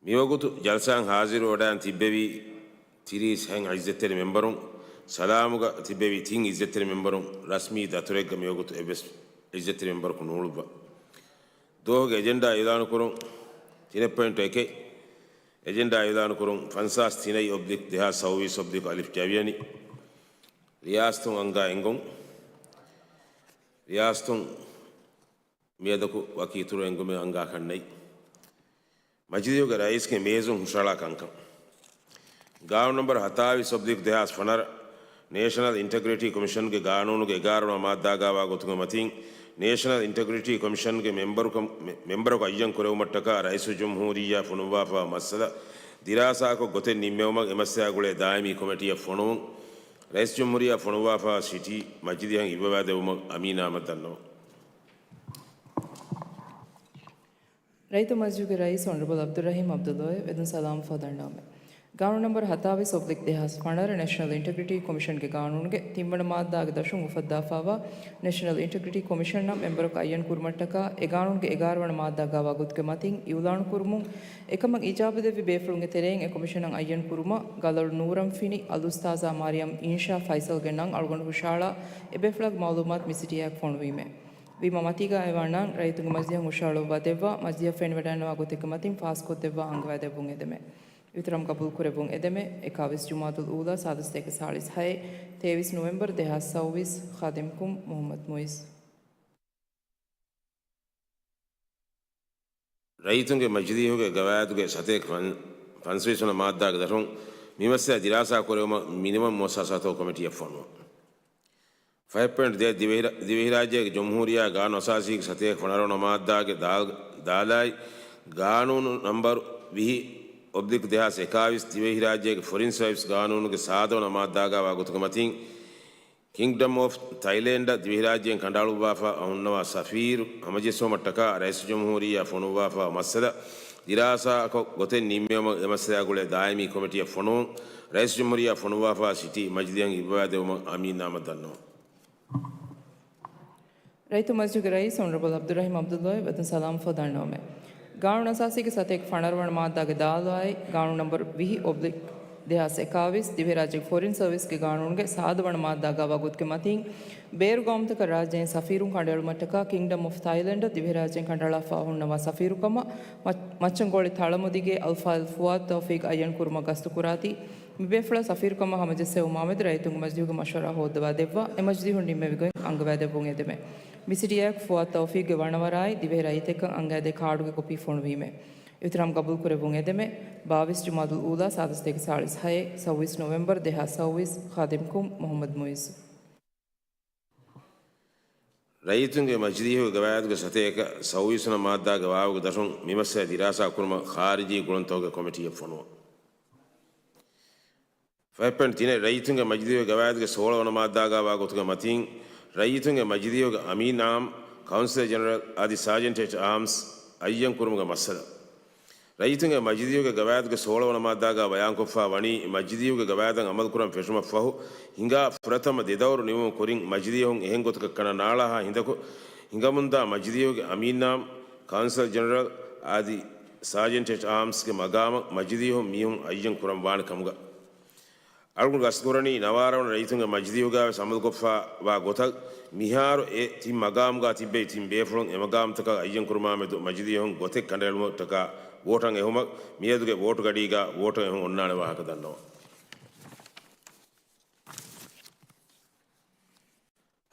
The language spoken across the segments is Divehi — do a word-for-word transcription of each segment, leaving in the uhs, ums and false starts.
މިވަގުތު ޖަލްސާއަށް ހާޒިރުވެވަޑައިގެން ތިއްބެވި ތިރީސް ހަތް އިއްޒަތްތެރި މެމްބަރުން، ސަލާމުގަ ތިއްބެވި ތިން އިއްޒަތްތެރި މެމްބަރުން، ރަސްމީ ދަތުރެއްގަ މިވަގުތު އެއްވެސް އިއްޒަތްތެރި މެމްބަރަކު ނޫޅުއްވާ. ދުވަހުގެ އެޖެންޑާ އިއުލާނުކުރުން. ތިނެއް ޕޮއިންޓު އެކެއް. އެޖެންޑާ އިއުލާނުކުރުން. ފަންސާސް ތިނެއް އޮބްލިކް ދެހާސް ސައުވީސް އޮބްލިކް އަލިފް ޖަވިޔަނި. ރިޔާސަތުން އަންގާ އެންގުން. ރިޔާސަތުން މިއަދަކު ވަކި އިތުރު އެންގުމެއް އަންގާކަށް ނެތް. މަޖިލީހުގެ ރައީސްގެ މޭޒުން ހުށަހަޅާ ކަންކަން. ގާނޫނު ނަންބަރު ހަތާވީސް އޮބްލިކް ދެހާސް ފަނަރަ، ނޭޝަނަލް އިންޓެގްރިޓީ ކޮމިޝަންގެ ގާނޫނުގެ އެގާރަ ވަނަ މާއްދާގާ ވާ ގޮތުގެ މަތިން، ނޭޝަނަލް އިންޓެގްރިޓީ ކޮމިޝަންގެ މެމްބަރުކަމް-، މެ-، މެމްބަރަކު އައްޔަން ކުރެވުމަށްޓަކާ ރައީސުލްޖުމްހޫރިއްޔާ ފޮނުއްވާފައިވާ މައްސަލަ ދިރާސާކޮށް ގޮތެއް ނިންމެވުމަށް އެ މައްސަލައާ ގުޅޭ ދާއިމީ ކޮމިޓީއަށް ފޮނުވުން. ރައީސުލްޖުމްހޫރިއްޔާ ފޮނުއްވާފައިވާ ސިޓީ މަޖިލީހަށް އިއްވަވާދެއްވުމަށް އަމީން އަހްމަދު ދަންނަވަން. ރައްޔިތުންގެ މަޖިލީހުގެ ރައީސް އޮނަރަބަލް ޢަބްދުއްރަހީމް ޢަބްދުﷲ އެ ވެދުން ސަލާމަތްވެފަ ދަންނަވަމެވެ. ގާނޫނު ނަންބަރު ހަތާވީސް އޮބްލިކް ދެހާސް ފަނަރަ، ނޭޝަނަލް އިންޓެގްރިޓީ ކޮމިޝަންގެ ގާނޫނުގެ ތިންވަނަ މާއްދާގެ ދަށުން އުފައްދާފައިވާ ނޭޝަނަލް އިންޓެގްރިޓީ ކޮމިޝަނަށް މެމްބަރަކު އައްޔަން ކުރުމަށްޓަކާ އެ ގާނޫނުގެ އެގާރަ ވަނަ މާއްދާގާ ވާ ގޮތުގެ މަތިން އިއުލާނު ކުރުމުން، އެކަމަށް އިޖާބަ ދެއްވި ބޭފުޅުންގެ ތެރެއިން އެ ކޮމިޝަނަށް އައްޔަން ކުރުމަށް ގަލޮޅު ނޫރަން ފިނި އަލްއުސްތާޛާ މާރިޔަމް އިންޝާ ފައިސަލްގެ ނަން އަޅުގަނޑު ހުށަހަޅާ އެ ބޭފުޅާގެ މައުލޫމާތު މި ސިޓީއާއެކު ފޮނުވީމެވެ. ވީމާ މަތީގަ އައިވާ ނަން ރައްޔިތުންގެ މަޖިލީހަށް ހުށަހަޅުއްވާ ދެއްވާ، މަޖިލީހަށް ފެނިވަޑައިގަންނަވާ ގޮތެއްގެ މަތިން ފާސްކޮށް ދެއްވާ އަންގަވާ ދެއްވުން އެދެމެ. އިހުތިރާމް ގަބޫލު ކުރެއްވުން އެދެމެ. އެކާވީސް ޖުމާދުލް އޫލާ ސާދަ ސަތޭކަ ސާޅީސް ހައެއް، ތޭވީސް ނޮވެމްބަރު ދެހާސް ސައުވީސް، ޚާދިމްކުމް މުޙައްމަދު މުއިއްޒު. ރައްޔިތުންގެ މަޖިލީހުގެ ގަވާއިދުގެ ސަތޭކަ ފަން-، ފަންސަވީސް ވަނަ މާއްދާގެ ދަށުން މި މައްސަލަ ދިރާސާ ކުރެވުމަށް މިނިވަން މުއައްސަސާތަކު ކޮމިޓީއަށް ފޮނުވުން. ފަހެއް ޕޮއިންޓް ދޭއް، ދިވެހިރާ-، ދިވެހިރާއްޖޭގެ ޖުމްހޫރިއްޔާ ގާނޫނު އަސާސީގެ ސަތޭކަ ފަނަރަ ވަނަ މާއްދާގެ ދާ-، ދާލާއި، ގާނޫނު ނަންބަރު ވިހި އޮބްލިކް ދެހާސް އެކާވީސް، ދިވެހިރާއްޖޭގެ ފޮރިން ސަރވިސް ގާނޫނުގެ ސާދަ ވަނަ މާއްދާގާ ވާ ގޮތުގެ މަތިން، ކިންގްޑަމް އޮފް ތައިލެންޑަށް ދިވެހިރާއްޖޭން ކަނޑައަޅުއްވާފަ ހުންނަވާ ސަފީރު ހަމަޖެއްސުމަށްޓަކާ ރައީސުލްޖުމްހޫރިއްޔާ ފޮނުއްވާފަ މައްސަލަ ދިރާސާކޮށް ގޮތެއް ނިންމެވުމަށް އެ މައްސަލައާ ގުޅޭ ދާއިމީ ކޮމިޓީއަށް ފޮނުވުން. ރައީސުލްޖުމްހޫރިއްޔާ ފޮނުއްވާފަ ސިޓީ މަޖިލީހަށް އިއްވަވާ ދެއްވުމަށް އަމީން އަހްމަދު ދަންނަވަން. ރައްޔިތުންގެ މަޖިލީހުގެ ރައީސް އޮނަރަބަލް ޢަބްދުއްރަހީމް ޢަބްދުﷲ އެ ވެދުން ސަލާމަތްވެފަ ދަންނަވަމެވެ. ގާނޫނު އަސާސީގެ ސަތޭކަ ފަނަރަ ވަނަ މާއްދާގެ ދާލާއި، ގާނޫނު ނަންބަރު ވިހި އޮބްލިކް ދެހާސް އެކާވީސް، ދިވެހިރާއްޖޭގެ ފޮރިން ސަރވިސްގެ ގާނޫނުގެ ސާދަ ވަނަ މާއްދާގާ ވާ ގޮތުގެ މަތިން، ބޭރު ގައުމުތަކަށް ރާއްޖޭން ސަފީރުން ކަނޑައެޅުމަށްޓަކާ ކިންގްޑަމް އޮފް ތައިލެންޑަށް ދިވެހިރާއްޖޭން ކަނޑައަޅާފަ ހުންނަވާ ސަފީރުކަމަށް މަ-، މައްޗަންގޮޅި ތަޅަމުދިގޭ އަލްފާޟިލް ފުއާދު ތައުފީޤް އައްޔަން ކުރުމަށް ގަސްތުކުރާތީ، މިބޭފުޅާ ސަފީރުކަމަށް ހަމަޖެއްސެވުމާމެދު ރައްޔިތުންގެ މަޖިލީހުގެ މަޝްވަރާ ހޯއްދަވާ ދެއްވާ، އެ މަޖިލީހުން ނިންމެވި ގޮތް އަންގަވާ ދެއްވުން އެދެމެ. މި ސިޓީއާއެކު ފުއާދު ތައުފީޤްގެ ވަނަވަރާއި، ދިވެހި ރައްޔިތެއްކަން އަންގައިދޭ ކާޑުގެ ކޮޕީ ފޮނުވީމެ. އިހުތިރާމް ގަބޫލު ކުރެއްވުން އެދެމެ. ބާވީސް ޖުމާދުލް އޫލާ ސާދަ ސަތޭކަ ސާޅީސް ހައެއް، ސައުވީސް ނޮވެމްބަރު ދެހާސް ސައުވީސް، ޚާދިމްކުމް މުޙައްމަދު މުއިއްޒު. ރައްޔިތުންގެ މަޖިލީހުގެ ގަވާއިދުގެ ސަތޭކަ ސައުވީސް ވަނަ މާއްދާގެ ވާވަގު ދަށުން މި މައްސަލަ ދިރާސާ ކުރުމަށް ޚާރިޖީ ގުޅުންތަކުގެ ކޮމިޓީއަށް ފޮނުވުން. ފަހެއް ޕޮއިންޓް ތިނެއް، ރައްޔިތުންގެ މަޖިލީހުގެ ގަވާއިދުގެ ސޯޅަ ވަނަ މާއްދާގާ ވާ ގޮތުގެ މަތިން، ރައްޔިތުންގެ މަޖިލީހުގެ އަމީން އާއްމު، ކައުންސިލަރ ޖެނެރަލް އަދި ސާޖެންޓް އެޓް އާމްސް އައްޔަން ކުރުމުގެ މައްސަލަ. ރައްޔިތުންގެ މަޖިލީހުގެ ގަވާއިދުގެ ސޯޅަ ވަނަ މާއްދާގާ ބަޔާންކޮށްފަ ވަނީ، މަޖިލީހުގެ ގަވާއިދަށް އަމަލުކުރަން ފެށުމަށްފަހު، ހިނގާ ފުރަތަމަ ދެ ދައުރު ނިމުމުގެ ކުރިން މަޖިލީހުން އެހެން ގޮތަކަށް ކަނޑަ ނާޅާހާ ހިނދަކު ހިނގަމުންދާ މަޖިލީހުގެ އަމީން އާއްމު، ކައުންސިލަރ ޖެނެރަލް އަދި ސާޖެންޓް އެޓް އާމްސްގެ މަގާމަށް މަޖިލީހުން މީހުން އައްޔަން ކުރަން ވާނެ ކަމުގަ. އަޅުގަނޑު ގަސްތުކުރަނީ ނަވާރަ ވަނަ ރައްޔިތުންގެ މަޖިލީހުގާވެސް އަމަލުކޮށްފަ ވާ ގޮތަށް. މިހާރު އެ ތިން މަގާމުގާ ތިއްބެވި ތިން ބޭފުޅުން އެ މަގާމުތަކަށް އައްޔަން ކުރުމާމެދު މަޖިލީހުން ގޮތެއް ކަނޑައެޅުމަށްޓަކާ ވޯޓަށް އެހުމަށް މިއަދުގެ ވޯޓު ގަޑީގާ ވޯޓަށް އެހުން އޮންނާނެ ވާހަކަ ދަންނަވަން.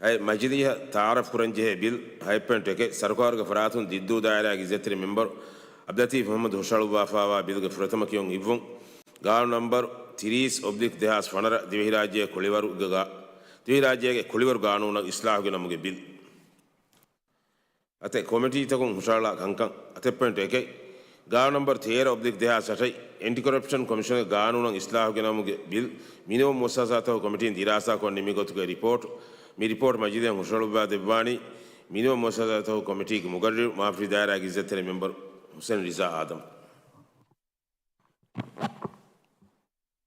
ހައެއް، މަޖިލީހަށް ތައާރަފް ކުރަންޖެހޭ ބިލް. ހައެއް ޕޮއިންޓް އެކެއް، ސަރުކާރުގެ ފަރާތުން ދިއްދޫ ދާއިރާގެ އިއްޒަތްތެރި މެމްބަރު އަބްދުލްލަތީފް މުޙައްމަދު ހުށަހަޅުއްވާފައިވާ ބިލްގެ ފުރަތަމަ ކިޔުން އިއްވުން. ގާނޫނު ނަންބަރު ތިރީސް އޮބްލިކް ދެހާސް ފަނަރަ، ދިވެހިރާއްޖޭގެ ކުޅިވަރުގެ ގާ-، ދިވެހިރާއްޖޭގެ ކުޅިވަރު ގާނޫނަށް އިސްލާހުގެ ނަމުގެ ބިލް. އަތެއް، ކޮމިޓީތަކުން ހުށަހަޅާ ކަންކަން. އަތެއް ޕޮއިންޓް އެކެއް، ގާނޫނު ނަންބަރު ތޭރަ އޮބްލިކް ދެހާސް އަށެއް، އެންޓި ކޮރަޕްޝަން ކޮމިޝަންގެ ގާނޫނަށް އިސްލާހުގެ ނަމުގެ ބިލް، މިނިވަން މުއައްސަސާތަކުގެ ކޮމިޓީން ދިރާސާކޮށް ނިންމި ގޮތުގެ ރިޕޯޓް. މި ރިޕޯޓް މަޖިލީހަށް ހުށަހަޅުއްވާ ދެއްވާނީ މިނިވަން މުއައްސަސާތަކުގެ ކޮމިޓީގެ މުގައްރިރު މާފި ދާއިރާގެ އިއްޒަތްތެރި މެމްބަރު ހުސެން ރިޒާ އާދަމް.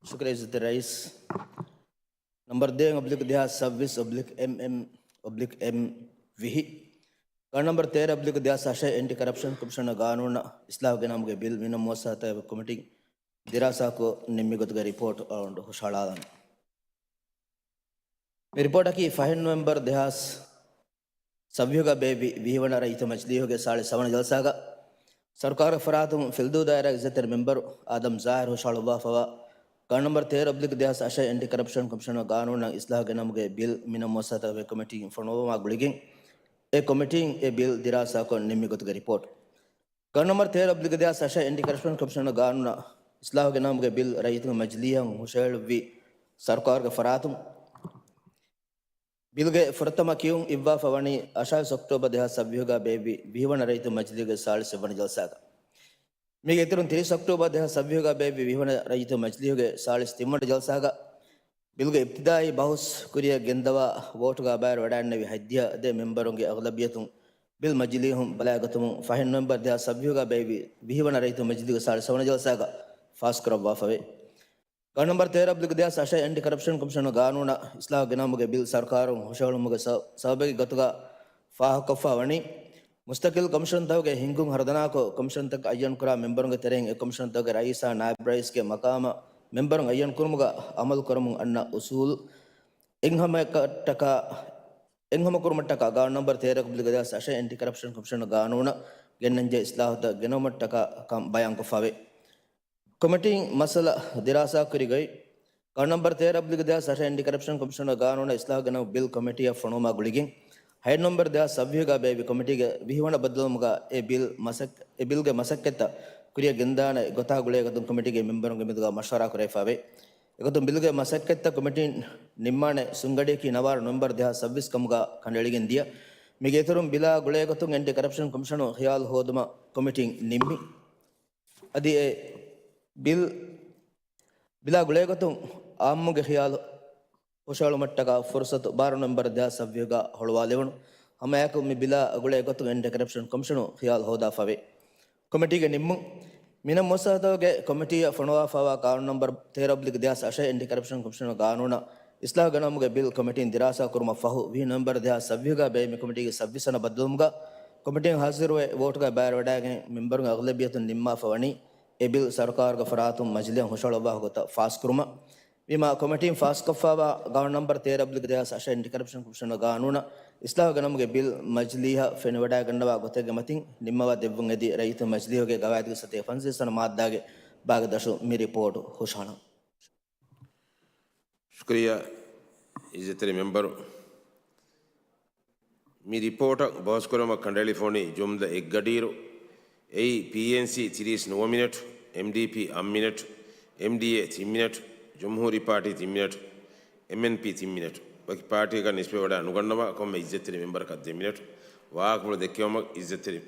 ޝުކުރިއްޔާ އިއްޒަތްތެރި ރައީސް. ނަންބަރު ދޭއް އޮބްލިކް ދެހާސް ސައުވީސް އޮބްލިކް އެމް އެމް އޮބްލިކް އެމް ވިހި. ކާޑް ނަމްބަރު ތޭރަ އޮބްލިކް ދެހާސް އަށެއް އެންޓި ކަރަޕްޝަން ކޮމިޝަނަށް ގާނޫނަށް އިސްލާހު ގެނައުމުގެ ބިލް މިނަ މުވައްސަސާތަކުގެ ކޮމިޓީން ދިރާސާކޮށް ނިންމި ގޮތުގެ ރިޕޯޓް އަޅުގަނޑު ހުށަހަޅާލަން. މި ރިޕޯޓަކީ ފަހެއް ނޮވެމްބަރު ދެހާސް ސައްބީހުގަ ބޭއްވި ވިހިވަނަ ރައްޔިތު މަޖިލީހުގެ ސާޅީސް ހަވަނަ ޖަލްސާގަ ސަރުކާރުގެ ފަރާތުން ފިލްދޫ ދާއިރާގެ އިއްޒަތްތެރި މެމްބަރު އާދަމް ޒާހިރު ހުށަހަޅުއްވާފައިވާ ކާޑް ނަމްބަރު ތޭރަ އޮބްލިކް ދެހާސް އަށެއް އެންޓި ކަރަޕްޝަން ކޮމިޝަނަށް ގާނޫނަށް އިސްލާހު ގެނައުމުގެ ބިލް މިނަ މުވައްސަސާތަކުގެ ކޮމިޓީން ފޮނުވުމާ ގުޅިގެން، އެ ކޮމިޓީން އެ ބިލް ދިރާސާކޮށް ނިންމި ގޮތުގެ ރިޕޯޓް. ކާޑް ނަމްބަރު ތޭރަ އޮބްލިކް ދެހާސް އަށެއް އެންޓި ކަރަޕްޝަން ކޮމިޝަނަށް ގާނޫނަށް އިސްލާހު ގެނައުމުގެ ބިލް ރައްޔިތުންގެ މަޖިލީހަށް ހުށަހެޅުއްވި ސަރުކާރުގެ ފަރާތުން ބިލްގެ ފުރަތަމަ ކިޔުން އިއްވާފަ ވަނީ އަށާވީސް އޮކްޓޯބަރު ދެހާސް ސައްބީހުގަ ބޭއްވި ވިހިވަނަ ރައްޔިތު މަޖިލީހުގެ ސާޅީސް އެއްވަނަ ޖަލްސާގަ. މީގެ އިތުރުން ތިރީސް އޮކްޓޯބަރު ދެހާސް ސައްބީހުގަ ބޭއްވި ވިހިވަނަ ރައްޔިތު މަޖިލީހުގެ ސާޅީސް ތިންވަނަ ޖަލްސާގަ ބިލްގެ އިބްތިދާއީ ބަހުސް ކުރިއަށް ގެންދަވާ ވޯޓުގަ ބައިވެރިވެވަޑައިގެންނެވި ހަތްދިހަ ދެ މެމްބަރުންގެ އަޣުލަބިއްޔަތުން ބިލް މަޖިލީހުން ބަލާގަތުމުން ފަހެއް ނޮވެމްބަރު ދެހާސް ސައްބީހުގަ ބޭއްވި ވިހިވަނަ ރައްޔިތު މަޖިލީހުގެ ސާޅީސް ހަވަނަ ޖަލްސާގަ ފާސްކުރައްވާފަވޭ. ކާޑް ނަމްބަރު ތޭރަ އޮބްލިކް ދެހާސް އަށެއް އެންޓި ކަރަޕްޝަން ކޮމިޝަނަށް ގާނޫނަށް އިސްލާހު ގެނައުމުގެ ބިލް ސަރުކާރުން ހުށަހެޅުމުގެ ސަ-، ސަބަބެއްގެ ގޮތުގަ ފާހަގަކޮށްފަ ވަނީ، މުސްތަޤިލް ކޮމިޝަންތަކުގެ ހިންގުން ހަރުދަނާކޮށް، ކޮމިޝަންތަކަށް އައްޔަންކުރާ މެމްބަރުންގެ ތެރެއިން އެ ކޮމިޝަންތަކުގެ ރައީސާ ނާއިބް ރައީސްގެ މަޤާމަށް މެމްބަރުން އައްޔަންކުރުމުގަ އަމަލުކުރަމުން އަންނަ އުސޫލު އެއްހަމައަކަށްޓަކާ، އެއްހަމަކުރުމަށްޓަކާ ގާނޫނު ނަމްބަރު ތޭރަ އޮބްލިކް ދެހާސް އަށެއް އެންޓި ކަރަޕްޝަން ކޮމިޝަނަށް ގާނޫނަށް ގެންނަންޖެހޭ އިސްލާހުތައް ގެނައުމަށްޓަކާ ކަން ބަޔާންކޮށްފަވޭ. ކޮމިޓީން މައްސަލަ ދިރާސާކުރި ގޮތް. ކާޑް ނަމްބަރު ތޭރަ އޮބްލިކް ދެހާސް އަށެއް އެންޓި ކަރަޕްޝަން ކޮމިޝަނަށް ގާނޫނަށް އިސްލާހު ގެނައު ބިލް ކޮމިޓީއަށް ފޮނުވުމާ ގުޅިގެން، ހައެއް ނޮވެމްބަރު ދެހާސް ސައްބީހުގަ ބޭއްވި ކޮމިޓީގެ ވިހިވަނަ ބައްދަލުވުމުގަ އެ ބިލް މަސައް-، އެ ބިލްގެ މަސައްކަތްތައް ކުރިއަށް ގެންދާނެ ގޮތާ ގުޅޭގޮތުން ކޮމިޓީގެ މެމްބަރުންގެ މެދުގަ މަޝްވަރާ ކުރެވިފަވޭ. އެގޮތުން ބިލްގެ މަސައްކަތްތައް ކޮމިޓީން ނިންމާނެ ސުންގަޑިއަކީ ނަވާރަ ނޮވެމްބަރު ދެހާސް ސައްބީސް ކަމުގަ ކަނޑައެޅިގެން ދިޔަ. މީގެ އިތުރުން ބިލާ ގުޅޭގޮތުން އެންޓި ކަރަޕްޝަން ކޮމިޝަނުން ޚިޔާލު ހޯދުމަށް ކޮމިޓީން ނިންމި. އަދި އެ ބިލް، ބިލާ ގުޅޭގޮތުން އާއްމުގެ ޚިޔާލު ހުށަހެޅުމަށްޓަކާ ފުރުސަތު ބާރަ ނޮވެމްބަރު ދެހާސް ސައްބީހުގަ ހުޅުވާލެވުނު. ހަމައެއާއެކު މި ބިލާ ގުޅޭގޮތުން އެންޓި ކަރަޕްޝަން ކޮމިޝަނު ޚިޔާލު ހޯދާފަވޭ. ކޮމިޓީގެ ނިންމުން. މިނަ މުވައްސަސާތަކުގެ ކޮމިޓީއަށް ފޮނުވާފައިވާ ގާނޫނު ނަމްބަރު ތޭރަ އޮބްލިކް ދެހާސް އަށެއް އެންޓި ކަރަޕްޝަން ކޮމިޝަނުގެ ގާނޫނަށް އިސްލާހު ގެނައުމުގެ ބިލް ކޮމިޓީން ދިރާސާ ކުރުމަށް ފަހު، ވިހި ނޮވެމްބަރު ދެހާސް ސައްބީހުގަ ބޭއްވި ކޮމިޓީގެ ސައްބީސް ވަނަ ބައްދަލުވުމުގަ ކޮމިޓީން ހާޒިރުވެ، ވޯޓުގަ ބައިވެރިވަޑައިގެން މެމްބަރުންގެ އަޣްލަބިއްޔަތުން ނިންމާފަ ވަނީ، އެ ބިލް ސަރުކާރުގެ ފަރާތުން މަޖިލީހަށް ހުށަހަޅުއްވާ ގޮތަށް ފާސްކުރުމަށް. ވީމާ، ކޮމިޓީން ފާސްކޮށްފައިވާ ގާނޫނު ނަމްބަރު ތޭރަ އޮބްލިކް ދެހާސް އަށެއް އެންޓި ކަރަޕްޝަން ކޮމިޝަނުގެ ގާނޫނަށް އިސްލާހު ގެނައުމުގެ ބިލް މަޖިލީހަށް ފެނިވަޑައިގަންނަވާ ގޮތެއްގެ މަތިން ނިންމަވާ ދެއްވުން އެދި، ރައްޔިތުން މަޖިލީހުގެ ގަވާއިދުގެ ސަތޭކަ ފަންސަވީސް ވަނަ މާއްދާގެ ބާގެ ދަށުން މި ރިޕޯޓު ހުށަހަޅަން. ޝުކުރިއްޔާ އިއްޒަތްތެރި މެމްބަރު. މި ރިޕޯޓަށް ބަހުސްކުރުމަށް ކަނޑައެޅިފަ ވަނީ ޖުމްލަ އެއްގަޑިއިރު، އެއީ ޕީއެންސީ ތިރީސް ނުވަ މިނެޓް، އެމްޑީޕީ އަށް މިނެޓް، އެމްޑީއޭ ތިން މިނެޓް، ޖުމްހޫރީ ޕާޓީ ތިން މިނެޓް، އެމްއެންޕީ ތިން މިނެޓް. ވަކި ޕާޓީއަކަށް ނިސްބަތްވެވަޑައި ނުގަންނަވާ ކޮންމެ އިއްޒަތްތެރި މެމްބަރަކަށް ދެ މިނެޓް. ވާހަކަފުޅު ދެއްކެވުމަށް އިއްޒަތްތެރި،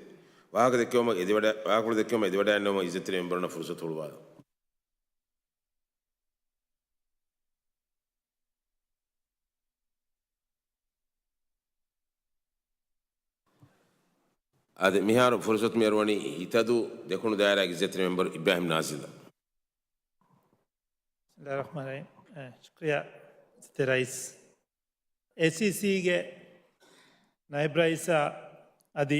ވާހަކަ ދެއްކެވުމަށް އެދިވަޑަ-، ވާހަކަފުޅު ދެއްކެވުމަށް އެދިވަޑައިގަންނަވަމުން އިއްޒަތްތެރި މެމްބަރުންނަށް ފުރުސަތު ހުޅުވާލަން. އާދެ، މިހާރު ފުރުސަތު މިއަރުވަނީ ހިތަދޫ ދެކުނު ދާއިރާގެ އިއްޒަތްތެރި މެމްބަރު އިބްރާހިމް ނާޒިލަށް. بسم الله الرحمن الرحيم. އެ، ޝުކުރިއްޔާ އިއްޒަތްތެރި ރައީސް. އޭސީސީގެ ނައިބް ރައީސާ އަދި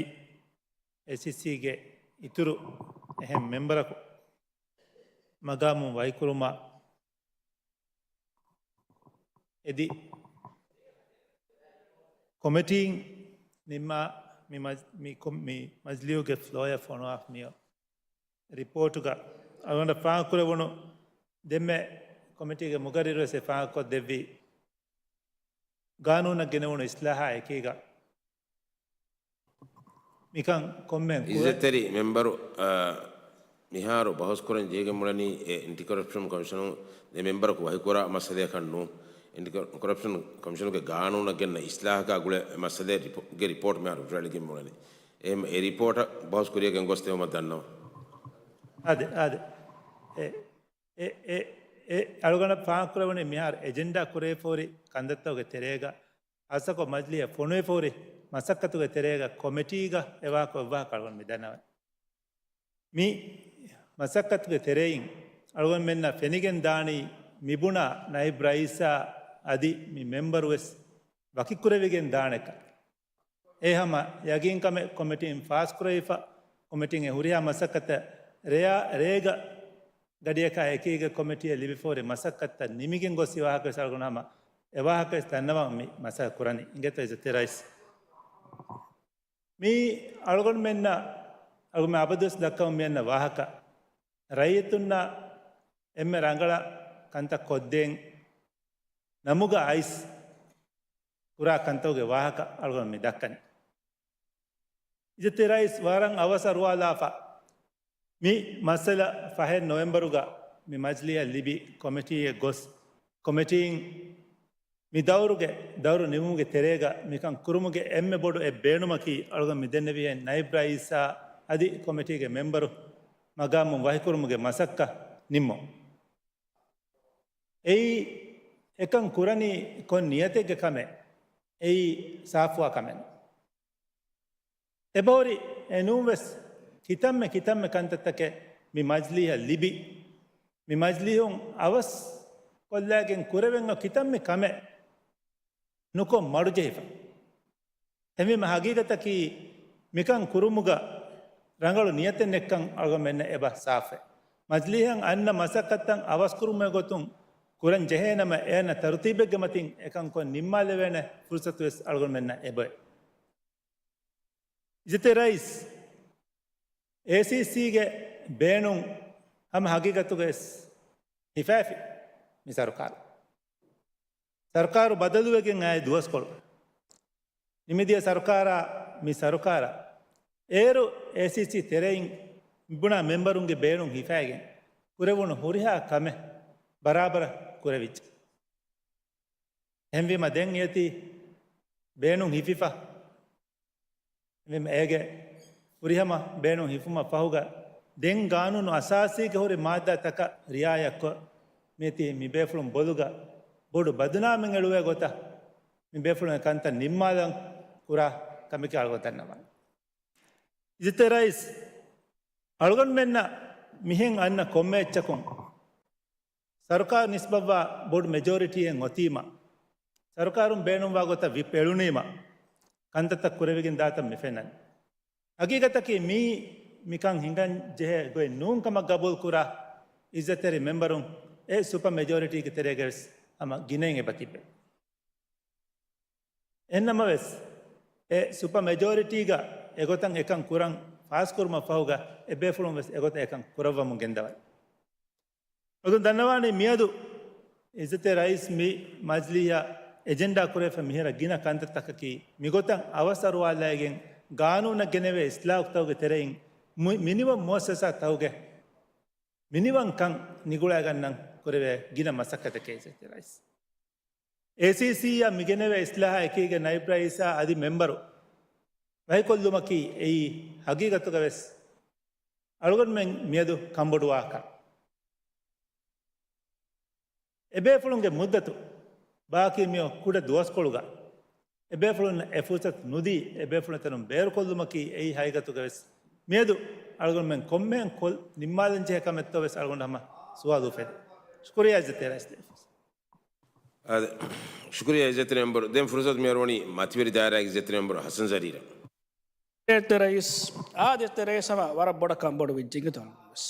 އޭސީސީގެ އިތުރު އެހެން މެމްބަރަކު މަގާމު ވަކިކުރުމަށް އެދި، ކޮމިޓީން ނިންމާ މި މަޖް-، މި ކޮ-، މި މަޖިލީހުގެ ފްލޯއަށް ފޮނުވާ މި ރިޕޯޓުގަ އަޅުގަނޑަށް ފާހަގަކުރެވުނު ދެންމެ ކޮމިޓީގެ މުގައްރިރުވެސް އެ ފާހަގަކޮށްދެއްވި ގާނޫނަށް ގެނެވުނު އިސްލާހާ އެކީގަ މިކަން ކޮންމެ ކުރ- އިއްޒަތްތެރި މެމްބަރު، އާ، މިހާރު ބަހުސްކުރަން ޖެހިގެން މިއުޅެނީ އެ އެންޓި ކޮރަޕްޝަން ކޮމިޝަނުން ދެ މެމްބަރަކު ވަކިކުރާ މައްސަލަޔަކަށް ނޫން. އެންޓި ކޮ-، ކޮރަޕްޝަން ކޮމިޝަނުގެ ގާނޫނަށް ގެންނަ އިސްލާހަކާ ގުޅޭ މައްސަލައެއް ރިޕޯ-، ގެ ރިޕޯޓް މިހާރު ހުށަހެޅިގެން މިއުޅެނީ. އެ، އެ ރިޕޯޓަށް ބަހުސް ކުރިއަށް ގެންގޮސްދެވުމަށް ދަންނަވަން. އާދެ، އާދެ. އެ، އެ، އެ، އެ އަޅުގަނޑަށް ފާހަގަކުރެވުނީ މިހާރު އެޖެންޑާ ކުރެވިފަހުރި ކަންތައްތަކުގެ ތެރޭގަ ހާއްސަކޮށް މަޖިލީހަށް ފޮނުވިފަހުރި މަސައްކަތުގެ ތެރޭގަ ކޮމިޓީގަ އެވާހަކަ އޮއްވާ ކަޅުގަނޑު މި ދަންނަވަން. މި މަސައްކަތުގެ ތެރެއިން އަޅުގަނޑުމެންނަށް ފެނިގެން ދާނީ މިބުނާ ނައިބް ރައީސާ އަދި މި މެމްބަރުވެސް ވަކިކުރެވިގެން ދާނެކަން. އެ ހަމަ ޔަގީންކަމެއް ކޮމިޓީން ފާސްކުރެވިފަ، ކޮމިޓީން އެ ހުރިހާ މަސައްކަތަށް ރެޔާ ރޭގަ ގަޑިއަކާ އެކީގަ ކޮމިޓީއަށް ލިބިފަހުރި މަސައްކަތަށް ނިމިގެން ގޮސް ވާހަކަވެސް އަޅުގަނޑު ހަމަ އެ ވާހަކަވެސް ދަންނަވަން މި މަސައްކަތް ކުރަނީ. އިނގޭތޯ އިއްޒަތްތެރި ރައީސް. މީ އަޅުގަނޑުމެންނަށް އަޅުގަނޑުމެން އަބަދުވެސް ދައްކަމުން މިއަންނަ ވާހަކަ. ރައްޔިތުންނަށް އެންމެ ރަނގަޅަށް ކަންތައް ކޮށްދޭން ނަމުގަ އައިސް ކުރާ ކަންތަކުގެ ވާހަކަ އަޅުގަނޑު މި ދައްކަނީ. އިއްޒަތްތެރި ރައީސް ވަރަށް އަވަސް އަރުވާލާފަ މި މައްސަލަ ފަހެއް ނޮވެމްބަރުގަ މި މަޖިލީހަށް ލިބި ކޮމިޓީއެއް ގޮސް، ކޮމިޓީން މި ދައުރުގެ ދައުރު ނިމުމުގެ ތެރޭގަ މިކަން ކުރުމުގެ އެންމެ ބޮޑު އެއް ބޭނުމަކީ އަޅުގަނޑު މި ދެންނެވިހެން ނައިބް ރައީސާ އަދި ކޮމިޓީގެ މެމްބަރު މަގާމުން ވަހިކުރުމުގެ މަސައްކަތް ނިންމުން. އެއީ އެކަން ކުރަނީ ކޮން ނިޔަތެއްގެ ކަމެއް؟ އެއީ ސާފުވާ ކަމެއް ނޫން. އެބަހުރި އެނޫންވެސް ކިތަންމެ ކިތަންމެ ކަންތައްތަކެއް މި މަޖިލީހަށް ލިބި، މި މަޖިލީހުން އަވަސް ކޮށްލައިގެން ކުރެވެން އޮތް ކިތަންމެ ކަމެއް ނުކޮށް މަޑުޖެހިފަ. އެހެންވީމަ ހަގީގަތަކީ މިކަން ކުރުމުގަ ރަނގަޅު ނިޔަތެއް ނެތްކަން އަޅުގަނޑުމެންނަށް އެބަ ސާފެއް. މަޖިލީހަށް އަންނަ މަސައްކަތްތައް އަވަސްކުރުމުގެ ގޮތުން ކުރަން ޖެހޭނަމަ، އޭނަ ތަރުތީބެއްގެ މަތިން އެކަން ކޮށް ނިންމާލެވޭނެ ފުރުސަތުވެސް އަޅުގަނޑުމެންނަށް އެބައޮތް. އިއްޒަތްތެރި ރައީސް، އޭސީސީގެ ބޭނުން ހަމަ ހަގީގަތުގަވެސް ހިފައިފި މި ސަރުކާރު. ސަރުކާރު ބަދަލުވެގެން އައި ދުވަސްކޮޅު. ނިމިދިޔަ ސަރުކާރާ މި ސަރުކާރަށް އޭރު އޭސީސީ ތެރެއިން މިބުނާ މެމްބަރުންގެ ބޭނުން ހިފައިގެން ކުރެވުނު ހުރިހާ ކަމެއް ބަރާބަރަށް ކުރެވިއްޖެ. އެހެންވީމަ ދެން އޭތި ބޭނުން ހިފިފަ. އެހެންވީމަ އޭގެ ފުރިހަމަ ބޭނުން ހިފުމަށް ފަހުގަ ދެން ގާނޫނު އަސާސީގެ ހުރި މާއްދާތަކަށް ރިއާޔަތްކޮށް، މިއޮތީ މި ބޭފުޅުން ބޮލުގަ ބޮޑު ބަދުނާމެއް އެޅުވޭ ގޮތަށް މި ބޭފުޅުން އެ ކަންތައް ނިންމާލަން ކުރާ ކަމެކޭ އަޅުގަނޑު ދަންނަވަން. އިއްޒަތްތެރި ރައީސް، އަޅުގަނޑުމެންނަށް މިހެން އަންނަ ކޮންމެ އެއްޗަކުން ސަރުކާރު ނިސްބަތްވާ ބޮޑު މެޖޯރިޓީއެއް އޮތީމަ، ސަރުކާރުން ބޭނުންވާ ގޮތަށް ވިޕް އެޅުނީމަ، ކަންތައްތައް ކުރެވިގެން ދާތަން މި ފެންނަނީ. ހަގީގަތަކީ މީ މިކަން ހިނގަން ޖެހޭ ގޮތް ނޫން ކަމަށް ގަބޫލު ކުރާ އިއްޒަތްތެރި މެމްބަރުން އެ ސުޕަ މެޖޯރިޓީގެ ތެރޭގަވެސް ހަމަ ގިނައިން އެބަ ތިއްބެވި. އެހެންނަމަވެސް، އެ ސުޕަ މެޖޯރިޓީގަ އެގޮތަށް އެކަން ކުރަން ފާސްކުރުމަށް ފަހުގަ އެބޭފުޅުން ވެސް އެގޮތަށް އެކަން ކުރައްވަމުން ގެންދަވަން. އަޅުގަނޑު ދަންނަވާނީ މިއަދު އިއްޒަތްތެރި ރައީސް މި މަޖިލީހަށް އެޖެންޑާ ކުރެވިފަ މިހިރަ ގިނަ ކަންތައްތަކަކީ މިގޮތަށް އަވަސް އަރުވާލައިގެން ގާނޫނަށް ގެނެވޭ އިސްލާހުތަކުގެ ތެރެއިން މި-، މިނިވަން މުއައްސަސާތަކުގެ މިނިވަންކަން ނިގުޅައިގަންނަން ކުރެވޭ ގިނަ މަސައްކަތެކޭ އިއްޒަތްތެރި ރައީސް. އޭސީސީއަށް މިގެނެވޭ އިސްލާހާ އެކީގެ ނައިބް ރައީސާ އަދި މެމްބަރު ވަހިކޮށްލުމަކީ އެއީ ހަގީގަތުގަވެސް އަޅުގަނޑުމެން މިއަދު ކަންބޮޑުވާކަން. އެބޭފުޅުންގެ މުއްދަތު ބާކީ މިއޮ ކުޑަ ދުވަސްކޮޅުގަ އެބޭފުޅުންނަށް އެ ފުރުސަތު ނުދީ، އެބޭފުޅުން އެތަނުން ބޭރުކޮށްލުމަކީ އެއީ ހަގީގަތުގަވެސް މިއަދު އަޅުގަނޑުމެން ކޮންމެހެން ކޮށް ނިންމާލަންޖެހޭ ކަމެއްތޯވެސް އަޅުގަނޑު ހަމަ ސުވާލު އުފެދޭ. ޝުކުރިއްޔާ އިއްޒަތްތެރި ރައީސް. އާދެ، ޝުކުރިއްޔާ އިއްޒަތްތެރި މެމްބަރު. ދެން ފުރުސަތު މިހާރު ވަނީ މަތިވެރި ދާއިރާގެ އިއްޒަތްތެރި މެމްބަރު ހަސަން ޒަރީރަށް. އިއްޒަތްތެރި ރައީސް، އާދެ، އިއްޒަތްތެރި ރައީސް ހަމަ ވަރަށް ބޮޑަށް ކަންބޮޑު ވެއްޖެ އިނގިތޯ ވެސް.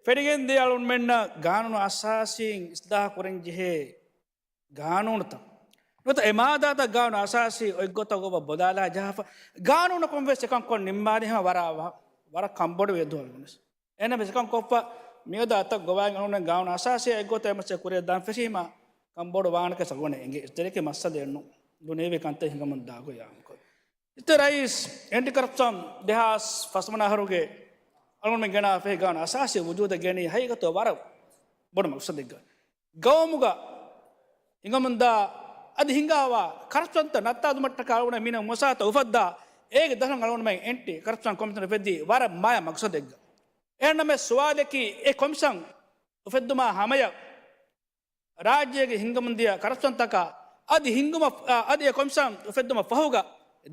ފެނިގެން ދިޔަ އަޅުގަނޑުމެންނަށް ގާނޫނު އަސާސީން އިސްލާހު ކުރަން ޖެހޭ ގާނޫނުތައް. ނުވަތަ އެ މާދާތައް ގާނޫނު އަސާސީ އޮތްގޮތަށް އޮވަ ބަލާލާ ޖަހާފަ. ގާނޫނަކުން ވެސް އެކަން ކޮށް ނިންމާލީ ހަމަ ވަރަށް، ވަރަށް ކަންބޮޑު ވެއްޖެ އަޅުގަނޑު ވެސް. އެހެންނަމަވެސް އެކަން ކޮށްފަ މިއަދާ އަތަށް ގޮވާގެން އަޅުގަނޑުމެން ގާނޫނު އަސާސީ އެއްގޮތަށް އެ މައްސަލަ ކުރިއަށް ދާން ފެށީމަ ކަންބޮޑު ވާނެކަން އަޅުގަނޑަށް އެނގޭ. އެއްޗެއް މައްސަލައެއް ނޫން. ދުނިޔެވީ ކަންތައް ހިނގަމުން ދާ ގޮތް އާންމުކޮށް. އިއްޒަތްތެރި ރައީސް، އެންޓި ކަރަޕްޝަން ދެހާސް ފަސްވަނަ އަހަރުގެ އަޅުގަނޑުމެން ގެނައިފައި ގާނޫނު އަސާސީ ވުޖޫދަށް ގެނީ ހަގީގަތުގަ ވަރަށް ބޮޑު މަގްސަދެއްގަ. ގައުމުގަ ހިނގަމުންދާ އަދި ހިނގާވާ ކަރަޕްޝަންތައް ނައްތާލުމަށްޓަކާ އަޅުގަނޑަށް މީނަ މުސާތަ އުފައްދާ އޭގެ ދަށުން އަޅުގަނޑުމެން އެންޓި ކަރަޕްޝަން ކޮމިޝަން އުފެއްދީ ވަރަށް މާޔާ މަގްސަދެއްގަ. އެހެންނަމަވެސް ސުވާލަކީ އެ ކޮމިޝަން އުފެއްދުމާ ހަމަޔަށް ރާއްޖޭގެ ހިނގަމުންދިޔަ ކަރަޕްޝަންތަކާ އަދި ހިނގުމަށް، އަ، އަދި އެ ކޮމިޝަން އުފެއްދުމަށް ފަހުގަ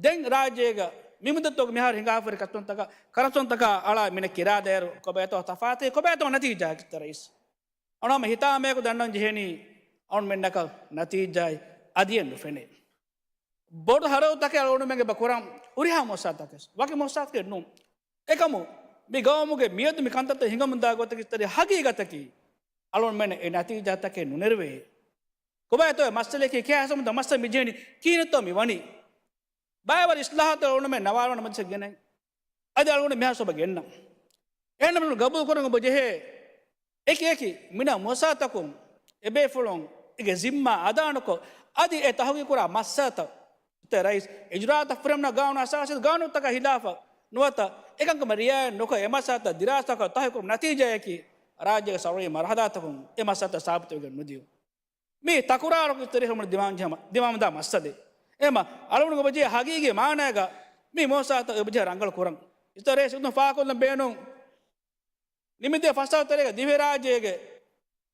ދެން ރާއްޖޭގަ މި މުއްދަތުގަ މިހާރު ހިނގާފަހުރި ކަރަޕްޝަންތަކާ، ކަރަޕްޝަންތަކާ އަޅާ މިނެ ކިރާ ދޭއިރު ކޮބައިތޯ ތަފާތެއް ކޮބައިތޯ ނަތީޖާއެއް އިއްޒަތްތެރި ރައީސް. އަޅުގަނޑު ހިތާމަޔަކު ދަންނަވަން ޖެހެނީ އަޅުގަނޑުމެންނަކަށް ނަތީޖާއެއް އަދިއެއް ނުފެނޭ. ބޮޑު ހަރަދުތަކެއް އަޅުގަނޑުމެންގެ ބަ ކުރަން ހުރިހާ މުއައްސަސާތަކެސް ވަކި މުއައްސަސާތަކެއް ނޫން. އެކަމު މި ގައުމުގެ މިއަދު މި ކަންތައްތައް ހިނގަމުންދާ ގޮތަކީ ތެރޭ ހަގީގަތަކީ އަޅުގަނޑުމެން އެ ނަތީޖާތަކެއް ނުނެރެވޭ. ކޮބާތޯ އެ މައްސަލައަކީ ކޭ ހަސަމުންދާ މައްސަލަ މި ޖެހެނީ ކިހިނެއްތޯ މި ވަނީ. ބައެއް ވަރަށް އިސްލާހާތު އަޅުގަނޑުމެން ނަވާރަވަން މަޖިލިސަށް ގެނައި. އަދި އަޅުގަނޑު މިހާރު ސޮބަ ގެންނަ. އެހެންނަމަ ގަބޫލު ކުރަން އޮބަ ޖެހޭ އެކި އެކި މިނާ މުއައްސަސާތަކުން އެބޭފުޅުން އެގެ ޒިންމާ އަދާނުކޮށް، އަދި އެ ތަހުގީގު ކުރާ މައްސަލަތައް އިތުރައިސް އިޖުރާތައް ފުރެމުނާ ގާނޫނު އަސާސީ ގާނޫނުތަކާ ހިލާފަށް ނުވަތަ އެކަންކަމަށް ރިއާޔަތް ނުކޮށް އެ މައްސަލަތައް ދިރާސާކޮށް ތަހުގީގު ކުރުމުގެ ނަތީޖާއަކީ ރާއްޖޭގެ ސަރުވީ މަރުހަލާތަކުން އެ މައްސަލަތައް ސާބިތުވެގެން ނުދިޔުން. މީ ތަކުރާރު އިތުރައިސް ދިމާވާން ދިމާވާންދާ މައްސަލައެއް. އެހެންމަ އަޅުގަނޑު އޮބަޖެހޭ ހަގީގީ މާނައިގަ މި މުއައްސަސާތައް އޮބަޖެހޭ ރަނގަޅު ކުރަން. އިތުރައިސް އިތުރު ފާކޮށްލަން ބޭނުން. ނިމިދިޔަ ފަސް ސަތޭކަ ތެރޭގަ ދިވެހިރާއްޖޭގެ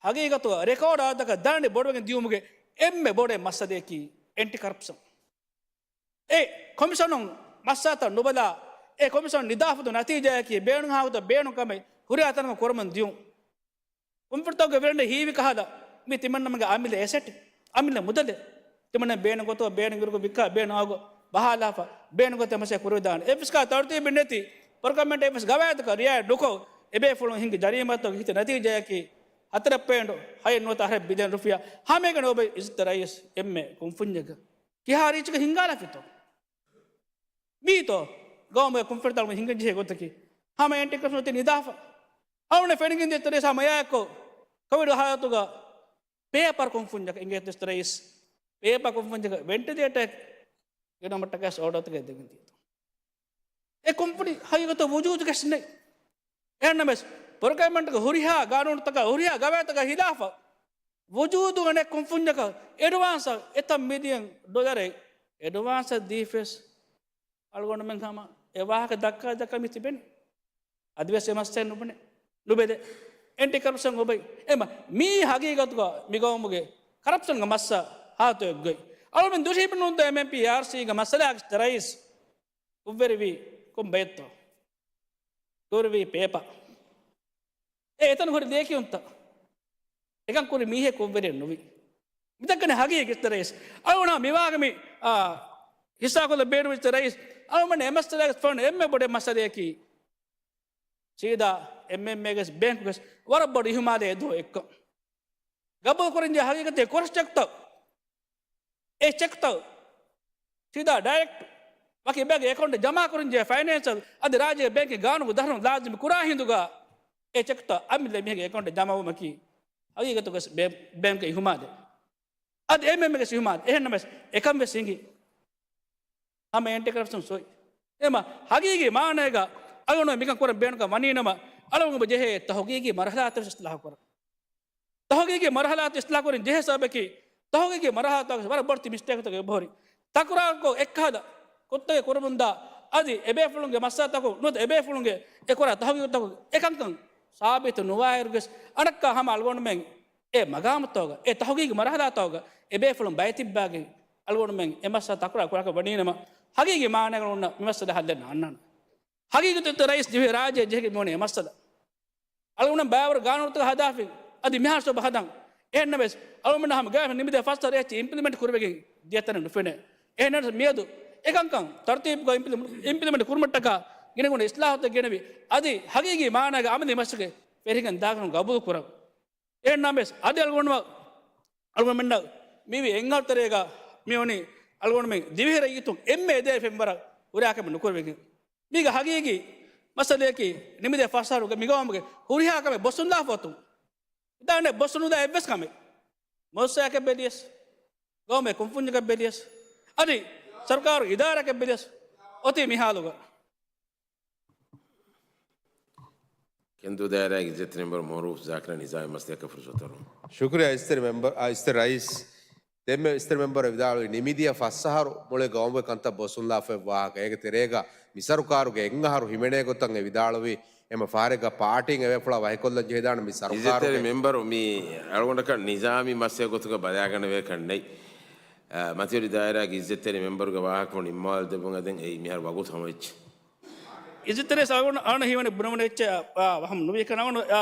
ހަގީގަތުގަ ރެކޯޑް އަދަދަކަށް ދަނޑި ބޮޑުވެގެން ދިޔުމުގެ އެންމެ ބޮޑު މައްސަލައަކީ އެންޓި ކަރަޕްޝަން. އެ ކޮމިޝަނުން މައްސަލަތައް ނުބަލާ، އެ ކޮމިޝަނުން ނިދާފަދަ ނަތީޖާއަކީ ބޭނުންހާ ގޮތަށް ބޭނުން ކަމެއް ހުރިހާ ތަނަކަށް ކުރަމުން ދިޔުން. ކުންފުނިތަކުގެ ވެރިން ހީވި ކަހަލަ، މި ތިމަންނަމެންގެ އަމިއްލަ އެސެޓް، އަމިއްލަ މުދަލެއް ތިމަންނަމެން ބޭނުން ގޮތުގަ ބޭނުން އިރުގަ ވިއްކާ ބޭނުން އައުގަ ބަހާލާފަ ބޭނުން ގޮތެއް މަސައްކަތް ކުރެވިދާނެ. އެއްވެސް ކަހަލަ ތަރުތީބެއް ނެތި، ޕްރޮކިއުމަންޓް އެއްވެސް ގަވާއިދުތަކަށް ރިއާޔަތް ނުކޮށް، އެބޭފުޅުން ހިނގި ޖަރީމާތައް ހިތި ނަތީޖާއަކީ ހަތަރެއް ޕޮއިންޓު ހަތް ނުވަތަ އަށެއް ބިލިއަން ރުފިޔާ ހަމައެކަނި އޮބެ އިއްޒަތްތެރި ރައީސް އެންމެ ކުންފުންޏެއްގަ ކިހާ ރީޗަކަށް ހިނގާލާފިތޯ؟ މީތޯ ގައުމުގެ ކުންފުނިތައް ހިނގަން ޖެހޭ ގޮތަކީ؟ ހަމަ އެންޓި ކަރަޕްޝަން އޮތީ ނިދާފަ. އަޅުގަނޑަށް ފެނިގެން ދިޔަ ތެރޭސް ހަމަ އެއާއެއްކޮށް ކޮވިޑް ހާލަތުގަ ޕޭޕަރ ކުންފުންޏަކަށް އިނގޭތޯ އިއްޒަތްތެރި ރައީސް، ޕޭޕަރ ކުންފުންޏަކަށް ވެންޓިލޭޓަރެއް ގެނައުމަށްޓަކައި އޯޑަރތަކެއް ދެގެން ދިޔަތޯ؟ އެ ކުންފުނި ހަގީގަތަށް ވުޖޫދުގައެއް ނެތް. އެހެންނަމަވެސް، ޕްރޮކިއުމަންޓްގެ ހުރިހާ ގާނޫނުތަކާ ހުރިހާ ގަވާއިދުތަކާ ހިލާފަށް ވުޖޫދުގަ ނެތް ކުންފުންޏަކަށް އެޑްވާންސަށް އެތައް މިލިއަން ޑޮލަރެއް އެޑްވާންސަށް ދީފަވެސް، އަޅުގަނޑުމެން ހަމަ އެ ވާހަކަ ދައްކާ ދައްކާ މި ތިބެނީ. އަދިވެސް އެ މައްސަލަ ނުބުނެ، ނުބެލެ. އެންޓި ކަރަޕްޝަން އޮބެ. އެމަ މީ ހަގީގަތުގަ މި ގައުމުގެ ކަރަޕްޝަންގެ މައްސަލަ ހާލަތު އެއްގޮތް. އަޅުމެން ދުށީ ބުނުންތަ އެމްއެމްޕީ އާރްސީގެ މައްސަލައަކީ އިއްޒަތްތެރި ރައީސް ކުށްވެރިވީ ކޮން ބައެއްތޯ؟ ކުށްވެރިވީ ޕޭޕަރ. އެ އެތަން ހުރި ލިޔެކިޔުންތައް. އެކަން ކުރި މީހެއް ކުށްވެރިއެއް ނުވި. މިދައްކަނީ ހަގީގަތް އިއްޒަތްތެރި ރައީސް. އަޅުގަނޑު މިވާގެ މި، އާ، ހިއްސާކޮށްލަ ބޭނުން އިއްޒަތްތެރި ރައީސް. އަޅުގަނޑު އެ މައްސަލައިގެ ފަން އެންމެ ބޮޑެއް މައްސަލައަކީ ސީދާ އެމްއެމްއޭގެ ބޭންކުގެ ވަރަށް ބޮޑު އިހުމާލެއް އެދުވަ އެއްކޮށް. ގަބޫލު ކުރަންޖެހޭ ހަގީގަތެއް ކޮރަސް ޗެކްތައް. އެ ޗެކްތައް ސީދާ ޑައިރެކްޓް ވަކި ބޭންކް އެކައުންޓެއް ޖަމާ ކުރަންޖެހޭ ފައިނޭންސަލް އަދި ރާއްޖޭގެ ބޭންކިން ގާނޫނުގެ ދަށުން ލާޒިމް ކުރާ ހިނދުގަ އެ ޗެކްތައް އަމިއްލަ މީހެއްގެ އެކައުންޓެއް ޖަމާވުމަކީ ހަގީގަތުގަ ބޭ-، ބޭންކްގެ އިހުމާލެއް. އަދި އެމްއެމްއޭގެ އިހުމާލެއް. އެހެންނަމަވެސް އެކަން ވެސް ހިނގި. ހަމަ އެންޓި ކަރަޕްޝަން ސޮއި. އެމަ ހަގީގީ މާނައިގަ އަޅުގަނޑު މިކަން ކުރަން ބޭނުންކަން ވަނީނަމަ، އަޅުގަނޑު ޖެހޭ ތަހުގީގީ މަރުހަލާތަށް ވެސް އިސްލާހު ކުރަން. ތަހުގީގީ މަރުހަލާތަށް އިސްލާހު ކުރަން ޖެހޭ ސަބަބަކީ، ތަހުގީގީ މަރުހަލާތަކުގަ ވަރަށް ބޮޑު މިސްޓޭކްތަކެއް އެބަހުރި. ތަކުރާރުކޮށް އެއްކަހަލަ ކުށްތަކެއް ކުރަމުންދާ، އަދި އެބޭފުޅުންގެ މައްސަލަތަކުން ނުވަތަ އެބޭފުޅުންގެ އެ ކުރާ ތަހުގީގުތަކުން އެކަންކަން ސާބިތު ނުވާއިރުވެސް، އަނެއްކާ ހަމަ އަޅުގަނޑުމެން އެ މަގާމުތަކުގަ، އެ ތަހުގީގު މަރުހަލާތަކުގަ އެބޭފުޅުން ބައިތިއްބާގެން އަޅުގަނޑުމެން އެ މައްސަލަ ތަކުރާރު ކުރާކަށް ވަނީނަމަ، ހަގީގީ މާނައިގަ އޮންނަ މި މައްސަލަ ހައްލެއް ނާންނާނެ. ހަގީގަތުގަ ރައީސް ދިވެހި ރާއްޖެ ޖެހިގެން މިވަނީ އެ މައްސަލަ. އަޅުގަނޑު ބައިވަރު ގާނޫނުތަކަށް ހަދާފިން، އަދި މިހާރު ސޮބަ ހަދަން. އެހެންނަމަވެސް، އަޅުގަނޑު ހަމަ ގާތް ނިމިދިޔަ ފަސް ސަތޭކަ އެއްޗެއް އިމްޕްލިމެންޓް ކުރެވިގެން ދިޔަ ތަނެއް ނުފެނޭ. އެހެންނަމަވެސް މިއަދު އެކަންކަން ތަރުތީބުކޮށް އިމްޕްލި-، އިމްޕްލިމެންޓް ކުރުމަށްޓަކާ ގިނަގުނަ އިސްލާހުތައް ގެނެވި، އަދި ހަގީގީ މާނައިގަ އަމަލީ މަސައްކަތް ފެށިގެން ދާކަން ގަބޫލު ކުރަން. އެހެންނަމަވެސް، އަދި އަޅުގަނޑު، އަޅުގަނޑުމެންނަށް މިވީ އެއްއަހަރު ތެރޭގަ މިވަނީ އަޅުގަނޑުމެން ދިވެހި ރައްޔިތުން އެންމެ އެދޭ ފެންވަރަށް ހުރިހާ ކަމެއް ނުކުރެވިގެން. މީގަ ހަގީގީ މައްސަލައަކީ ނިމިދިޔަ ފަސް އަހަރުގެ މިގައުމުގެ ހުރިހާ ކަމެއް ބޮއްސުންލާފަ އޮތުން. ދާނެ ބޮއްސު ނުލާ އެއްވެސް ކަމެއް. މުއައްސަސާއަކަށް ބެލިޔަސް، ގައުމެއް ކުންފުންޏަކަށް ބެލިޔަސް، އަދި ސަރުކާރު އިދާރާއަކަށް ބެލިޔަސް އޮތީ މި ހާލުގަ. ކެނދު ދާއިރާގެ އިއްޒަތްތެރި މެމްބަރު މައުރޫފް ޒާކިރަށް ނިޒާމީ މައްސަލައަކަށް ފުރުސަތު އަރުން. ޝުކުރިއްޔާ އިއްޒަތްތެރި މެމްބަރު، އާ، އިއްޒަތްތެރި ރައީސް. ދެންމެ އިއްޒަތްތެރި މެމްބަރު ވިދާޅުވި ނިމިދިޔަ ފަސް އަހަރު މުޅި ގައުމުގެ ކަންތައް ބޮއްސުންލާފައި ވާހަކަ. އޭގެ ތެރޭގަ މި ސަރުކާރުގެ އެއްއަހަރު ހިމެނޭ ގޮތަށް އެ ވިދާޅުވި. އެމަ ފާރެއްގަ ޕާޓީން އެބޭފުޅާ ވަކިކޮށްލަން ޖެހިދާނެ މި ސަރުކާރުގެ. އިއްޒަތްތެރި މެމްބަރު މި އަޅުގަނޑަކަށް ނިޒާމީ މައްސަލަ ގޮތުގަ ބަލާގަނެވޭކަށް ނެތް. އާ، މަތިވެރި ދާއިރާގެ އިއްޒަތްތެރި މެމްބަރުގެ ވާހަކަ ނިންމާލަދެއްވުން އަދި އެއީ މިހާރު ވަގުތު ހަމަވެއްޖެ. އިއްޒަތްތެރި ސަލްމަން އަޅުގަނޑަށް ހީވަނީ ބުނެވުނު އެއްޗެއް، އާ، ވަހަމް ނުވި ކަން އަޅުގަނޑު، އާ،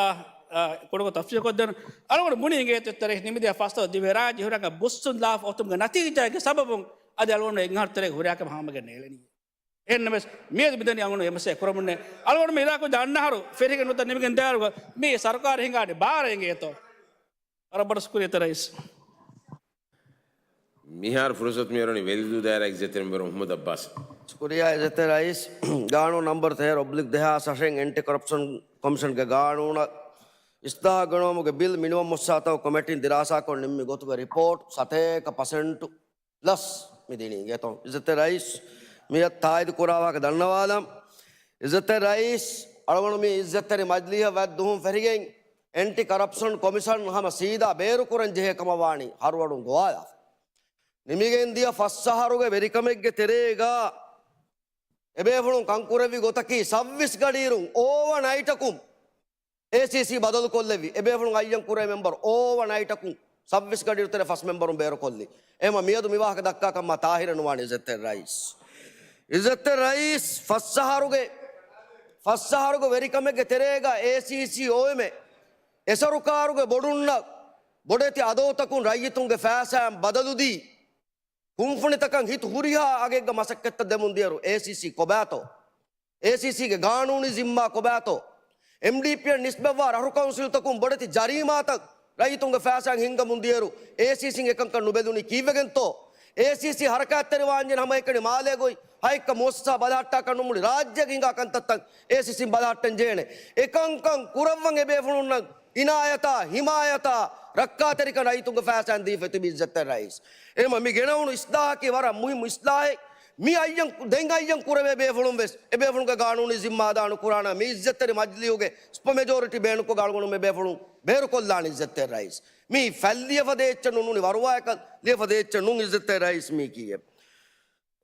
އާ، ކުޑަކޮށް ތަފްސީލް ކޮށްދޭން. އަޅުގަނޑު ބުނީ އިނގޭތޯ އިއްޒަތްތެރި ނިމިދިޔަ ފަސް އަހަރު ދިވެހިރާއްޖެ ހުރިހާ ބޮއްސުން ލާފަ އޮތުމުގެ ނަތީޖާގެ ސަބަބުން އަދި އަޅުގަނޑު އެއް އަހަރު ތެރޭގަ ހުރިހާ ކަމެއް ހަމަގެން ނޭޅެނީ. އެހެންނަމަވެސް، މިއަދު މިދަނީ އަޅުގަނޑު އެ މައްސަލަ ކުރަމުންނޭ. އަޅުގަނޑު މި އިރާދަކުރި ދަންނަ އަހަރު ފެށިގެން ނުވަތަ ނިމިގެން ދާއިރުގަ މި ސަރުކާރަށް ހިނގާނެ ބާރެއް އިނގޭތޯ؟ ވަރަށް ބޮޑަށް ޝުކުރިއްޔާ އިއްޒަތްތެރި ރައީސް. މިހާރު ފުރުސަތު މިއޮވެނީ ވެލިދޫ ދާއިރާގެ އިއްޒަތްތެރި މެމްބަރު މުޙައްމަދު އައްބާސް. ޝުކުރިއްޔާ އިއްޒަތްތެރި ރައީސް. ގާނޫނު ނަންބަރު ތޭރަ އޮބްލިކް ދެހާސް އަށެއް އެންޓި ކޮރަޕްޝަން ކޮމިޝަންގެ ގާނޫނަށް އިސްލާހު ގެނައުމުގެ ބިލް މިނިވަން މުއައްސަސާތަކުގެ ކޮމިޓީން ދިރާސާކޮށް ނިންމި ގޮތުގެ ރިޕޯޓް ސަތޭކަ ޕަސެންޓު ޕްލަސް މި ދިނީ އިނގޭތޯ؟ އިއްޒަތްތެރި ރައީސް، މިއަދު ތާއީދު ކުރާ ވާހަކަ ދަންނަވާލަން. އިއްޒަތްތެރި ރައީސް، އަޅުގަނޑު މި އިއްޒަތްތެރި މަޖިލީހަށް ވައްދުހުން ފެށިގެން އެންޓި ކަރަޕްޝަން ކޮމިޝަން ހަމަ ސީދާ ބޭރުކުރަން ޖެހޭ ކަމަށް ވާނީ ހަރުއަޑުން ގޮވާލާފަ. ނިމިގެން ދިޔަ ފަސް އަހަރުގެ ވެރިކަމެއްގެ ތެރޭގަ އެބޭފުޅުން ކަންކުރެއްވި ގޮތަކީ ސައްވީސް ގަޑިއިރުން އޯވަރ ނައިޓަކުން އޭސީސީ ބަދަލުކޮށްލެއްވި. އެބޭފުޅުން އައްޔަން ކުރޭ މެމްބަރު އޯވަރ ނައިޓަކުން ސައްވީސް ގަޑިއިރު ތެރޭ ފަސް މެމްބަރުން ބޭރުކޮށްލި. އެހެންވީމަ މިއަދު މި ވާހަކަ ދައްކާކަށް މާ ތާހިރެއް ނުވާނެ އިއްޒަތްތެރި ރައީސް. އިއްޒަތްތެރި ރައީސް، ފަސް އަހަރުގެ، ފަސް އަހަރުގެ ވެރިކަމެއްގެ ތެރޭގަ އޭސީސީ އޯއެމްއޭ އެ ސަރުކާރުގެ ބޮޑުންނަށް ބޮޑެތި އަދަދުތަކުން ރައްޔިތުންގެ ފައިސާއިން ބަދަލުދީ، ކުންފުނިތަކަށް ހިތު ހުރިހާ އަގެއްގަ މަސައްކަތްތައް ދެމުން ދިޔައިރު އޭސީސީ ކޮބާތޯ؟ އޭސީސީގެ ގާނޫނީ ޒިންމާ ކޮބާތޯ؟ އެމްޑީޕީއަށް ނިސްބަތްވާ ރަށު ކައުންސިލްތަކުން ބޮޑެތި ޖަރީމާތައް ރައްޔިތުންގެ ފައިސާއިން ހިންގަމުން ދިޔައިރު އޭސީސީން އެކަންކަން ނުބެލުނީ ކީއްވެގެންތޯ؟ އޭސީސީ ހަރަކާތްތެރިވާންޖެހޭ ހަމައެކަނި މާލޭގައި ހައެއްކަ މުއައްސަސާ ބަލަހައްޓާކަށް ނުމުޅި ރާއްޖޭގަ ހިނގާ ކަންތައްތައް އޭސީސީން ބަލަހައްޓަން ޖެހޭނެ. އެކަންކަން ކުރައްވަން އެބޭފުޅުންނަށް އިނާޔަތާ، ހިމާޔަތާ، ރައްކާތެރިކަން ރައްޔިތުންގެ ފައިސާއިން ދީފަ ތިބި އިއްޒަތްތެރި ރައީސް. އެހެންވީމަ މި ގެނައުނު އިސްލާހަކީ ވަރަށް މުހިއްމު އިސްލާހެއް. މި އައްޔަން، ދެން އައްޔަން ކުރެވޭ ބޭފުޅުން ވެސް އެބޭފުޅުންގެ ގާނޫނީ ޒިންމާ އަދާ ނުކުރާނަމަ މި އިއްޒަތްތެރި މަޖިލީހުގެ ސުޕަ މެޖޯރިޓީ ބޭނުންކޮށް އަޅުގަނޑު މި ބޭފުޅުން ބޭރުކޮށްލާނެ އިއްޒަތްތެރި ރައީސް. މީ ފަތްލިޔަފަ ދޭ އެއްޗެއް ނޫނީ، ވަރުވާއަކަށް ލިޔަފަ ދޭ އެއްޗެއް ނޫން އިއްޒަތްތެރި ރައީސް މީ ކީއެއް.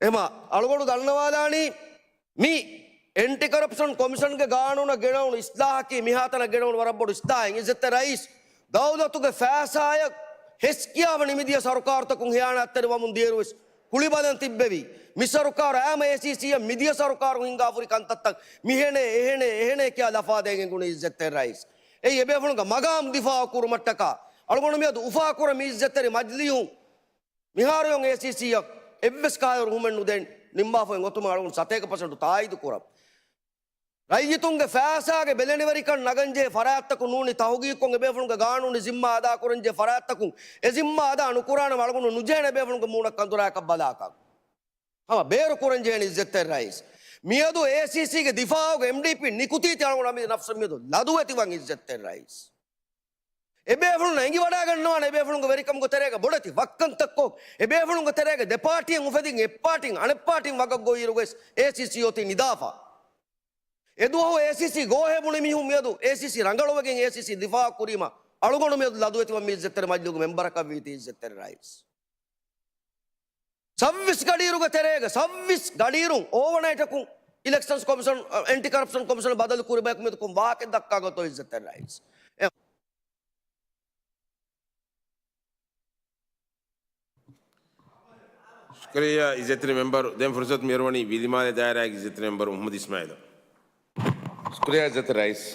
އެހެންވީމަ އަޅުގަނޑު ދަންނަވާލާނީ މި އެންޓި ކަރަޕްޝަން ކޮމިޝަންގެ ގާނޫނަށް ގެނައުނު އިސްލާހަކީ މިހާތަނަށް ގެނައުނު ވަރަށް ބޮޑު އިސްލާހެއް. އިއްޒަތްތެރި ރައީސް، ދައުލަތުގެ ފައިސާއަށް ހެސްކިޔާފަ ނިމިދިޔަ ސަރުކާރުތަކުން ހިޔާނާތްތެރިވަމުން ދިޔައިރު ވެސް ކުޅިބަލަން ތިއްބެވި. މި ސަރުކާރު އާއްމު އޭސީސީއަށް މިދިޔަ ސަރުކާރުން ހިންގާފަ ހުރި ކަންތައްތައް މިހެނޭ، އެހެނޭ، އެހެނޭ ކިޔާ ލަފާދޭން އެނގުނީ އިއްޒަތްތެރި ރައީސް. އެއީ އެބޭފުޅުންގެ މަގާމް ދިފާއު ކުރުމަށްޓަކާ އަޅުގަނޑު މިއަދު އުފާކުރަން މި އިއްޒަތްތެރި މަޖިލީހުން މިހާރު އޭ ސީ ސީއަށް އެއްވެސް ކާއިރު ހުމެއް ނުދޭން ނިންމާފައި އޮތުމަށް އަޅުގަނޑު ސަތޭކަ ޕަސެންޓު ތާއީދު ކުރަން. ރައްޔިތުންގެ ފައިސާގެ ބެލެނިވެރިކަން ނަގަންޖެހޭ ފަރާތްތަކުން ނޫނީ ތަހުގީގުކޮށް އެބޭފުޅުންގެ ގާނޫނީ ޒިންމާ އަދާކުރަންޖެހޭ ފަރާތްތަކުން އެ ޒިންމާ އަދާ ނުކުރާނަމަ އަޅުގަނޑު ނުޖެހޭނެ އެބޭފުޅުންގެ މޫނަށް ކަނދުރާއަކަށް ބަލާކަށް. ހަމަ ބޭރު ކުރަންޖެހޭނެ އިއްޒަތްތެރި ރައީސް. މިއަދު އޭ ސީ ސީގެ ދިފާއުގެ އެމްޑީޕީ ނިކުތީތީ އަޅުގަނޑު އަމިއްލަ ނަފްސަށް މިއަދު ލަދުވެތިވަން އިއްޒަތްތެރި ރައީސް. އެބޭފުޅުންނަށް އެނގިވަޑައިގަންނަވާނެ އެބޭފުޅުންގެ ވެރިކަމުގެ ތެރޭގަ ބޮޑެތި ވައްކަންތައްކޮށް، އެބޭފުޅުންގެ ތެރޭގަ ދެޕާޓީއެއް އުފެދިން އެއްޕާޓީން އަނެއްޕާޓީން ވަގަށް ގޮވިއިރު ވެސް އޭ ސީ ސީ އޮތީ ނިދާފަ. އެދުވަހު އޭ ސީ ސީ ގޯހޭ ބުނި މީހުން މިއަދު އޭ ސީ ސީ ރަނގަޅުވެގެން އޭ ސީ ސީ ދިފާއު ކުރީމަ އަޅުގަނޑު މިއަދު ލަދުވެތިވަން މި އިއްޒަތްތެރި މަޖިލީހުގެ މެމްބަރަކަށް ވީތީ އިއްޒަތްތެރި ރައީސް. ސައްވީސް ގަޑިއިރުގެ ތެރޭގަ ސައްވީސް ގަޑިއިރުން އޯވަރ ނައިޓަކުން އިލެކްޝަންސް ކޮމިޝަން، އެންޓި ކަރަޕްޝަން ކޮމިޝަން ބަދަލު ކުރި ބަޔަކު މިއަދު ކޮން ވާހަކައެއް ދައްކާ ގޮތޯ އިއްޒަތްތެރި ރައީސް. އެ ޝުކުރިއްޔާ އިއްޒަތްތެރި މެމްބަރު. ދެން ފުރުސަތު މިއޮރުވަނީ ވިލިމާލެ ދާއިރާގެ އިއްޒަތްތެރި މެމްބަރު މުޙައްމަދު އިސްމާއީލަށް. ޝުކުރިއްޔާ އިއްޒަތްތެރި ރައީސް.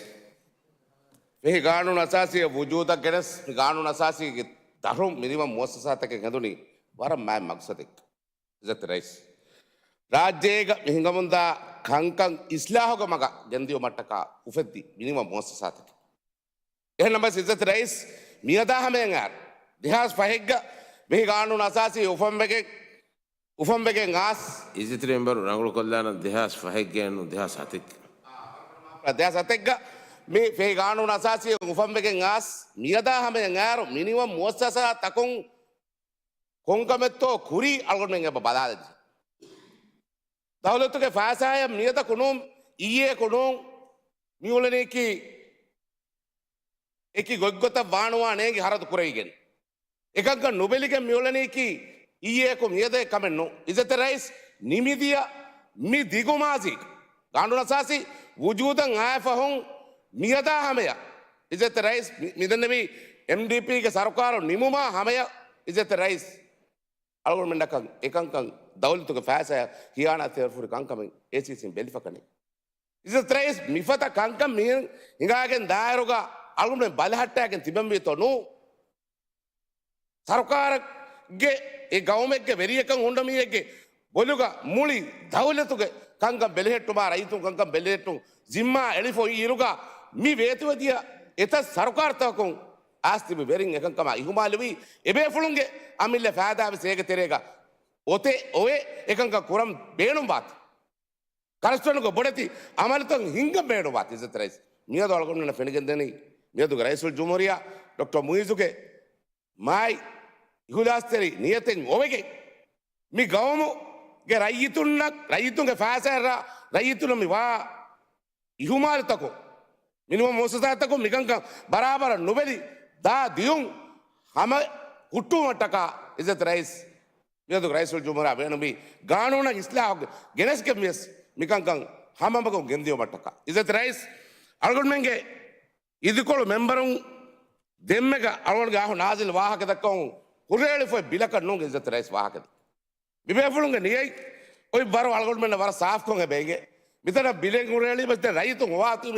ފެހި ގާނޫނު އަސާސީ ވުޖޫދަށް ގެނެސް، ގާނޫނު އަސާސީގެ ދަށުން މިނިވަން މުއައްސަސާތަކެއް ހެނދުނީ ވަރަށް މާތް މަގްސަދެއް. އިއްޒަތްތެރި ރައީސް، ރާއްޖޭގަ މި ހިނގަމުންދާ ކަންކަން އިސްލާހުގެ މަގަށް ގެންދިޔުމަށްޓަކާ އުފެއްދި މިނިވަން މުއައްސަސާތަކެއް. އެހެންނަމަވެސް އިއްޒަތްތެރި ރައީސް، މިއަދާ ހަމަޔަށް އައި ދެހާސް ފަހެއްގަ މި ގާނޫނު އަސާސީ އުފަންވެގެން، އުފަންވެގެން އާސް. އިއްޒަތްތެރި މެމްބަރު ރަނގަޅުކޮށްލާނަން ދެހާސް ފަހެއްގައެއްނު ދެހާސް ހަތެއް. ދެހާސް ހަތެއްގަ މި ފެހި ގާނޫނު އަސާސީ އުފަންވެގެން އާސް މިއަދާ ހަމަޔަށް އައިރު މިނިވަން މުއައްސަސާތަކުން ކޮންކަމެއްތޯ ކުރީ އަޅުގަނޑުމެން އެބަ ބަލާލަންޖެ. ދައުލަތުގެ ފައިސާއަށް މިއަދަކު ނޫން، އިއްޔެއަކު ނޫން، މިއުޅެނީކީ އެކި ގޮތްގޮތަށް ވާނުވާ ނޭނގި ހަރަދު ކުރެވިގެން. އެކަންކަން ނުބެލިގެން މިއުޅެނީކީ އިއްޔެއަކު މިއަދައެއް ކަމެއް ނޫން. އިއްޒަތްތެރި ރައީސް، ނިމިދިޔަ މި ދިގު މާޒީގަ ގާނޫނު އަސާސީ ވުޖޫދަށް އާފަހުން މިއަދާ ހަމަޔަށް އިއްޒަތްތެރި ރައީސް މި، މިދެންނެވީ އެމްޑީޕީގެ ސަރުކާރު ނިމުމާ ހަމަޔަށް އިއްޒަތްތެރި ރައީސް އަޅުގަނޑުމެންނަކަށް އެކަންކަން ދައުލަތުގެ ފައިސާއަށް ހިޔާނާތްތެރިފަ ހުރި ކަންކަމެއް އޭސީސީން ބެލިފަކަނި. އިއްޒަތް ރައީސް މިފަދަ ކަންކަން މިހެން ހިނގާގެން ދާއިރުގަ އަޅުގަނޑުމެން ބަލަހައްޓާގެން ތިބެންވީތޯ ނޫ؟ ސަރުކާރަށް ގެ އެ ގައުމެއްގެ ވެރިޔަކަށް ހުންނަ މީހެއްގެ ބޮލުގަ މުޅި ދައުލަތުގެ ކަންކަން ބެލެހެއްޓުމާ، ރައްޔިތުން ކަންކަން ބެލެހެއްޓުން ޒިންމާ އެޅިފަ އޮތް އިރުގަ، މި ވޭތުވެދިޔަ އެތައް ސަރުކާރުތަކުން އައިސް ތިބި ވެރިން އެކަންކަމާ އިހުމާލުވީ، އެބޭފުޅުންގެ އަމިއްލަ ފައިދާވެސް އޭގެ ތެރޭގަ އޮތެ އޮވެ އެކަންކަން ކުރަން ބޭނުންވާތީ. ކަރަސްތަނުގެ ބޮޑެތި އަމަލުތައް ހިންގަން ބޭނުންވާތީ. އިއްޒަތް ރައީސް، މިއަދު އަޅުގަނޑުމެންނަށް ފެނިގެންދަނީ، މިއަދުގެ ރައީސުލްޖުމްހޫރިއްޔާ ޑޮކްޓަރ މުއިއްޒުގެ މާތް އިހުލާސްތެރި ނިޔަތެއް އޮވެގެން، މި ގައުމުގެ ރައްޔިތުންނަށް، ރައްޔިތުންގެ ފައިސާއަށް، ރައްޔިތުންނަށް މި ވާ އިހުމާލުތަކުން، މިނިވަން މުއައްސަސާތަކުން މިކަންކަން ބަރާބަރަށް ނުބެލި ދާ ދިޔުން ހަމަ ހުއްޓުވުމަށްޓަކާ، އިއްޒަތް ރައީސް، މިއަދު ރައީސުލްޖުމްހޫރިއްޔާ ބޭނުންވީ ގާނޫނަށް އިސްލާހު ގެނެސްގެން ވިޔަސް މިކަންކަން ހަމަމަގުން ގެންދިޔުމަށްޓަކާ. އިއްޒަތް ރައީސް، އަޅުގަނޑުމެންގެ އިދިކޮޅު މެމްބަރުން ދެންމެގަ އަޅުގަނޑުގެ އަހު ނާޒިލް ވާހަކަ ދައްކަމުން ހުރިހާ އެޅިފައި ބިލަކަށް ނޫން އިއްޒަތް ރައީސް ވާހަކަ ދޭ. މިބޭފުޅުންގެ ނިޔަތް އޮތް ވަރު އަޅުގަނޑުމެންނަށް ވަރަށް ސާފްކޮށް އެބަ އެނގޭ. މިތަނަށް ބިލެއް ހުރެއެޅީމަ ދެން ރައްޔިތުން ހޮވާތީ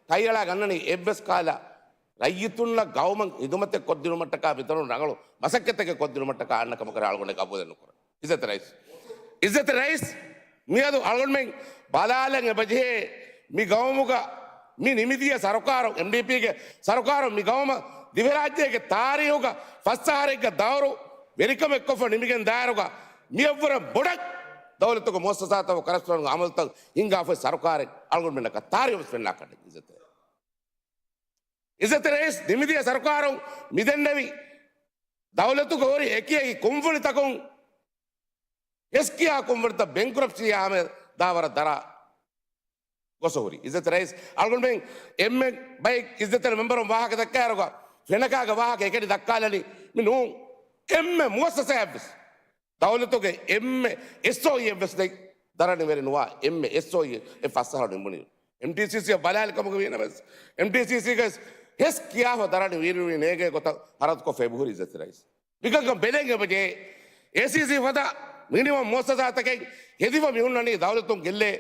ކައިއަޅާ ގަންނަނީ އެއްވެސް ކަހަލަ ރައްޔިތުންނަށް ގައުމަށް ހިދުމަތެއް ކޮށްދިނުމަށްޓަކާ މިތަނުން ރަނގަޅު މަސައްކަތެއް ކޮށްދިނުމަށްޓަކާ އަންނަ ކަމަކަށް އަޅުގަނޑު ގަބޫލެއް ނުކުރަން. އިއްޒަތް ރައީސް. އިއްޒަތް ރައީސް، މިއަދު އަޅުގަނޑުމެން ބަލާލަން އެބަޖެހޭ މި ގައުމުގަ މި ނިމިދިޔަ ސަރުކާރު، އެމްޑީޕީގެ ސަރުކާރު މި ގައުމަށް ދިވެހިރާއްޖޭގެ ތާރީހުގަ ފަސް އަހަރެއްގަ ދައުރު ވެރިކަމެއްކޮށްފަ ނިމިގެން ދާއިރުގަ މިއަށްވުރެ ބޮޑަށް ދައުލަތުގެ މުއައްސަސާތަކު ކަރަސްތަނުގެ އަމަލުތައް ހިންގާފައި ސަރުކާރެއް އަޅުގަނޑުމެންނަކަށް ތާރީހުވެސް ފެންނާކަށް އިއްޒަތް. އިއްޒަތް ރައީސް ނިމިދިޔަ ސަރުކާރުން މިދެންނެވި ދައުލަތުގަ ހުރި އެކި އެކި ކުންފުނިތަކުން އެސްކިޔާ ކުންފުނިތައް ބެންކްރަޕްސީ ހާމެ ދާވަރަށް ދަރާ ގޮސް ހުރި. އިއްޒަތް ރައީސް އަޅުގަނޑުމެން އެންމެ ބައެއް އިއްޒަތް މެމްބަރުން ވާހަކަ ދައްކާއިރުގަ ފެނަކާގެ ވާހަކަ އެކަނި ދައްކާލަނީ މި ނޫން. އެންމެ މުއައްސަސާއެއްވެސް ދައުލަތުގެ އެންމެ އެސްއޯއީއެއްވެސް ނެތް ދަރަނިވެރި ނުވާ އެންމެ އެސްއޯއީ އެ ފަސް އަހަރު ނިމުނީ. އެމްޓީސީސީއަށް ބަލާލި ކަމުގަ ވީނަމަވެސް، އެމްޓީސީސީގައި ހެސް ކިޔާފަ ދަރަނި ވީނުވީ ނޭގޭ ގޮތަށް ހަރަދުކޮށް ފެބުހުރި އިއްޒަތް ރައީސް. މިކަންކަން ބެލެން އެބަޖެހޭ. އޭސީސީ ފަދަ މިނިވަން މުއައްސަސާތަކެއް ހެދިފަ މިހުންނަނީ ދައުލަތުން ގެއްލޭ،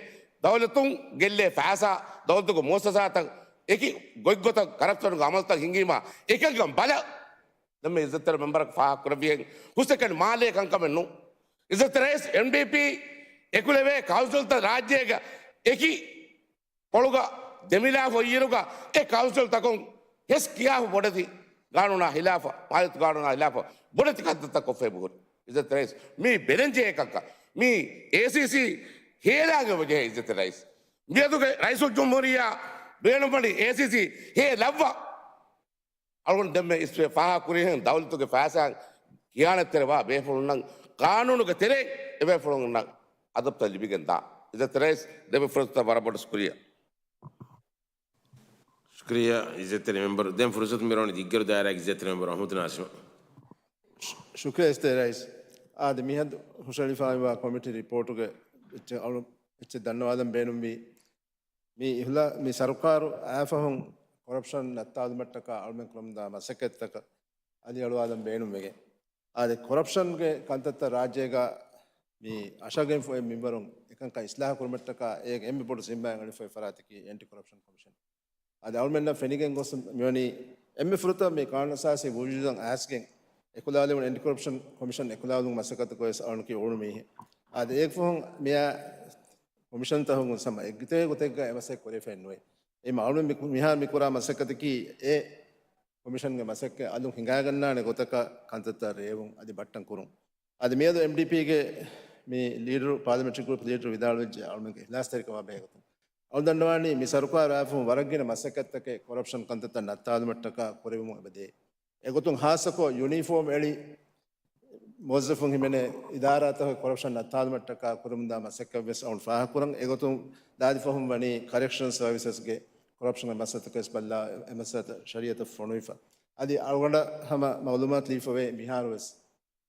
ދައުލަތުން ގެއްލޭ ފައިސާ، ދައުލަތުގެ މުއައްސަސާތައް އެކި ގޮތްގޮތަށް ކަރަޕްޝަނުގެ އަމަލުތައް ހިނގީމާ އެކަންކަން ބަލަ. ދެންމެ އިއްޒަތްތެރި މެމްބަރަކަށް ފާހަގަކުރެއްވިހެން ހުސްއެކަނި މާލޭ ކަންކަމެއް ނޫން. އިއްޒަތް ރައީސް އެމްޑީޕީ އެކުލެވޭ ކައުންސިލްތައް ރާއްޖޭގަ އެކި ކޮޅުގަ ދެމިލާފަ އޮތްއިރުގަ އެ ކައުންސިލްތަކުން ހެސް ކިޔާފަ ބޮޑެތި ގާނޫނާ ހިލާފަށް، މާލިޔަތު ގާނޫނާ ހިލާފަށް ބޮޑެތި ކަންތައްތައް ކޮށްފަ އެބަހުރި. އިއްޒަތް ރައީސް މީ ބެލެންޖެހޭ ކަންކަން. މީ އޭސީސީ ހޭލާން އެބަޖެހޭ އިއްޒަތް ރައީސް. މިއަދުގެ ރައީސުލްޖުމްހޫރިއްޔާ ބޭނުންވަނީ އޭސީސީ ހޭލައްވާ. އަޅުގަނޑު ދެންމެ އިސްވެ ފާހަގަކުރިހެން ދައުލަތުގެ ފައިސާއަށް ޚިޔާނަތްތެރިވާ ބޭފުޅުންނަށް ޤާނޫނުގެ ތެރެއިން އެބޭފުޅުންނަށް އަދަބުތައް ލިބިގެން ދާ. އިއްޒަތް ރައީސް ދެންމެ ފުރުސަތަށް ވަރަށް ބޮޑަށް ޝުކުރިއްޔާ. ޝުކުރިއްޔާ އިއްޒަތްތެރި މެމްބަރު. ދެން ފުރުސަތު މިރޯނީ ދިއްގަރު ދާއިރާގެ އިއްޒަތްތެރި މެމްބަރު އަޙްމަދު ނާސިމަށް. ޝު-، ޝުކުރިއްޔާ އިއްޒަތްތެރި ރައީސް. އާދެ، މިހަދު ހުށަހެޅިފައިވާ ކޮމިޓީ ރިޕޯޓުގެ އެއްޗެއް އަޅު-، އެއްޗެއް ދަންނަވާލަން ބޭނުންވީ. މި އިހުލާ-، މި ސަރުކާރު އައިފަހުން ކޮރަޕްޝަން ނައްތާލުމަށްޓަކާ އަޅުމެން ކުރަމުންދާ މަސައްކަތްތަކަށް އަލިއަޅުވާލަން ބޭނުންވެގެން. އާދެ، ކޮރަޕްޝަންގެ ކަންތައްތައް ރާއްޖޭގަ މި އަށަގެންފައި މިންވަރުން އެކަންކަން އިސްލާހު ކުރުމަށްޓަކާ އޭގެ އެންމެ ބޮޑު ޒިންމާއެއް އަޅިފައި ފަރާތަކީ އެންޓި ކޮރަޕްޝަން ކޮމިޝަން. އަދި އަޅުމެންނަށް ފެނިގެން ގޮސް މިވަނީ އެންމެ ފުރަތަމަ މި ޤާނޫނުއަސާސީ ވުޖޫދަށް އައިސްގެން އެކުލާލެވުނު އެންޓި ކޮރަޕްޝަން ކޮމިޝަން އެކުލާލުން މަސައްކަތު ކޮށް އަޅުން ކި އުޅުނު މީހެއް. އާދެ، އޭގެ ފަހުން މިއާ ކޮމިޝަންތަކުން ސަމަ އެއްގިތޭ ގޮތެއްގަ އެ މަސައްކަތް ކުރެވިފައެއް ނުވޭ. އެ މަ-، އަޅުމެން މި-، މިހާރު މި ކުރާ މަސައްކަތަކީ އެ ކޮމިޝަންގެ މަސައްކަތް އަލުން ހިނގާގަންނާނެ ގޮތަކަށް ކަންތައްތައް ރޭވުން އަދި ބައްޓަން ކުރުން. އަދި މިއަދު އެމްޑީޕީގެ މި ލީޑަރު، ޕާލަމެންޓްރީ ގްރޫޕް ލީޑަރު ވިދާޅުވެއްޖެ އަޅުމެންގެ އިހްލާސްތެރިކަމާ ބެހޭގޮތުން. އަޅު ދަންނަވާނީ މި ސަރުކާރު އައިފަހުން ވަރަށް ގިނަ މަސައްކަތްތަކެއް ކޮރަޕްޝަން ކަންތައްތައް ނައްތާލުމަށްޓަކާ ކުރެވެމުން އެބަދޭ. އެގޮތުން ހާއްސަކޮށް ޔުނީފޯމް އެޅި މުވައްޒަފުން ހިމެނޭ އިދާރާތަކުގެ ކޮރަޕްޝަން ނައްތާލުމަށްޓަކާ ކުރަމުންދާ މަސައްކަތްވެސް އަޅުން ފާހަގަކުރަން. އެގޮތުން ދާދި ފަހުން ވަނީ ކަރެކްޝަން ސަރވިސަސްގެ ކޮރަޕްޝަންގެ މައްސަލަތަކަށް ބައްލާ އެ މައްސަލަތައް ޝަރީއަތަށް ފޮނުވިފަ. އަދި އަޅުގަނޑަށް ހަމަ މައުލޫމާތު ލިބިފަވޭ މިހާރުވެސް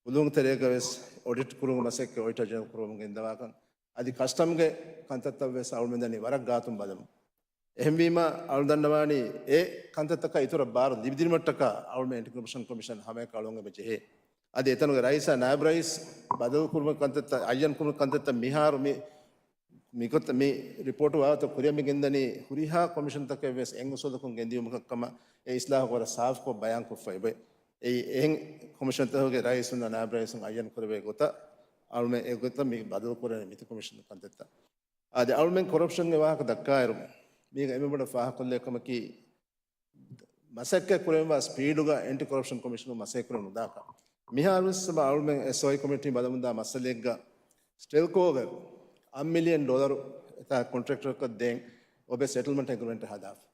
އުލުން ތެރޭގަވެސް އޮޑިޓް ކުރުމުގެ މަސައްކަތް އޮޑިޓަރ ޖެނެރަލް ކުރަމުން ގެންދަވާކަން އަދި ކަސްޓަމްގެ ކަންތައްތައްވެސް އަޅުމެން ދަނީ ވަރަށް ގާތުން ބަލަމުން. އެހެންވީމަ އަޅު ދަންނަވާނީ އެ ކަންތައްތަކަށް އިތުރަށް ބާރު ލިބިދިނުމަށްޓަކާ އަޅުމެން އެންޓި ކޮރަޕްޝަން ކޮމިޝަން ހަމައެކަނި އަޅުގަނޑު އެބަ ޖެހޭ. އަދި އެތަނުގެ ރައީސާ ނާއިބު ރައީސް ބަދަލު ކުރުމުގެ ކަންތައްތައް، އައްޔަން ކުރުމުގެ ކަންތައްތައް މިހާރު މި، މިގޮތަށް މި ރިޕޯޓު ވާގޮތަށް ކުރިއަށް މި ގެންދަނީ ހުރިހާ ކޮމިޝަންތަކެއްވެސް އެއް އުސޫލަކުން ގެންދިޔުމަކަށް ކަމަށް އެ އިސްލާހު ވަރަށް ސާފުކޮށް ބަޔާންކޮށްފަ އެބައޮތް. އެއީ އެހެން ކޮމިޝަންތަކުގެ ރައީސުންނާ ނާއިބު ރައީސުން އައްޔަން ކުރެވޭ ގޮތަށް އަޅުމެން އެ ގޮތަށް މި ބަދަލު ކުރަނީ މިތި ކޮމިޝަން ކަންތައްތައް. އާދެ، އަޅުމެން ކޮރަޕްޝަންގެ ވާހަކަ ދައްކާއިރު، މީގަ އެންމެ ބޮޑަށް ފާހަގަކޮށްލޭ ކަމަކީ، މަސައްކަތް ކުރެވޭ ސްޕީޑުގަ އެންޓި ކޮރަޕްޝަން ކޮމިޝަނުން މަސައްކަތް ކުރެވެން ނުދާކަން. މިހާރުވެސް ސަބަ އަޅުމެން އެސްއޯއީ ކޮމިޓީ ބަލަމުންދާ މައްސަލައެއްގަ ސްޓެލްކޯގައި އަށް މިލިއަން ޑޮލަރު އެތާ ކޮންޓްރެކްޓަރަކަށް ދޭން އޮބެ ސެޓްލްމަންޓް އެގްރިމެންޓް ހަދާފަ.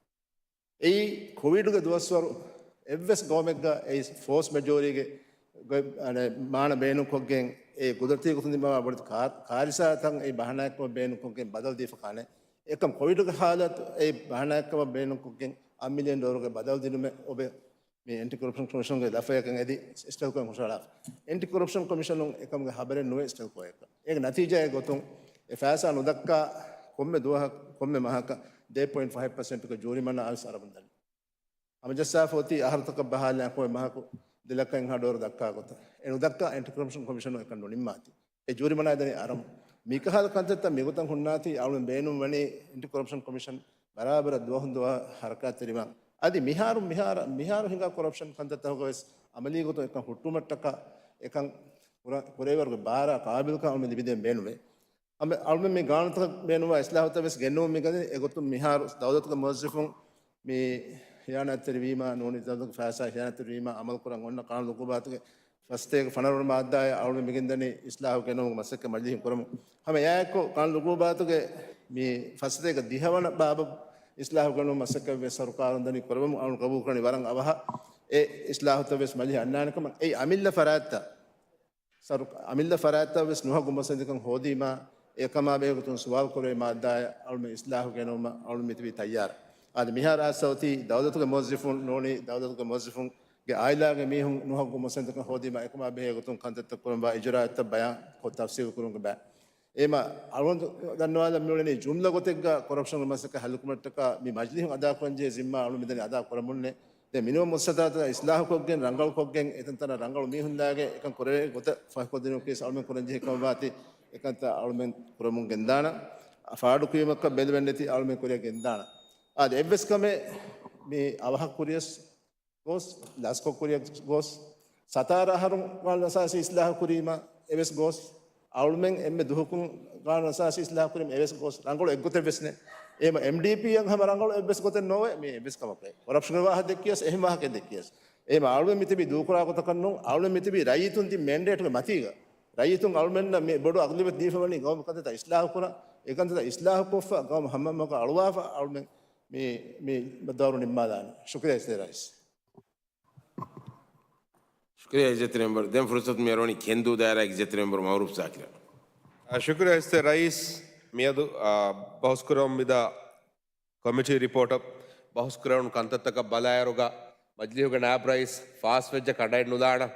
އެއީ ކޮވިޑުގެ ދުވަސްވަރު އެއްވެސް ގައުމެއްގަ އެ ފޯސް މެޖޯރީގެ ގޮތް، އަނެ، މާނަ ބޭނުންކޮށްގެން އެ ގުދުރަތީ ގޮތުން ދިމާވާ ބޮޑެތި ކާ-، ކާރިސާތައް އެ ބަހަނާއެއްކަމަށް ބޭނުންކޮށްގެން ބަދަލު ދީފަ ކާނެ. އެކަމް ކޮވިޑުގެ ހާލަތު އެ ބަހަނާއެއްކަމަށް ބޭނުންކޮށްގެން އަށް މިލިއަން ޑޮލަރުގެ ބަދަލު ދިނުމެއް އޮބެ މި އެންޓި ކޮރަޕްޝަން ކޮމިޝަންގެ ލަފަޔަކަށް އެދި ސްޓެލްކޯއިން ހުށަހަޅާފަ. އެންޓި ކޮރަޕްޝަން ކޮމިޝަނުން އެކަމުގެ ހަބަރެއް ނުވޭ ސްޓެލްކޯއަކަށް. އޭގެ ނަތީޖާއެއް ގޮތުން އެ ފައިސާ ނުދައްކާ ކޮންމެ ދުވަހަކު، ކޮންމެ މަހަކަށް ދެ ޕޮއިންޓް ފައިވް ޕަސެންޓުގެ ޖޫރިމަނާ އަވެސް އަރަމުންދަނީ. ހަމަޖައްސާފަ އޮތީ އަހަރުތަކަށް ބަހާލާ ކޮންމެ މަހަކު ދެ ލައްކަ އެއްހާ ޑޮލަރު ދައްކާ ގޮތަށް. އެ ނުދައްކާ އެންޓި ކޮރަޕްޝަން ކޮމިޝަނުން އެކަން ނުނިންމާތީ. އެ ޖޫރިމަނާ ދަނީ އަރަމުން. މިކަހަލަ ކަންތައްތައް މިގޮތަށް ހުންނާތީ އަޅުމެން ބޭނުން ވަނީ އެންޓި ކޮރަޕްޝަން ކޮމިޝަން ބަރާބަރަށް ދުވަހުން ދުވަހަށް ހަރަކާތްތެރިވާން. އަދި މިހާރު، މިހާރ-، މިހާރު ހިނގާ ކޮރަޕްޝަން ކަންތައްތަކުގަވެސް އަމަލީ ގޮތުން އެކަން ހުއްޓުވުމަށްޓަކާ އެކަން ކުރ-، ކުރެވޭވަރުގެ ބާރާ ޤާބިލްކަން އަޅުމެން ލިބިދޭން ބޭނުމޭ. އަމެ-، އަޅުމެން މި ގާނޫނުތަކަށް ބޭނުންވާ އިސްލާހުތައް ވެސް ގެންނަމުން މި ގަދަ އެގޮތުން މިހާރު ދައުލަތުގެ މުވައްޒަފުން މި ހިޔާނާތްތެރިވީމާ ނޫނީ ދައުލަތުގެ ފައިސާ ހިޔާނާތްތެރިވީމާ އަމަލުކުރަން އޮންނަ ޤާނޫނު އުގޫބާތުގެ ފަސްތޭކަ ފަނަރަ ވަނަ މާއްދާއަށް އަޅުމެން މިގެންދަނީ އިސްލާހު ގެނައުމުގެ މަސައްކަތް މަޖިލީހުން ކުރަމުން. ހަމަ އެއާއެއްކޮށް ޤާނޫނު އުގޫބާތުގެ މި ފަސްތޭކަ ދިހަ ވަނަ ބާބު އިސްލާހު ގެނައުމުގެ މަސައްކަތް ވެސް ސަރުކާރުން ދަނީ ކުރަމުން. އަޅުން ޤަބޫލުކުރަނީ ވަރަށް އަވަހަށް އެ އިސްލާހުތައް ވެސް މަޖިލީހަށް އަންނާނެ ކަމަށް. އެއީ އަމިއްލަ ފަރާތްތައް ސަރު-، އަމިއްލަ ފަރާތްތައް ވެސް ނުހައްގު މަސައްކަތްތަކަށް ހޯދީމާ، އެކަމާ ބެހޭގޮތުން ސުވާލު ކުރެވޭ މާއްދާއަށް އަޅުމެން އިސްލާހު ގެނައުމަށް އަޅުމެން މިތިބީ ތައްޔާރަށް. އާދެ، މިހާރު އައިސްފަ އޮތީ ދައުލަތުގެ މުވައްޒަފުން ނޫނީ، ދައުލަތުގެ މުވައްޒަފުންގެ އާއިލާގެ މީހުން ނުހައްގު މަސައްކަތްތަކަށް ހޯދީމާ، އެކަމާ ބެހޭގޮތުން ކަންތައްތައް ކުރަންވާ އިޖުރާއަތްތައް ބަޔާން ކޮށް ތަފްސީލު ކުރުމުގެ ބައި. އެހެންވީމާ، އަޅުގަނޑު ދަންނަވާލަން މިއުޅެނީ ޖުމްލަ ގޮތެއްގަ ކޮރަޕްޝަންގެ މަސައްކަތް ހައްލުކުރުމަށްޓަކާ މި މަޖިލީހުން އަދާކުރަންޖެހޭ ޒިންމާ އަޅުގަނޑު މިދަނީ އަދާ ކުރަމުންނޭ. ދެން މިނިވަން މުއައްސަސާތައް އިސްލާހުކޮށްގެން، ރަނގަޅުކޮށްގެން، އެތަންތަނަށް ރަނގަޅު މީހުން ލާގެން އެކަން ކުރެވޭ ގޮތަށް ފަހިކޮށްދިނުމަކީ ވެސް އަޅުމެން ކުރަންޖެހޭ ކަމަށްވާތީ، އެކަންތައް އަޅުމެން ކުރަމުން ގެންދާނަން. ފާޑުކުރީމަކަށް ބެލެވެންނެތި އަޅުމެން ކުރިއަށް ގެންދާނަން. އާދެ، އެއްވެސް ކަމެއް މި އަވަހަށް ކުރިޔަސް ގޮސް، ލަސްކޮށް ކުރިޔަސް ގޮސް، ސަތާރަ އަހަރުން ގާނޫނު އަސާސީ އިސްލާހު ކުރީމަ އެވެސް ގޮސް، އަޅުމެން އެންމެ ދުހަކުން ގާނޫނު އަސާސީ އިސްލާހު ކުރީމަ އެވެސް ގޮސް، ރަނގަޅު އެއްގޮތެއް ވެސް ނެތް. އެހެންވީމަ، އެމްޑީޕީއަށް ހަމަ ރަނގަޅު އެއްވެސް ގޮތެއް ނޯވޭ. މި އެއްވެސް ކަމަކަށް ކޮރަޕްޝަންގެ ވާހަކަ ދެއްކިޔަސް، އެހެން ވާހަކައެއް ދެއްކިޔަސް. އެހެންވީމަ، އަޅުމެން މިތިބީ ދޫކުރާ ގޮތަކަށް ނޫން، އަޅުމެން މިތިބީ ރައްޔިތުން ތިބި މެންޑޭޓުގެ މަތީގަ. ރައްޔިތުން އަޅުމެންނަށް މި ބޮޑު އަގުލިއްޔަތު ދީފަ ވަނީ ގައުމު ކަންތައްތައް އިސްލާހު ކުރަން. އެ ކަންތައްތައް އިސްލާހު ކޮށްފަ، ގައުމު ހަމަހަމަކަށް އަޅުވާފަ، އަޅުމެން މި، މި ދައުރު ނިންމާލާނީ. ޝުކުރިއްޔާ އިސްތަށި ރައީސް. ޝުކުރިއްޔާ އިއްޒަތްތެރި މެމްބަރު. ދެން ފުރުސަތު މި އަރުވަނީ ކެންދޫ ދާއިރާގެ އިއްޒަތްތެރި މެމްބަރު މައުރޫފް ޒާކިރަށް. އާ، ޝުކުރިއްޔާ އިއްޒަތްތެރި ރައީސް. މިއަދު، އާ، ބަހުސްކުރަމުން މިދާ ކޮމިޓީ ރިޕޯޓަށް ބަހުސްކުރެވުނު ކަންތައްތަކަށް ބަލާއިރުގަ، މަޖިލީހުގެ ނާއިބު ރައީސް ފާސްވެއްޖެ ކަނޑައެއް ނުލާނަން.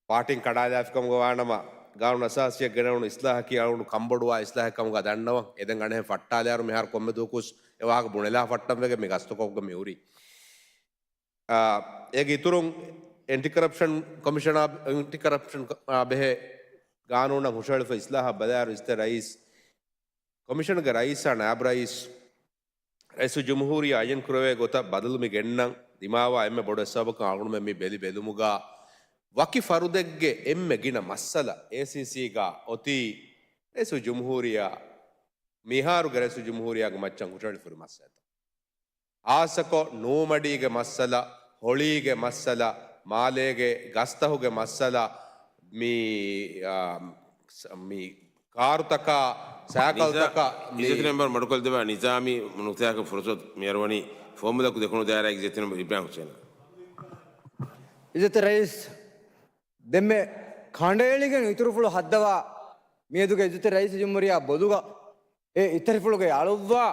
ޕާޓީން ކަނޑާލާފިކަމުގަ ވާނަމަ، ގާނޫނު އަސާސީއަށް ގެނެވުނު އިސްލާހަކީ އަޅުގަނޑު ކަންބޮޑުވާ އިސްލާހެއް ކަމުގަ ދަންނަވަން. އެދެން އަނެއްހެން ފައްޓާލާއިރު މިހާރު ކޮންމެ ދުވަހަކުވެސް އެ ވާހަކަ ބުނެލާ ފައްޓަން ވެގެން މި ގަސްތުކޮށްގެން މި ހުރީ. އާ، އޭގެ އިތުރުން އެންޓި ކަރަޕްޝަން ކޮމިޝަނާ، އެންޓި ކަރަޕްޝަން އާ ބެހޭ ގާނޫނަށް ހުށަހެޅިފަ އިސްލާހަށް ބަލާއިރު އިއްޒަތްތެރި ރައީސް، ކޮމިޝަނުގެ ރައީސާ ނާއިބު ރައީސް، ރައީސުލްޖުމްހޫރިއްޔާ އައްޔަން ކުރެވޭ ގޮތަށް ބަދަލު މި ގެންނަން ދިމާވާ އެންމެ ބޮޑު އެއް ސަބަބަކަށް އަޅުގަނޑުމެން މި ބެލި ބެލުމުގަ ވަކި ފަރުދެއްގެ އެންމެ ގިނަ މައްސަލަ އޭސީސީގަ އޮތީ ރައީސުލްޖުމްހޫރިއްޔާ، މިހާރުގެ ރައީސުލްޖުމްހޫރިއްޔާގެ މައްޗަށް ހުށަހެޅިފަ ހުރި މައްސަލަތައް. ހާއްސަކޮށް ނޫމަޑީގެ މައްސަލަ، ހޮޅީގެ މައްސަލަ، މާލޭގެ ގަސްތަހުގެ މައްސަލަ، މި، އާ، ސ-، މި ކާރުތަކާ، ސައިކަލްތަކާ، މި އިއްޒަތްތެރި މެމްބަރު މަޑުކޮށްދެއްވާ ނިޒާމީ ނުކުތާއަކަށް ފުރުސަތު މި އަރުވަނީ ފޯމުލަކު ދެކުނު ދާއިރާގެ އިއްޒަތްތެރި މެމްބަރު އިބްރާހިމް ހުސެނަށް. އިއްޒަތްތެރި ރައީސް، ދެންމެ ކަނޑައެޅިގެން އިތުރުފުޅު ހައްދަވާ މިއަދުގެ އިއްޒަތްތެރި ރައީސުލްޖުމްހޫރިއްޔާ ބޮލުގަ އެ އިތުރުފުޅުގެ އަޅުއްވާ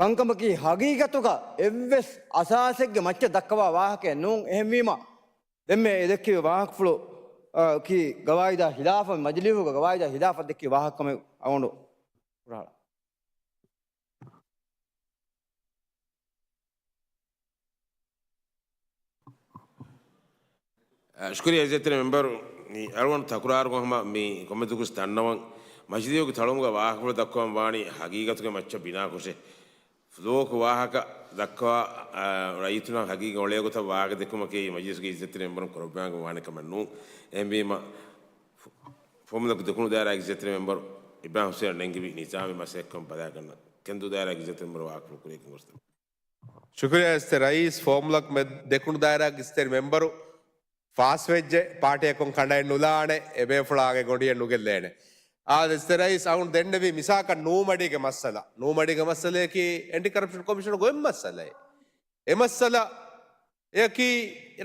ކަންކަމަކީ ހަގީގަތުގަ އެއްވެސް އަސާސެއްގެ މައްޗަށް ދައްކަވާ ވާހަކައެއް ނޫން. އެހެންވީމަ، ދެންމެ އެ ދެއްކި ވާހަކަފުޅު، އަ، ކީ ގަވާއިދާ ހިލާފަށް، މަޖިލީހުގެ ގަވާއިދާ ހިލާފަށް ދެއްކި ވާހަކަ ކަމެއް އަޅުގަނޑު ހުށަހަޅާ. އަ، ޝުކުރިއްޔާ އިއްޒަތްތެރި މެމްބަރު، މި އަޅުގަނޑު ތަކުރާރުކޮށް ހަމަ މި ކޮންމެ ދުވަހަކުވެސް ދަންނަވަން، މަޖިލީހުގެ ތަޅުމުގަ ވާހަކަފުޅު ދައްކަވަން ވާނީ ހަގީގަތުގެ މައްޗަށް ބިނާކޮށެއް. ފުލޯކު ވާހަކަ ދައްކަވާ، އާ، ރައްޔިތުންނަށް ހަގީގަތް އޮޅޭ ގޮތަށް ވާހަކަ ދެއްކުމަކީ މަޖިލިސްގެ އިއްޒަތްތެރި މެމްބަރުން ކުރައްވާން ވާނެ ކަމެއް ނޫން. އެހެންވީމަ، ފު-، ފުވައްމުލަކު ދެކުނު ދާއިރާގެ އިއްޒަތްތެރި މެމްބަރު އިބްރާހިމް ހުސެނަށް ނެންގެވި ނިޒާމީ މަސައްކަތްކަން ބަލާގަންނަ ކެންދޫ ދާއިރާގެ އިއްޒަތްތެރި މެމްބަރު ވާހަކަ ކުރިޔަށް ގޮސް. ޝުކުރިއްޔާ އިއްޒަތްތެރި ރައީސް. ފުވައްމުލަކު ދެކުނު ދާއިރާގެ އިއްޒަތްތެރި މެމްބަރު ފާސްވެއްޖެ، ޕާޓީއަކުން ކަނޑައެއް ނުލާނެ، އެބޭފުޅާގެ ގޮނޑިއެއް ނުގެއްލޭނެ. އާދެ، އިއްޒަތްތެރި ރައީސް، އަޅުގަނޑު ދެންނެވީ މިސާލަކަށް ނޫމަޑީގެ މައްސަލަ. ނޫމަޑީގެ މައްސަލަޔަކީ އެންޓި ކަރަޕްޝަން ކޮމިޝަނުގެ އޮތް މައްސަލައެއް. އެ މައްސަލަޔަކީ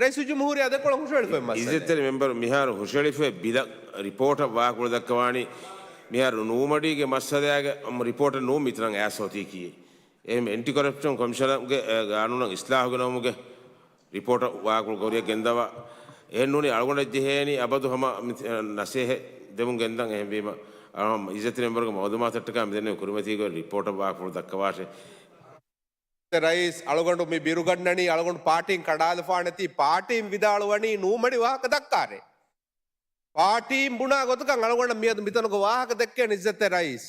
ރައީސުލްޖުމްހޫރިއްޔާ ދެކޮޅަށް ހުށަހެޅިފައި މައްސަލައެއް. އިއްޒަތްތެރި މެމްބަރު، މިހާރު ހުށަހެޅިފައި ބިލަށް ރިޕޯޓަށް ވާހަކަފުޅު ދައްކަވާނީ، މިހާރު ނޫމަޑީގެ މައްސަލަޔާގެ ރިޕޯޓަށް ނޫން މިތަނަށް އައިސް އޮތީކީ. އެހެން އެންޓި ކޮރަޕްޝަން ކޮމިޝަނުގެ، އެ، ގާނޫނަށް އިސްލާހު ގެނައުމުގެ ރިޕޯޓަށް ވާހަކަފުޅު ކުރިޔަށް ގެންދަވާ. އެހެން ނޫނީ އަޅުގަނޑަށް ޖެހޭނީ އަބަދު ހަމަ މި-، ނަސޭހަތް ދެމުން ގެންދަން. އެހެންވީމަ، އަ، އިއްޒަތްތެރި މެމްބަރުގެ މައުލޫމާތަށްޓަކާ މިދެންނެވި ކުރިމަތީގެ ރިޕޯޓަށް ވާހަކަފުޅު ދައްކަވާށޭ. ރައީސް، އަޅުގަނޑު މި ބިރުގަންނަނީ އަޅުގަނޑު ޕާޓީން ކަނޑާލަފާނެތީ، ޕާޓީން ވިދާޅުވަނީ ނޫމަޑި ވާހަކަ ދައްކާށޭ. ޕާޓީން ބުނާ ގޮތަކަށް އަޅުގަނޑަށް މިއަދު މިތަނުގަ ވާހަކަ ދެއްކޭނެ އިއްޒަތްތެރި ރައީސް.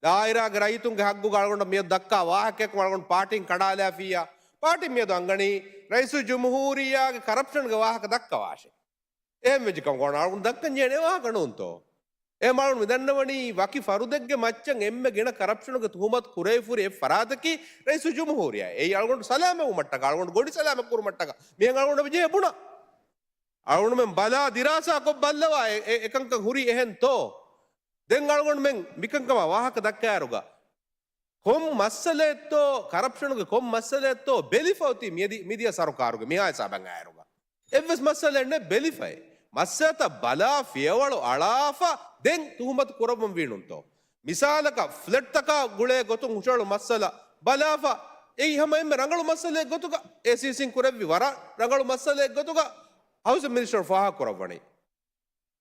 ދާއިރާގެ ރައްޔިތުންގެ ހައްގުގަ އަޅުގަނޑަށް މިއަދު ދައްކާ ވާހަކަޔަކުން އަޅުގަނޑު ޕާޓީން ކަނޑާލާފިއްޔާ، ޕާޓީން މިއަދު އަންގަނީ ރައީސުލްޖުމްހޫރިއްޔާގެ ކަރަޕްޝަންގެ ވާހަކަ ދައްކަވާށޭ. އެހެން ވެއްޖެ ކަމަކު އަޅުގަނޑު ދައްކަން ޖެހޭނެ ވާހަކަ ނޫންތޯ؟ އެހެން އަޅުގަނޑު މި ދަންނަވަނީ ވަކި ފަރުދެއްގެ މައްޗަށް އެންމެ ގިނަ ކަރަޕްޝަނުގެ ތުހުމަތު ކުރެވިފަ ހުރި އެއް ފަރާތަކީ ރައީސުލްޖުމްހޫރިއްޔާ. އެއީ އަޅުގަނޑު ސަލާމަތްވުމަށްޓަކާ، އަޅުގަނޑު ގޮނޑި ސަލާމަތް ކުރުމަށްޓަކާ މިހެން އަޅުގަނޑު ޖެހޭ ބުނާ. އަޅުގަނޑުމެން ބަލާ ދިރާސާކޮށް ބައްލަވާ އެ، އެ، އެކަންކަން ހުރީ އެހެންތޯ؟ ދެން އަޅުގަނޑުމެން މިކަންކަމާ ވާހަކަ ދައްކާއިރުގަ ކޮން މައްސަލައެއްތޯ، ކަރަޕްޝަނުގެ ކޮން މައްސަލައެއްތޯ ބެލިފަ އޮތީ މިއަދި، މިދިޔަ ސަރުކާރުގެ މިހާ ހިސާބަށް އައިއިރުގަ. އެއްވެސް މައްސަލައެއް ނެތް ބެލިފައި. މައްސަލަތައް ބަލާ ފިޔަވަޅު އަޅާފަ ދެން ތުހުމަތު ކުރައްވަން ވީނުންތޯ؟ މިސާލަކަށް ފްލެޓްތަކާ ގުޅޭ ގޮތުން ހުށަހެޅު މައްސަލަ ބަލާފަ، އެއީ ހަމަ އެންމެ ރަނގަޅު މައްސަލައެއް ގޮތުގަ، އޭސީސީން ކުރެއްވި ވަރަށް ރަނގަޅު މައްސަލައެއް ގޮތުގަ ހައުސިން މިނިސްޓަރު ފާހަގަ ކުރައްވަނީ.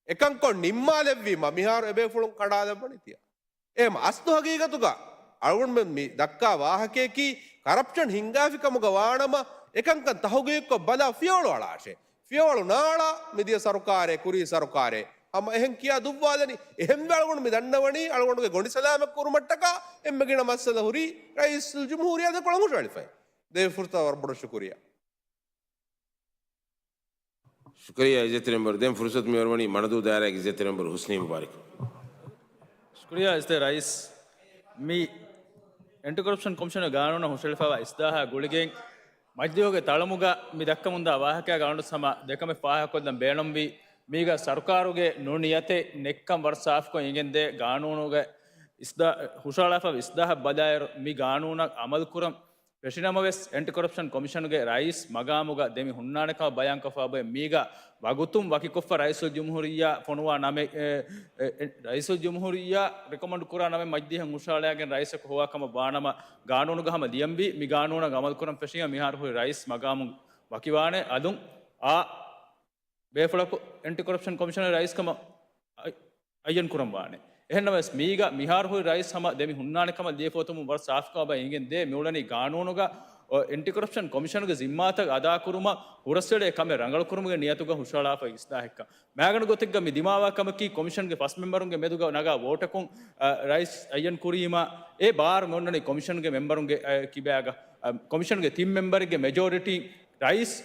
އެކަންކޮށް ނިންމާލެއްވީމަ މިހާރު އެބޭފުޅުން ކަނޑާލައްވަނީ ތިޔަ. އެހެން އަސްލު ހަގީގަތުގަ އަޅުގަނޑުމެން މި ދައްކާ ވާހަކަޔަކީ ކަރަޕްޝަން ހިންގާފި ކަމުގަ ވާނަމަ، އެކަންކަން ތަހުގީގުކޮށް ބަލާ ފިޔަވަޅު އަޅާށޭ. ފިޔަވަޅު ނާޅާ މިދިޔަ ސަރުކާރެއް، ކުރީ ސަރުކާރެއް ހަމަ އެހެން ކިޔާ ދުއްވާލަނީ. އެހެންވެ އަޅުގަނޑު މި ދަންނަވަނީ އަޅުގަނޑުގެ ގޮނޑި ސަލާމަތް ކުރުމަށްޓަކާ އެންމެ ގިނަ މައްސަލަ ހުރީ ރައީސުލްޖުމްހޫރިއްޔާ ދެކޮޅަށް ހުށަހެޅިފައި. ދޭ ފުރުސަތަށް ވަރަށް ބޮޑަށް ޝުކުރިއްޔާ. ޝުކުރިއްޔާ އިއްޒަތްތެރި މެމްބަރު. ދެން ފުރުސަތު މި އޮރުވަނީ މަނަދޫ ދާއިރާގެ އިއްޒަތްތެރި މެމްބަރު ހުސްނީ މުބާރަކަށް. ޝުކުރިއްޔާ އިއްޒަތްތެރި ރައީސް. މި އެންޓި ކޮރަޕްޝަން ކޮމިޝަނުގެ ގާނޫނަށް ހުށަހެޅިފައިވާ އިސްލާހާ ގުޅިގެން މަޖިލީހުގެ ތަޅަމުގަ މި ދައްކަމުންދާ ވާހަކައިގަ އަޅުގަނޑު ހަމަ ދެކަމެއް ފާހަގަކޮށްލަން ބޭނުންވީ. މީގަ ސަރުކާރުގެ ނުނިޔަތެއް ނެތްކަން ވަރަށް ސާފުކޮށް އިނގެންދޭ. ގާނޫނުގެ އިސްލާ-، ހުށަހަޅާފައި އިސްލާހަށް ބަލާއިރު މި ގާނޫނަށް އަމަލުކުރަން ފެށިނަމަވެސް، އެންޓި ކޮރަޕްޝަން ކޮމިޝަނުގެ ރައީސް މަގާމުގަ ދެމި ހުންނާނެ ކަމަށް ބަޔާންކޮށްފަ އޮތް މީގަ ވަގުތުން ވަކިކޮށްފަ ރައީސުލްޖުމްހޫރިއްޔާ ފޮނުވާ ނަމެއް، އެ، އެ، އެ، ރައީސުލްޖުމްހޫރިއްޔާ ރެކޮމަންޑް ކުރާ ނަމެއް މަޖިލީހަށް ހުށަހަޅާގެން ރައީސަކު ހޮވާ ކަމަށް ވާނަމަ، ގާނޫނުގަ ހަމަ ލިޔަންވީ މި ގާނޫނަށް އަމަލުކުރަން ފެށިގެން މިހާރު ހުރި ރައީސް މަގާމުން ވަކިވާނެ. އަލުން އާ ބޭފުޅަކު އެންޓި ކޮރަޕްޝަން ކޮމިޝަނުގެ ރައީސް ކަމަށް އައި-، އައްޔަން ކުރަން ވާނެ. އެހެންނަމަވެސް، މީގަ މިހާރު ހުރި ރައީސް ހަމަ ދެމި ހުންނާނެ ކަމަށް ލިޔެފަ އޮތުމުން ވަރަށް ސާފުކަމަށް އިނގެންދޭ. މިއުޅެނީ ގާނޫނުގަ، އޮ، އެންޓި ކޮރަޕްޝަން ކޮމިޝަނުގެ ޒިންމާތައް އަދާކުރުމަށް ހުރަސްއެޅޭ ކަމެއް ރަނގަޅުކުރުމުގެ ނިޔަތުގަ ހުށަހަޅާފައި އިސްލާހެއްކަން. މާގަނޑު ގޮތެއްގަ މި ދިމާވާ ކަމަކީ، ކޮމިޝަންގެ ފަސް މެމްބަރުންގެ މެދުގަ ނަގާ ވޯޓަކުން، އަ، ރައީސް އައްޔަން ކުރީމަ، އެ ބާރު މި އޮންނަނީ ކޮމިޝަންގެ މެމްބަރުންގެ، އަ، ކިބައިގަ، އަ، ކޮމިޝަންގެ ތިން މެމްބަރެއްގެ މެޖޯރިޓީ ރައީސް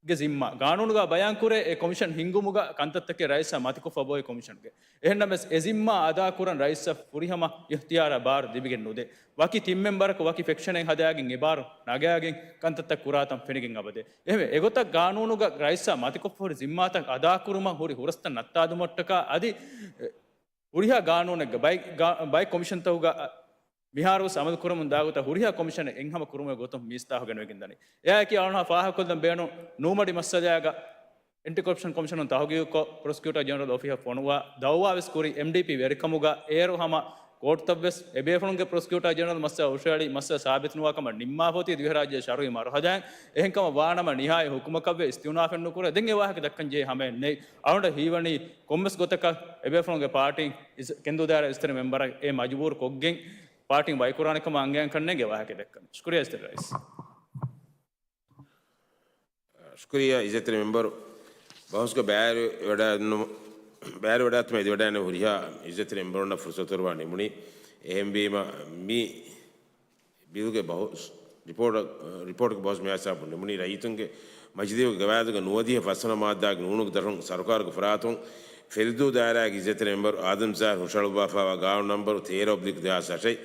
ގެ ޒިންމާ. ގާނޫނުގަ ބަޔާންކުރޭ، އެ ކޮމިޝަން ހިންގުމުގަ ކަންތައްތަކެއް ރައީސަށް މަތިކޮށްފަ އޮތް ކޮމިޝަންގެ. އެހެންނަމަވެސް، އެ ޒިންމާ އަދާކުރަން ރައީސަށް ފުރިހަމަ އިހްތިޔާރާ ބާރު ލިބިގެން ނުދޭ. ވަކި ތިން މެމްބަރަކު ވަކި ފެކްޝަނެއް ހަދާގެން އެ ބާރު ނަގާގެން ކަންތައްތައް ކުރާތަން ފެނިގެން އަބަދޭ. އެހެންވެ، އެގޮތަށް ގާނޫނުގަ ރައީސަށް މަތިކޮށްފަ ހުރި ޒިންމާތައް އަދާކުރުމަށް ހުރި ހުރަސްތައް ނައްތާލުމަށްޓަކާ އަދި، އެ، ހުރިހާ ގާނޫނެއްގަ ބައި-، ގާ-، ބައި ކޮމިޝަންތަކުގަ، އަ، މިހާރުވެސް އަމަލު ކުރަމުން ދާ ގޮތަށް ހުރިހާ ކޮމިޝަނެއް އެއްހަމަ ކުރުމުގެ ގޮތުން މި އިސްލާހު ގެނެވިގެންދަނީ. އެއާއެކީ އަޅުގަނޑު ފާހަގަކޮށްލަން ބޭނުން ނޫމަޑި މައްސަލައިގަ އެންޓި ކޮރަޕްޝަން ކޮމިޝަނުން ތަހުގީގުކޮށް، ޕްރޮސިކިއުޓާ ޖެނެރަލް އޮފީހަށް ފޮނުވާ ދައުވާވެސް ކުރި އެމްޑީޕީ ވެރިކަމުގަ އޭރު ހަމަ ކޯޓްތައްވެސް އެބޭފުޅުންގެ ޕްރޮސިކިއުޓާ ޖެނެރަލް މައްސަލަ ހުށަހެޅި މައްސަލަ ސާބިތުނުވާ ކަމަށް ނިންމާފަ އޮތީ ދިވެހިރާއްޖޭ ޝަރުއީ މަރުހަލާއިން. އެހެންކަމަށް ވާނަމަ ނިހާއީ ހުކުމަކަށްވެ އިސްތިއުނާފެއް ނުކުރޭ. ދެން އެ ވާހަކަ ދައްކަން ޖެހޭ ހަމައެއް ނެތް. އަޅުގަނޑަށް ހީވަނީ ކޮންމެސް ގޮތަކަށް އެބޭފުޅުންގެ ޕާޓީން އިސް-، ކެންދޫ ދާއިރާ އިސްތެރި މެމްބަރަށް އެ މަޖުބޫރު ކޮށްގެން ޕާޓީން ބައިކުރާނެ ކަމަށް އަނގަޔަން ކަންނޭނގެ ވާހަކަ ދައްކަނީ. ޝުކުރިއްޔާ އިސްތެރި ރައީސް. ޝުކުރިއްޔާ އިއްޒަތްތެރި މެމްބަރު. ބަހުސްގެ ބައިވެރިވެވަޑައިގަންނަ-، ބައިވެރިވެވަޑައިގަތުމަށް އެދިވަޑައިގެންނެވި ހުރިހާ އިއްޒަތްތެރި މެމްބަރުންނަށް ފުރުސަތު އޮރުވާ ނިމުނީ. އެހެންވީމަ މި ބިލުގެ ބަހުސް ރިޕޯޓަށް، ރިޕޯޓްގެ ބަހުސް މިއާސާ ބުނެމުނީ ރައްޔިތުންގެ މަޖިލީހުގެ ގަވާއިދުގެ ނުވަދިހަ ފަސްވަނަ މާއްދާގެ ނޫނުގެ ދަށުން ސަރުކާރުގެ ފަރާތުން ފެލުދޫ ދާއިރާގެ އިއްޒަތްތެރި މެމްބަރު އާދަމްޒާރް ހުށަހަޅުއްވާފައިވާ ގާނޫނު ނަންބަރު ތޭރަ އޮބްލިކް ދެހާސް އަށެއް،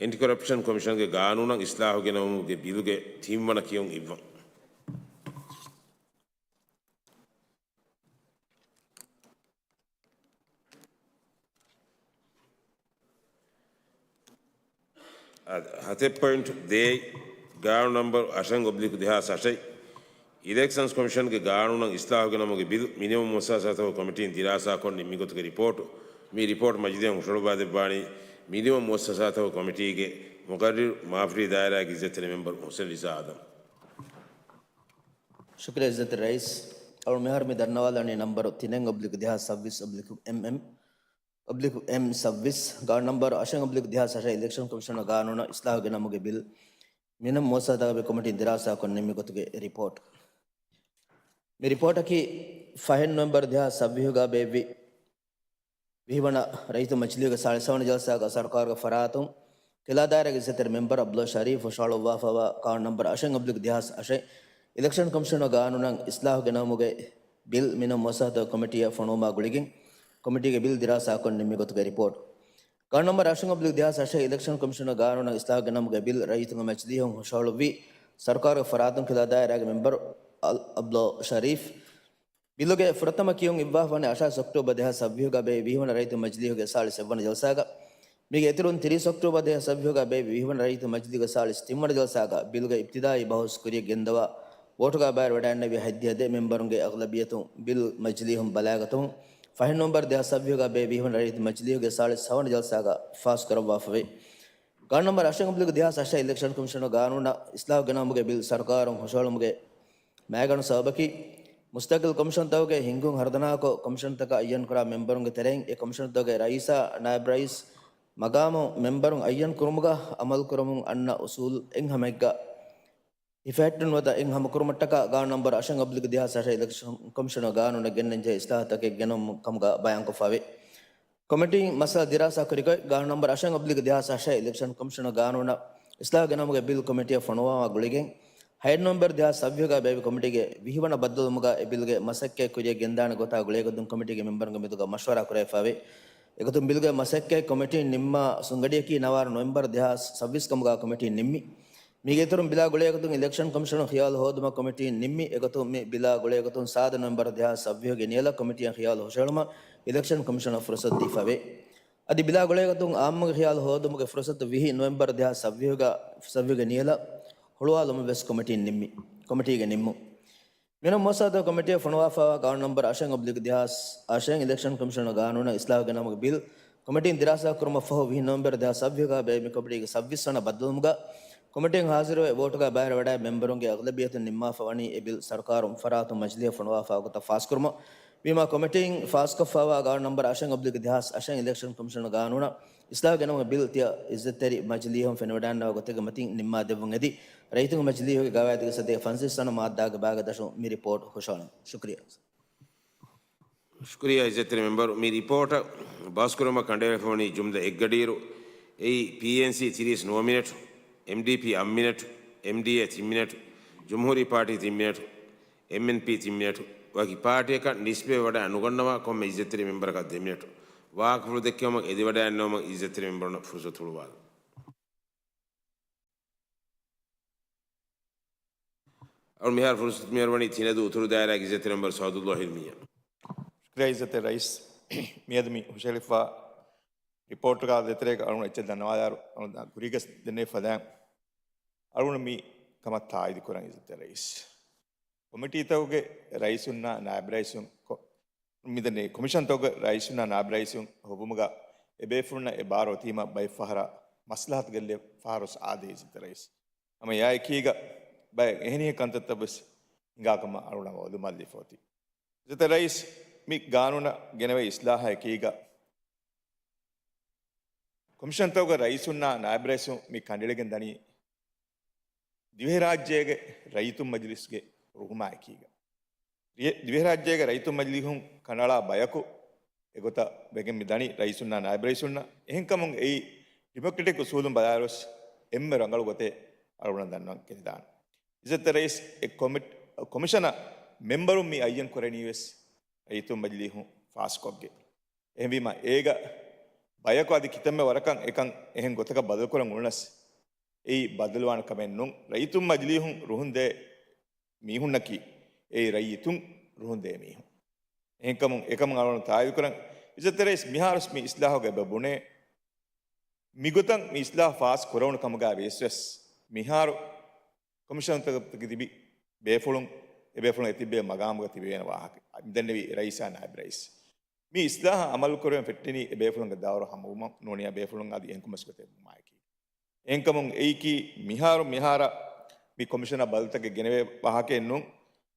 އެންޓި ކޮރަޕްޝަން ކޮމިޝަންގެ ގާނޫނަށް އިސްލާހު ގެނައުމުގެ ބިލުގެ ތިންވަނަ ކިޔުން އިއްވަން. ހަތެއް ޕޮއިންޓް ދޭއް، ގާނޫނު ނަންބަރު އަށެއް އޮބްލިކް ދެހާސް އަށެއް، އިލެކްޝަންސް ކޮމިޝަންގެ ގާނޫނަށް އިސްލާހު ގެނަމުގެ ބިލް މިނިވަން މުއައްސަސާތަކުގެ ކޮމިޓީން ދިރާސާކޮށް ނިންމި ގޮތުގެ ރިޕޯޓު. މި ރިޕޯޓް މަޖިލީހަށް ހުށަހަޅުއްވާދެއްވާނީ މިނިވަން މުއައްސަސާތަކުގެ ކޮމިޓީގެ މުޤައްރިރު މާފަރީ ދާއިރާގެ އިއްޒަތްތެރި މެމްބަރު ހުސެން ރިޒާ އާދަމް. ޝުކުރިއްޔާ އިއްޒަތްތެރި ރައީސް. އަޅު މިހާރު މި ދަންނަވާލަނީ ނަންބަރު ތިނެއް އޮބްލިކް ދެހާސް ސައްބީސް އޮބްލިކް އެމް އެމް، އޮބްލިކް އެމް ސައްބީސް، ގާނޫނު ނަންބަރު އަށެއް އޮބްލިކް ދެހާސް އަށެއް، އިލެކްޝަން ކޮމިޝަނުގެ ގާނޫނަށް އިސްލާހު ގެނަމުގެ ބިލް މިނަން މުއައްސަސާތަކާބެހޭ ކޮމިޓީން ދިރާސާކޮށް ނިންމި ގޮތުގެ ރިޕޯޓް. މި ރިޕޯޓަކީ ފަހެއް ނޮވެމްބަރު ދެހާސް ސައްބީހުގަ ބޭއްވި ވިހިވަނަ ރައްޔިތު މަޖިލީހުގެ ސާޅީސް ހަވަނަ ޖަލްސާގަ ސަރުކާރުގެ ފަރާތުން ކިލާ ދާއިރާގެ އިއްޒަތްތެރި މެމްބަރު އަބްދުﷲ ޝަރީފް ހުށަހަޅުއްވާފައިވާ ގާނޫނު ނަންބަރު އަށެއް އޮބްލިކް ދެހާސް އަށެއް، އިލެކްޝަން ކޮމިޝަނުގެ ގާނޫނަށް އިސްލާހު ގެނައުމުގެ ބިލް މިނަން މުއައްސަސާތަކުގެ ކޮމިޓީއަށް ފޮނުވުމާ ގުޅިގެން ކޮމިޓީގެ ބިލް ދިރާސާކޮށް ނިންމި ގޮތުގެ ރިޕޯޓް. ގާނޫނު ނަންބަރު އަށެއް އޮބްލިކް ދެހާސް އަށެއް، އިލެކްޝަން ކޮމިޝަނުގެ ގާނޫނަށް އިސްލާހު ގެނަމުގެ ބިލް ރައްޔިތުންގެ މަޖިލީހުން ހުށަހަޅުއްވި ސަރުކާރުގެ ފަރާތުން ކިލާ ދާއިރާގެ މެމްބަރު އަބްދުﷲ ޝަރީފް. ބިލުގެ ފުރަތަމަ ކިޔުން އިއްވާފަވަނީ އަށާރަ އޮކްޓޯބަރު ދެހާސް ސައްބީހުގަ ބޭއްވި ވިހިވަނަ ރައްޔިތު މަޖިލީހުގެ ސާޅީސް އެއްވަނަ ޖަލްސާގަ. މީގެ އިތުރުން ތިރީސް އޮކްޓޯބަރު ދެހާސް ސައްބީހުގަ ބޭއްވި ވިހިވަނަ ރައްޔިތު މަޖިލީހުގެ ސާޅީސް ތިންވަނަ ޖަލްސާގަ ބިލުގެ އިބްތިދާއީ ބަހުސް ކުރިޔަށް ގެންދަވާ ވޯޓުގަ ބައިވެރިވަޑައިގެންނެވި ހަތްދިހަ ދެ މެމްބަރުންގެ އަޣްލަބިއްޔަތުން ބިލް މަޖިލީހުން ބަލާގަތުމުން ފަހެއް ނޮވެމްބަރު ދެހާސް ސައްބީހުގަ ބޭއްވި ވިހިވަނަ ރައްޔިތު މަޖިލީހުގެ ސާޅީސް ހަވަނަ ޖަލްސާގަ ފާސް ކުރައްވާފަވޭ. ގާނޫނު ނަންބަރު އަށެއް އޮބްލިކް ދެހާސް އަށެއް، އިލެކްޝަން ކޮމިޝަނުގެ ގާނޫނަށް އިސްލާހު ގެނައުމުގެ ބިލް ސަރުކާރުން ހުށަހެޅުމުގެ މައިގަނޑު ސަބަބަކީ، މުސްތަޤިލް ކޮމިޝަންތަކުގެ ހިންގުން ހަރުދަނާކޮށް، ކޮމިޝަންތަކަށް އައްޔަންކުރާ މެމްބަރުންގެ ތެރެއިން އެ ކޮމިޝަންތަކުގެ ރައީސާ، ނާއިބް ރައީސް މަގާމު މެމްބަރުން އައްޔަން ކުރުމުގަ އަމަލުކުރަމުން އަންނަ އުސޫލު އެއް ހަމައެއްގަ ހިފެހެއްޓުން ނުވަތަ އެއް ހަމަކުރުމަށްޓަކާ ގާނޫނު ނަންބަރު އަށެއް އޮބްލިކް ދެހާސް އަށެއް، އިލެކްޝަން ކޮމިޝަނުގެ ގާނޫނަށް ގެންނަންޖެހޭ އިސްލާހުތަކެއް ގެނައުމު ކަމުގަ ބަޔާންކޮށްފައިވޭ. ކޮމިޓީން މައްސަލަ ދިރާސާ ކުރިކޮށް، ގާނޫނު ނަންބަރު އަށެއް އޮބްލިކް ދެހާސް އަށެއް، އިލެކްޝަން ކޮމިޝަނުގެ ގާނޫނަށް އިސްލާހު ގެނައުމުގެ ބިލް ކޮމިޓީއަށް ފޮނުވާމާ ގުޅިގެން، ހައެއް ނޮވެމްބަރު ދެހާސް ސައްބީހުގަ ބޭއްވި ކޮމިޓީގެ ވިހިވަނަ ބައްދަލުވުމުގަ އެ ބިލްގެ މަސައްކަތް ކުރިޔަށް ގެންދާނެ ގޮތާ ގުޅޭގޮތުން ކޮމިޓީގެ މެމްބަރުންގެ މެދުގަ މަޝްވަރާ ކުރެވިފައިވޭ. އެގޮތުން ބިލްގެ މަސައްކަތް ކޮމިޓީން ނިންމާ ސުނގަޑިއަކީ ނަވާރަ ނޮވެމްބަރު ދެހާސް ސައްބީސް ކަމުގަ ކޮމިޓީން ނިންމި. މީގެ އިތުރުން ބިލާ ގުޅޭގޮތުން އިލެކްޝަން ކޮމިޝަނުން ޚިޔާލު ހޯދުމަށް ކޮމިޓީން ނިންމި. އެގޮތުން މި ބިލާ ގުޅޭގޮތުން ސާދަ ނޮވެމްބަރު ދެހާސް ސައްބީހުގެ ނިޔަލަށް ކޮމިޓީއަށް ޚިޔާލު ހުށަހެޅުމަށް އިލެކްޝަން ކޮމިޝަނަށް ފުރުސަތު ދީފަވޭ. އަދި ބިލާ ގުޅޭގޮތުން އާއްމުގެ ޚިޔާލު ހޯދުމުގެ ފުރުސަތު ވިހި ނޮވެމްބަރު ދެހާސް ސައްބީހުގަ، ސައްބީހުގެ ނިޔަލަށް ހުޅުވާލުމަށް ވެސް ކޮމިޓީން ނިންމި، ކޮމިޓީގެ ނިންމުން. މިނަން މުއައްސަސާތަކުގެ ކޮމިޓީއަށް ފޮނުވާފައިވާ ގާނޫނު ނަންބަރު އަށެއް އޮބްލިކް ދެހާސް އަށެއް، އިލެކްޝަން ކޮމިޝަނުގެ ގާނޫނަށް އިސްލާހު ގެނައުމުގެ ބިލް ކޮމިޓީން ދިރާސާ ކުރުމަށް ފަހު، ވިހި ނޮވެމްބަރު ދެހާސް ސައްބީހުގަ ބޭއްވި ކޮމިޓީގެ ސައްބީސް ވަނަ ބައްދަލުވުމުގަ ކޮމިޓީން ހާޒިރުވެ ވޯޓުގަ ބައިވެރިވަޑައި މެމްބަރުންގެ އަޣްލަބިއްޔަތުން ނިންމާފަ ވަނީ އެ ބިލް ސަރުކާރުން ފަރާތުން މަޖިލީހަށް ފޮނުވާފައި ގޮތަށް ފާސްކުރުމަށް. ވީމާ ކޮމިޓީން ފާސްކޮށްފައިވާ ގާނޫނު ނަންބަރު އަށެއް އޮބްލިކް ދެހާސް އަށެއް އިލެކްޝަން ކޮމިޝަނުގެ ގާނޫނަށް އިސްލާހު ގެނައުމުގެ ބިލް ތިޔަ އިއްޒަތްތެރި މަޖިލީހުން ފެނިވަޑައިގަންނަވާ ގޮތެއްގެ މަތިން ނިންމާ ދެއްވުން އެދި، ރައްޔިތުންގެ މަޖިލީހުގެ ގަވާއިދުގެ ސަތޭކަ ފަންސަވީސް ވަނަ މާއްދާގެ ބާގެ ދަށުން މި ރިޕޯޓް ހުށަހަޅަން. ޝުކުރިއްޔާ. ޝުކުރިއްޔާ އިއްޒަތްތެރި މެމްބަރު، މި ރިޕޯޓަށް ބަހުސްކުރުމަށް ކަނޑައެޅިފަވަނީ ޖުމްލަ އެއްގަޑިއިރު، އެއީ ޕީއެންސީ ތިރީސް ނުވަ މިނެޓު، އެމްޑީޕީ އަށް މިނެޓު، އެމްޑީއޭ ތިން މިނެޓު، ޖުމްހޫރީ ޕާޓީ ތިން މިނެޓު، އެމްއެންޕީ ތިން މިނެޓު، ވަކި ޕާޓީއަކަށް ނިސްބަތްވެ ވަޑައި ނުގަންނަވާ ކޮންމެ އިއްޒަތްތެރި މެމްބަރަކަށް ދެ މިނެޓު. ވާހަކަފުޅު ދެއްކެވުމަށް އެދިވަޑައިގަންނަވުމަށް އިއްޒަތްތެރި މެމްބަރުންނަށް ފުރުސަތު ހުޅުވާލަން. އަޅު މިހާރު ފުރުސަތު މިހާރު ވަނީ ތިނަދޫ އުތުރު ދާއިރާގެ އިއްޒަތްތެރި މެމްބަރު ސައުދުﷲ ހިލްމިއްޔަށް. ޝުކުރިއްޔާ އިއްޒަތްތެރި ރައީސް. މިއަދު މި ހުށަހެޅިފަ ރިޕޯޓްގަ ދެތެރޭގަ އަޅުގަނޑު އެއްޗެއް ދަންނަވާލާއިރު، އަޅުގަނޑު ކުރީގަ ދެންނެވި ފަދައިން އަޅުގަނޑު މި ކަމަށް ތާއީދު ކުރަން އިއްޒަތްތެރި ރައީސް. ކޮމިޓީތަކުގެ ރައީސުންނާ ނާއިބް ރައީސުން ކޮ-، މިދަނީ ކޮމިޝަންތަކުގެ ރައީސުންނާ ނާއިބް ރައީސުން ހޮވުމުގަ އެބޭފުޅުންނަށް އެ ބާރު އޮތީމަ ބައެއް ފަހަރަށް މަސްލަހަތު ގެއްލޭ ފަހަރު ވެސް އާދޭ އިއްޒަތްތެރި ރައީސް. ހަމަ އެއާއެކީގަ ބައެއް އެހެނިހެން ކަންތައްތައް ވެސް ހިނގާ ކަމަށް އަޅުގަނޑަށް މައުލޫމާތު ލިބިފަ އޮތީ. އިއްޒަތްތެރި ރައީސް، މި ގާނޫނަށް ގެނެވޭ އިސްލާހާ އެކީގަ ކޮމިޝަންތަކުގެ ރައީސުންނާ ނާއިބް ރައީސުން މި ކަނޑައެޅިގެން ދަނީ ދިވެހިރާއްޖޭގެ ރައްޔިތުން މަޖިލިސްގެ ރުހުމާއެކީގަ. ރި-، ދިވެހިރާއްޖޭގެ ރައްޔިތުން މަޖިލީހުން ކަނޑައަޅާ ބަޔަކު އެގޮތަށް ވެގެން މި ދަނީ ރައީސުންނާ ނާއިބް ރައީސުންނަށް. އެހެންކަމުން އެއީ ޑިމޮކްރެޓިކް އުސޫލުން ބަލާއިރުވެސް އެންމެ ރަނގަޅު ގޮތެއް އަޅުގަނޑަށް ދަންނަވަން ކެނޑިދާނެ. އިއްޒަތްތެރި ރައީސް އެ ކޮމިޓް-، ކޮމިޝަނަށް މެމްބަރުން މި އައްޔަން ކުރަނީވެސް ރައްޔިތުން މަޖިލީހުން ފާސްކޮށްގެން. އެހެންވީމަ އޭގަ ބަޔަކު އަދި ކިތަންމެ ވަރަކަށް އެކަން އެހެން ގޮތަކަށް ބަދަލުކުރަން އުޅުނަސް އެއީ ބަދަލުވާނެ ކަމެއް ނޫން. ރައްޔިތުން މަޖިލީހުން ރުހުންދޭ މީހުންނަކީ އެއީ ރައްޔިތުން ރުހުންދޭ މީހުން. އެހެންކަމުން އެކަމަށް އަޅުގަނޑު ތާއީދުކުރަން. އިއްޒަތްތެރި ރައީސް މިހާރުސް މި އިސްލާހުގަ އެބަ ބުނޭ މިގޮތަށް މި އިސްލާހު ފާސް ކުރެވުނު ކަމުގަ ވިޔަސްވެސް މިހާރު ކޮމިޝަނުތަކަށް ތިބި ބޭފުޅުން، އެ ބޭފުޅުން އެ ތިބޭ މަގާމުގަ ތިބޭނެ ވާހަކަ މިދެންނެވީ ރައީސާ ނާއިބް ރައީސް. މި އިސްލާހަށް އަމަލު ކުރެވެން ފެއްޓެނީ އެ ބޭފުޅުންގެ ދައުރު ހަމަވުމަށް ނޫނިޔާ ބޭފުޅުން އަދި އެހެންކަމު މަސައްކަތް ކުރުމާއެކީ. އެހެންކަމުން އެއީކީ މިހާރު މިހާރަށް މި ކޮމިޝަނަށް ބަދަލުތަކެއް ގެނެވޭ ވާހަކައެއް ނޫން.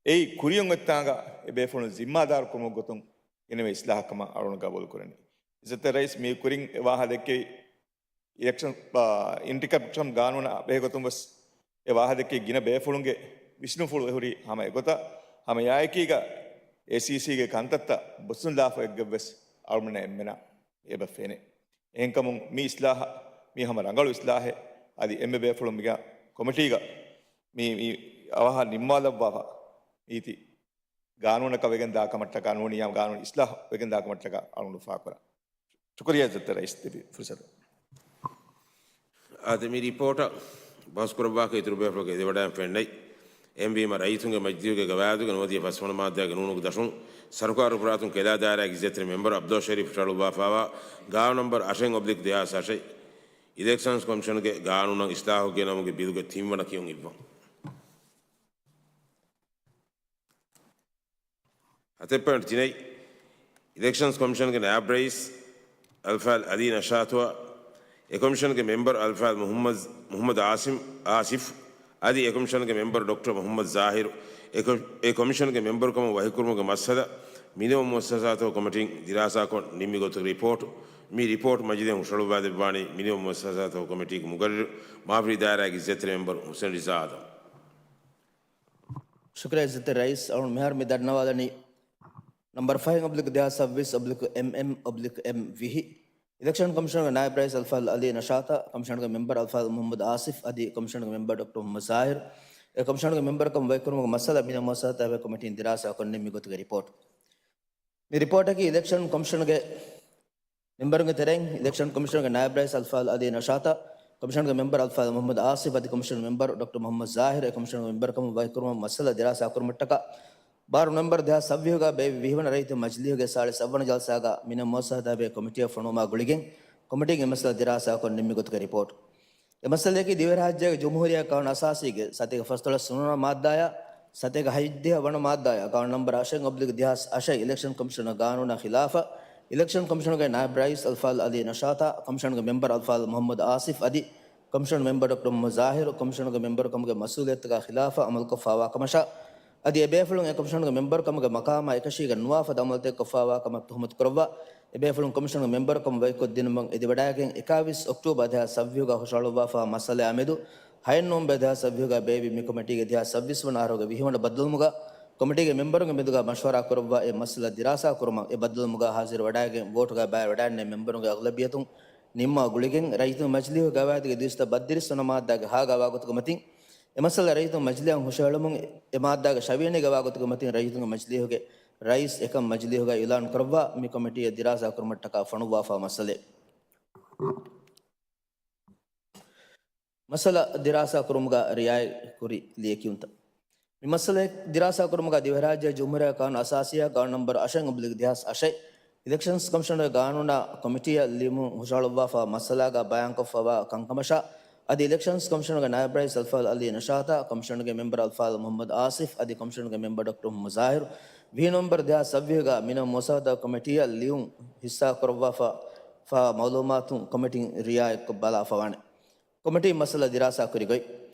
އެއީ ކުރިޔަށް އޮތްތާނގަ އެ ބޭފުޅުން ޒިންމާދާރު ކުރުމުގެ ގޮތުން ގެނެވޭ އިސްލާހަކަމަށް އަޅުގަނޑު ގަބޫލު ކުރަނީ. އިއްޒަތްތެރި ރައީސް މި ކުރިން އެ ވާހަކަ ދެއްކެވި އިލެކްޝަން، އާ، އެންޓި ކަރަޕްޝަން ގާނޫނާ ބެހޭގޮތުން ވެސް އެ ވާހަކަ ދެއްކި ގިނަ ބޭފުޅުންގެ ވިސްނުފުޅު އެހުރީ ހަމަ އެގޮތަށް. ހަމަ އެއާއެކީގަ އޭސީސީގެ ކަންތައްތައް ބުސްނުލާފަ އެއްގޮތްވެސް އަޅުމެންނަށް އެންމެނަށް އެބަ ފެނޭ. އެހެންކަމުން މި އިސްލާހަށް މީ ހަމަ ރަނގަޅު އިސްލާހެއް. އަދި އެންމެ ބޭފުޅުން މިގަ ކޮމިޓީގަ މި، މި އަވަހަށް ނިންމާލައްވާފަ ނީތި ގާނޫނަކަށް ވެގެން ދާ ކަމަށްޓަކާ ނޫނިޔާ ގާނޫނު އިސްލާހު ވެގެން ދާ ކަމަށްޓަކާ އަޅުގަނޑު ފާކުރަން. ޝުކުރިއްޔާ އިއްޒަތްތެރި ރައީސް ދެއްވި ފުރުސަތަށް. އާދެ، މި ރިޕޯޓަށް ބަހުސް ކުރައްވާކަށް އިތުރު ބޭފުޅަކަށް އެދިވަޑައިގެން ފެންނައި. އެހެންވީމަ ރައްޔިތުންގެ މަޖިލީހުގެ ގަވާއިދުގެ ނުވަދިހަ ފަސްވަނަ މާއްދާގެ ނޫނުގެ ދަށުން ސަރުކާރު ފުރާތުން ކެލާ ދާއިރާގެ އިއްޒަތްތެރި މެމްބަރު އަބްދުއް ޝަރީފް ހުށަހަޅުއްވާފައިވާ ގާނޫނު ނަންބަރު އަށެއް އޮބްލިކް ދެހާސް އަށެއް، އިލެކްޝަންސް ކޮމިޝަނުގެ ގާނޫނަށް އިސްލާހު ގެނައުމުގެ ބިލުގެ ތިންވަނަ ކިޔުން އިއްވަން. ހަތެއް ޕޮއިންޓް ތިނެއް، އިލެކްޝަންސް ކޮމިޝަންގެ ނާއިބް ރައީސް އަލްފާޟިލް އަލީ ނަޝާތުއާ، އެ ކޮމިޝަންގެ މެމްބަރު އަލްފާޟިލް މުޙައްމަދު، މުޙައްމަދު އާސިމް، އާސިފް އަދި އެ ކޮމިޝަންގެ މެމްބަރު ޑޮކްޓަރ މުޙައްމަދު ޒާހިރު، އެ ކޮ-، އެ ކޮމިޝަންގެ މެމްބަރުކަމަށް ވަކިކުރުމުގެ މައްސަލަ މިނިވަން މުއައްސަސާތަކުގެ ކޮމިޓީން ދިރާސާކޮށް ނިންމި ގޮތުގެ ރިޕޯޓު. މި ރިޕޯޓް މަޖިލީހަށް ހުށަހަޅުއްވާދެއްވާނީ މިނިވަން މުއައްސަސާތަކުގެ ކޮމިޓީގެ މުގައްރިރު މާފަރީ ދާއިރާގެ އިއްޒަތްތެރި މެމްބަރު ހުސެން ރިޒާ އާދަމް. ޝުކުރިއްޔާ އިއްޒަތްތެރި ރައީސް. އަޅުން މިހާރު މި ދަންނަވާލަނީ ނަންބަރު ފަހެއް އޮބްލިކް ދެހާސް ސައްބީސް އޮބްލިކް އެމްއެމް އޮބްލިކް އެމް ވިހި. އިލެކްޝަން ކޮމިޝަނުގެ ނާއިބް ރައީސް އަލްފާޟިލް އަލީ ނަޝާތާ، ކޮމިޝަނުގެ މެމްބަރު އަލްފާޟިލް މުޙައްމަދު އާސިފް އަދި ކޮމިޝަނުގެ މެމްބަރު ޑޮކްޓަރ މުޙައްމަދު ޒާހިރު، އެ ކޮމިޝަނުގެ މެމްބަރުކަމަށް ވަކިކުރުމުގެ މައްސަލަ މިނިވަން މުއައްސަސާތަކުގެ ކޮމިޓީން ދިރާސާކޮށް ނިންމި ގޮތުގެ ރިޕޯޓް. މި ރިޕޯޓަކީ އިލެކްޝަން ކޮމިޝަނުގެ މެމްބަރުންގެ ތެރެއިން އިލެކްޝަން ކޮމިޝަނުގެ ނާއިބް ރައީސް އަލްފާޟިލް އަލީ ނަޝާތާ، ކޮމިޝަނުގެ މެމްބަރު އަލްފާޟިލް މުޙައްމަދު އާސިފް އަދި ކޮމިޝަނުގެ މެމްބަރު ޑޮކްޓަރ މުޙައްމަދު ޒާހިރު އެ ކޮމިޝަނުގެ މެމްބަރުކަމުން ވަކިކުރުމަށް މައްސަލަ ދިރާސާ ކުރުމަށްޓަކާ ބާރު ނޮވެމްބަރު ދެހާސް ސައްވީހުގަ ބޭއްވި ވިހިވަނަ ރައްޔިތުންގެ މަޖިލީހުގެ ސާޅީސް އަށްވަނަ ޖަލްސާގަ މިނިވަން މުއައްސަސާތަކުގެ ކޮމިޓީއެއް ފޮނުވުމާ ގުޅިގެން ކޮމިޓީގެ މައްސަލަ ދިރާސާކޮށް ނިންމި ގޮތުގެ ރިޕޯޓް. އެ މައްސަލަޔަކީ ދިވެހިރާއްޖޭގެ ޖުމްހޫރިއްޔާ ޤާނޫނު އަސާސީގެ ސަތޭކަ ފަންސާސް ވަނަ މާއްދާއާ ސަތޭކަ ހަތްދިހަ ވަނަ މާއްދާއާ ޤާނޫނު ނަންބަރު އަށެއް އޮބްލިކް ދެހާސް އަށެއް އިލެކްޝަން ކޮމިޝަނުގެ ޤާނޫނާ ޚިލާފަށް އިލެކްޝަން ކޮމިޝަނުގެ ނާއިބް ރައީސް އަލްފާޟިލް އަލީ ނަޝާތާ، ކޮމިޝަނުގެ މެމްބަރު އަލްފާޟިލް މުޙައްމަދު އާސިފް އަދި ކޮމިޝަނުގެ މެމްބަރު ޑޮކްޓަރ މުޙައްމަދު ޒާހިރު ކޮމިޝަނުގެ މެމްބަރުކަމުގެ މަސްއޫލިއްޔަތުތަކާ ޚިލާފަށް ޢަމަލުކޮށްފައިވާ ކަމަށާ އަދި އެ ބޭފުޅުން އެ ކޮމިޝަނުގެ މެމްބަރުކަމުގެ މަޤާމާ އެކަށީގެން ނުވާ ފަދަ ޢަމަލުތަކެއް ކޮށްފައިވާ ކަމަށް ތުހުމަތު ކުރައްވާ، އެ ބޭފުޅުން ކޮމިޝަނުގެ މެމްބަރުކަމުން ވަކިކޮށްދިނުމަށް އެދިވަޑައިގެން އެކާވީސް އޮކްޓޯބަރު ދެހާސް ސައްވީހުގަ ހުށަހަޅުއްވާފައިވާ މައްސަލައާމެދު ހައެއް ނޮވެމްބަރު ދެހާސް ސައްވީހުގަ ބޭއްވި މި ކޮމިޓީގެ ދެހާސް ސައްބީސް ވަނަ އަހަރުގެ ވިހި ވަނަ ބައްދަލުވުމުގަ ކޮމިޓީގެ މެމްބަރުންގެ މެދުގަ މަޝްވަރާ ކުރައްވާ އެ މައްސަލަ ދިރާސާ ކުރުމަށް އެ ބައްދަލުވުމުގަ ހާޒިރު ވަޑައިގެން ވޯޓުގަ ބައިވެވަޑައިގެންނެވި މެމްބަރުންގެ އަޣްލަބިއްޔަތުން ނިންމާ ގުޅިގެން ރައްޔިތުންގެ މަޖިލީހުގެ ގަވާއިދުގެ ދުއިސައްތަ ބައްތިރީސް ވަނަ މާއްދާގެ ހާގަ ވާގޮތުގެ މަތިން އެ މައްސަލަ ރައްޔިތުންގެ މަޖިލީހަށް ހުށަހެޅުމުން އެ މާއްދާގެ ށަވިޔަނީގަ ވާގޮތުގެ މަތިން ރައްޔިތުންގެ މަޖިލީހުގެ ރައީސް އެކަން މަޖިލީހުގައި އިޢުލާނު ކުރައްވާ މި ކޮމިޓީއަށް ދިރާސާ ކުރުމަށްޓަކާ ފޮނުއްވާފައިވާ މައްސަލައެއް. މައްސަލަ ދިރާސާ ކުރުމުގަ ރިއާޔަތް ކުރި ލިޔެކިޔުންތައް. މި މައްސަލަ ދިރާސާ ކުރުމުގަ ދިވެހިރާއްޖޭގެ ޖުމްހޫރިއްޔާ ޤާނޫނު އަސާސީއާ ޤާނޫނު ނަންބަރު އަށެއް އޮބްލިކް ދެހާސް އަށެއް، އިލެކްޝަންސް ކޮމިޝަނުގެ ޤާނޫނާ ކޮމިޓީއަށް ލިޔުމުން ހުށަހަޅުއްވާފައިވާ މައްސަލާގަ ބަޔާންކޮށްފައިވާ ކަންކަމަށާ، އަދި އިލެކްޝަންސް ކޮމިޝަނުގެ ނާއިބް ރައީސް އަލްފާޟިލް އަލީ ނަޝާތާ، ކޮމިޝަނުގެ މެމްބަރު އަލްފާޟިލް މުޙައްމަދު އާސިފް އަދި ކޮމިޝަނުގެ މެމްބަރު ޑޮކްޓަރ މުޙައްމަދު ޒާހިރު ވިހި ނޮވެމްބަރު ދެހާސް ސައްވީހުގަ މިނިވަން މުއައްސަސާތަކުގެ ކޮމިޓީއަށް ލިޔުން ހިއްސާކުރައްވާފަ، ފައި މަޢުލޫމާތު ކޮމިޓީން ރިއާޔަތްކޮށް ބަލާފަވާނެ. ކޮމިޓީން މައްސަލަ ދިރާސާ ކުރި ގޮތް.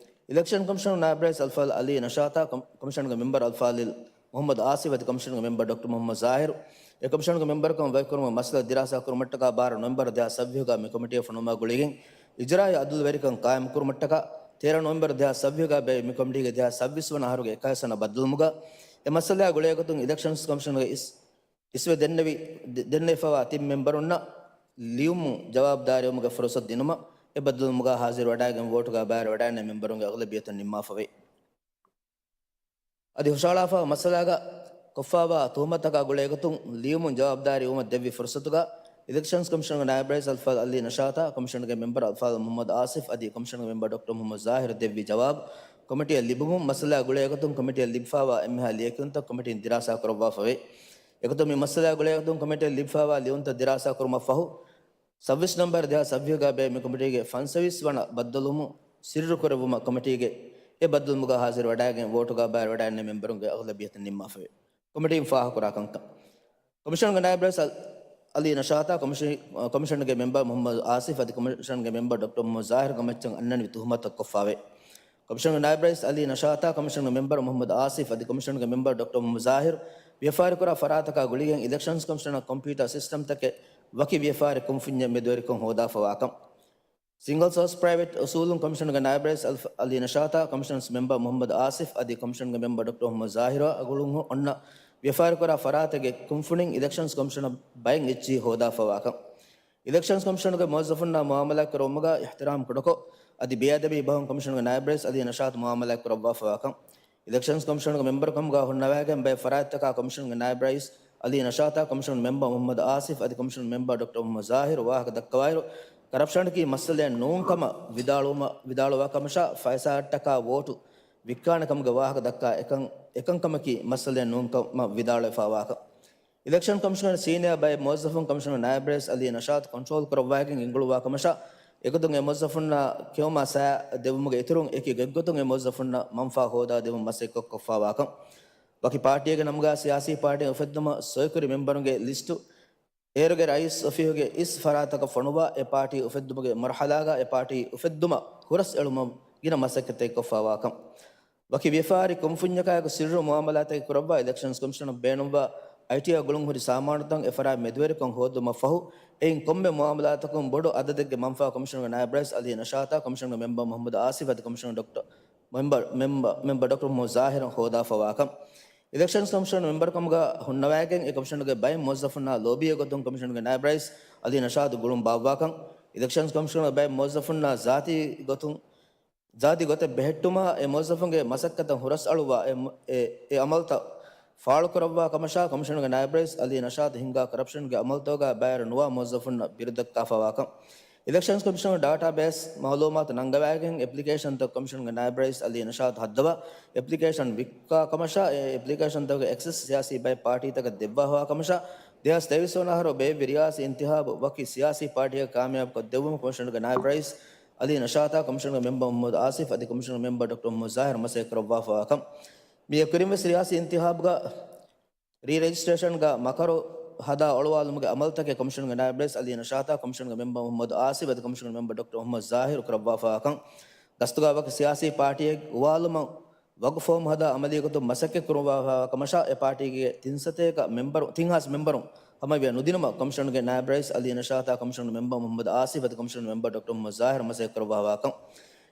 އިލެކްޝަން ކޮމިޝަނުގެ ނާއިބް ރައީސް އަލްފާޟިލް އަލީ ނަޝާތާ، ކޮމި-، ކޮމިޝަނުގެ މެމްބަރު އަލްފާޟިލް މުޙައްމަދު އާސިފް އަދި ކޮމިޝަނުގެ މެމްބަރު ޑޮކްޓަރ މުޙައްމަދު ޒާހިރު، އެ ކޮމިޝަނުގެ މެމްބަރުކަމަށް ވަކިކުރުމުގެ މައްސަލަ ދިރާސާ ކުރުމަށްޓަކާ ބާރަ ނޮވެމްބަރު ދެހާސް ސައްވީހުގަ މި ކޮމިޓީއަށް ފޮނުވުމާ ގުޅިގެން، އިޖުރާއީ އަދުލުވެރިކަން ޤާއިމުކުރުމަށްޓަކާ، ތޭރަ ނޮވެމްބަރު ދެހާސް ސައްވީހުގަ ބޭއްވި މި ކޮމިޓީގެ ދެހާސް ސައްބީސް ވަނަ އަހަރުގެ އެކާވީސް ވަނަ ބައްދަލުވުމުގަ، އެ މައްސަލައާ ގުޅޭގޮތުން އިލެކްޝަންސް ކޮމިޝަނުގެ އިސް އިސްވެ ދެންނެވި، ދެ-، ދެންނެވިފައިވާ ތިން މެމްބަރުންނަށް ލިޔުމުން ޖަވާބުދާރީވުމުގެ ފުރުޞަތު ދިނުމަށް އެ ބައްދަލުވުމުގަ ހާޒިރު ވަޑައިގެން ވޯޓުގަ ބައިވެރިވަޑައިގެންނެވި މެމްބަރުންގެ އަޣުލަބިއްޔަތުން ނިންމާފަވޭ. އަދި ހުށަހަޅާފަ މައްސަލާގަ ކޮށްފަވާ ތުހުމަތަކާ ގުޅޭގޮތުން ލިޔުމުން ޖަވާބުދާރީ ވުމަށް ދެއްވި ފުރުސަތުގަ އިލެކްޝަންސް ކޮމިޝަނުގެ ނާއިބް ރައީސް އަލްފާޟިލް އަލީ ނަޝާތާ، ކޮމިޝަނުގެ މެމްބަރު އަލްފާޟިލް މުޙައްމަދު އާސިފް އަދި ކޮމިޝަނުގެ މެމްބަރު ޑޮކްޓަރ މުޙައްމަދު ޒާހިރު ދެއްވި ޖަވާބު ކޮމިޓީއަށް ލިބުމުން މައްސަލާ ގުޅޭގޮތުން ކޮމިޓީއަށް ލިބިފަވާ އެންމެހާ ލިޔެކިޔުންތައް ކޮމިޓީން ދިރާސާ ކުރައްވާފަވޭ. އެގޮތުން މި މައްސަލާ ގުޅޭގޮތުން ކޮމިޓީއަށް ލިބިފަވާ ލިޔުންތައް ދިރާސާ ކުރުމަށް ފަހު، ސައްބީސް ނަމްބަރު ދެހާސް ސައްބީހުގަ ބޭއްވި ކޮމިޓީގެ ފަންސަވީސް ވަނަ ބައްދަލުވުމުން ސިއްރުކުރެއްވުމަށް ކޮމިޓީގެ އެ ބައްދަލުވުމުގަ ހާޒިރު ވަޑައިގެން ވޯޓުގަ ބައިވެރިވަޑައިގެންނެވި މެމްބަރުންގެ އަޣުލަބިއްޔަތުން ނިންމާފަވޭ. ކޮމިޓީން ފާހަގަކުރާ ކަންކަން. ކޮމިޝަނުގެ ނާއިބް ރައީސް އަލް-، އަލީ ނަޝާތާ ކޮމިޝަ-، ކޮމިޝަނުގެ މެމްބަރު މުޙައްމަދު އާސިފް އަދި ކޮމިޝަނުގެ މެމްބަރު ޑޮކްޓަރ މުޙައްމަދު ޒާހިރުގެ މައްޗަށް އަންނަނިވި ތުހުމަތަށް ކޮށްފަވޭ. ކޮމިޝަނުގެ ނާއިބް ރައީސް އަލީ ނަޝާތާ ކޮމިޝަނުގެ މެމްބަރު މުޙައްމަދު އާސިފް އަދި ކޮމިޝަނުގެ މެމްބަރު ޑޮކްޓަރ މުޙައްމަދު ޒާހިރު ވިޔަފާރިކުރާ ފަރާތަކާ ގުޅިގެން އިލެކްޝަންސް ކޮމިޝަނަށް ކޮމްޕިއުޓާ ސިސްޓަމްތަކެއް ވަކި ވިޔަފާރި ކުންފުންޏެއް މެދުވެރިކޮށް ހޯދާފަވާކަން. ސިންގަލް ސޯސް ޕްރައިވެޓް އުސޫލުން ކޮމިޝަނުގެ ނާއިބް ރައީސް އަލް-، އަލީ ނަޝާތާ، ކޮމިޝަންސް މެމްބަރު މުޙައްމަދު އާސިފް އަދި ކޮމިޝަނުގެ މެމްބަރު ޑޮކްޓަރ މުޙައްމަދު ޒާހިރުއާ ގުޅުން އޮންނަ ވިޔަފާރިކުރާ ފަރާތެއްގެ ކުންފުނިން އިލެކްޝަންސް ކޮމިޝަނަށް ބައެއް އެއްޗިހި ހޯދާފަވާކަން. އިލެކްޝަންސް ކޮމިޝަނުގެ މުވައްޒަފުންނާ މުއާމަލާތް ކުރެއްވުމުގަ އިޙްތިރާމް ކުޑަކޮށް، އަދި ބޭއަދަބީ ބަހުން ކޮމިޝަނުގެ ނާއިބް ރައީސް އަލީ ނަޝާތު މުއާމަލާތް ކުރައްވާފަވާކަން. އިލެކްޝަންސް ކޮމިޝަނުގެ މެމްބަރުކަމުގަ ހުންނަވައިގެން ބައެއް ފަރާތްތަކާ ކޮމިޝަނުގެ ނާއިބް ރައީސް އަލީ ނަޝާތާ، ކޮމިޝަނު މެމްބަރު މުޙައްމަދު އާސިފް އަދި ކޮމިޝަނު މެމްބަރު ޑޮކްޓަރ މުޙައްމަދު ޒާހިރު ވާހަކަ ދައްކަވާއިރު، ކަރަޕްޝަނަކީ މައްސަލައެއް ނޫން ކަމަށް ވިދާޅުވުމަށް، ވިދާޅުވާ ކަމަށާ، ފައިސާއަށްޓަކާ ވޯޓު ވިއްކާނެ ކަމުގެ ވާހަކަ ދައްކާ އެކަން، އެކަންކަމަކީ މައްސަލައެއް ނޫން ކަމަށް ވިދާޅުވެފަވާކަން. އިލެކްޝަން ކޮމިޝަނުގެ ސީނިއާ ބައެއް މުވައްޒަފުން ކޮމިޝަނުގެ ނާއިބް ރައީސް އަލީ ނަޝާތު ކޮންޓްރޯލް ކުރައްވައިގެން ގެންގުޅުއްވާ ކަމަށާ، އެގޮތުން އެ މުވައްޒަފުންނަށް ކެއުމާ ސައި ދެއްވުމުގެ އިތުރުން އެކި ގޮތްގޮތުން އެ މުވައްޒަފުންނަށް މަންފާ ހޯދާ ދެއްވުން މަސައްކަތް ކޮށްފަވާކަން. ވަކި ޕާޓީއެއްގެ ނަމުގަ ސިޔާސީ ޕާޓީ އުފެއްދުމަށް ސޮއިކުރި މެމްބަރުންގެ ލިސްޓު އޭރުގެ ރައީސް އޮފީހުގެ އިސް ފަރާތަކަށް ފޮނުވާ، އެ ޕާޓީ އުފެއްދުމުގެ މަރުޙަލާގަ އެ ޕާޓީ އުފެއްދުމަށް ހުރަސް އެޅުމަށް ގިނަ މަސައްކަތެއް ކޮށްފަވާކަން. ވަކި ވިޔަފާރި ކުންފުންޏަކާއެކު ސިއްރު މުއާމަލާތެއް ކުރައްވާ، އިލެކްޝަންސް ކޮމިޝަނަށް ބޭނުންވާ އައިޓީއާ ގުޅުންހުރި ސާމާނުތައް އެފަރާތް މެދުވެރިކޮށް ހޯދުމަށްފަހު، އެއިން ކޮންމެ މުއާމަލާތަކުން ބޮޑު އަދަދެއްގެ މަންފާ ކޮމިޝަނުގެ ނާއިބް ރައީސް އަލީ ނަޝާތާ، ކޮމިޝަނުގެ މެމްބަރު މުޙައްމަދު އާސިފް އަދި ކޮމިޝަނު ޑޮކްޓަރ މެމްބަރު، މެމްބަރު، މެމްބަރު ޑޮކްޓަރ މުޙައްމަދު ޒާހިރު ހޯދާފަވާކަން. އިލެކްޝަންސް ކޮމިޝަނުގެ މެމްބަރުކަމުގަ ހުންނަވައިގެން އެ ކޮމިޝަނުގެ ބައެއް މުވައްޒަފުންނާ ލޯބީގެ ގޮތުން ކޮމިޝަނުގެ ނާއިބް ރައީސް އަލީ ނަޝާތު ގުޅުން ބާއްވާކަން. އިލެކްޝަންސް ކޮމިޝަނުގެ ބައެއް މުވައްޒަފުންނާ ޒާތީ ގޮތުން، ޒާތީ ގޮތެއް ބެހެއްޓުމަށް އެ މުވައްޒަފުންގެ މަސައްކަތަށް ހުރަސް އަޅުއްވާ އެ، އެ، އެ އަމަލުތައް ފާޅުކުރައްވާ ކަމަށާ ކޮމިޝަނުގެ ނާއިބް ރައީސް އަލީ ނަޝާތު ހިންގާ ކަރަޕްޝަންގެ އަމަލުތަކުގަ ބައިވެރި ނުވާ މުވައްޒަފުންނަށް ބިރުދައްކާފަވާކަން. އިލެކްޝަންސް ކޮމިޝަނުގެ ޑާޓާ ބޭސް މައުލޫމާތު ނަންގަވައިގެން އެޕްލިކޭޝަންތައް ކޮމިޝަނުގެ ނާއިބް ރައީސް އަލީ ނަޝާތު ހައްދަވާ، އެޕްލިކޭޝަން ވިއްކާ ކަމަށާ، އެ އެޕްލިކޭޝަންތަކުގެ އެކްސެސް ސިޔާސީ ބައެއް ޕާޓީތަކަށް ދެއްވާފަވާ ކަމަށާ، ދެހާސް ތޭވީސް ވަނަ އަހަރު ބޭއްވި ރިޔާސީ އިންތިހާބު ވަކި ސިޔާސީ ޕާޓީއަކަށް ކާމިޔާބުކޮށްދެއްވުމަށް ކޮމިޝަނުގެ ނާއިބް ރައީސް އަލީ ނަޝާތާ، ކޮމިޝަނުގެ މެމްބަރު މުޙައްމަދު އާސިފް އަދި ކޮމިޝަނުގެ މެމްބަރު ޑޮކްޓަރ މުޙައްމަދު ޒާހިރު މަސައްކަތް ކުރައްވާފަވާކަން. މިއަށް ކުރިންވެސް ރިޔާސީ އިންތިހާބުގަ ރީ ރެޖިސްޓްރޭޝަންގަ މަކަރު ހަދާ އޮޅުވާލުމުގެ އަމަލުތަކެއް ކޮމިޝަނުގެ ނާއިބް ރައީސް އަލީ ނަޝާތާ، ކޮމިޝަނުގެ މެމްބަރު މުޙައްމަދު އާސިފް އަދި ކޮމިޝަނުގެ މެމްބަރު ޑޮކްޓަރ މުޙައްމަދު ޒާހިރު ކުރައްވާފަވާކަން. ގަސްތުގަ ވަކި ސިޔާސީ ޕާޓީއެއް އުވާލުމަށް ވަގު ފޯމް ހަދާ އަމަލީގޮތުން މަސައްކަތް ކުރައްވާފަވާ ކަމަށާ، އެ ޕާޓީގެ ތިން ސަތޭކަ މެމްބަރު، ތިން ހާސް މެމްބަރުން ހަމަވެ ނުދިނުމަށް ކޮމިޝަނުގެ ނާއިބް ރައީސް އަލީ ނަޝާތާ، ކޮމިޝަނުގެ މެމްބަރު މުޙައްމަދު އާސިފް އަދި ކޮމިޝަނުގެ މެމްބަރު ޑޮކްޓަރ މުޙައްމަދު ޒާހިރު މަސައްކަތް ކުރައްވާފަވާކަން.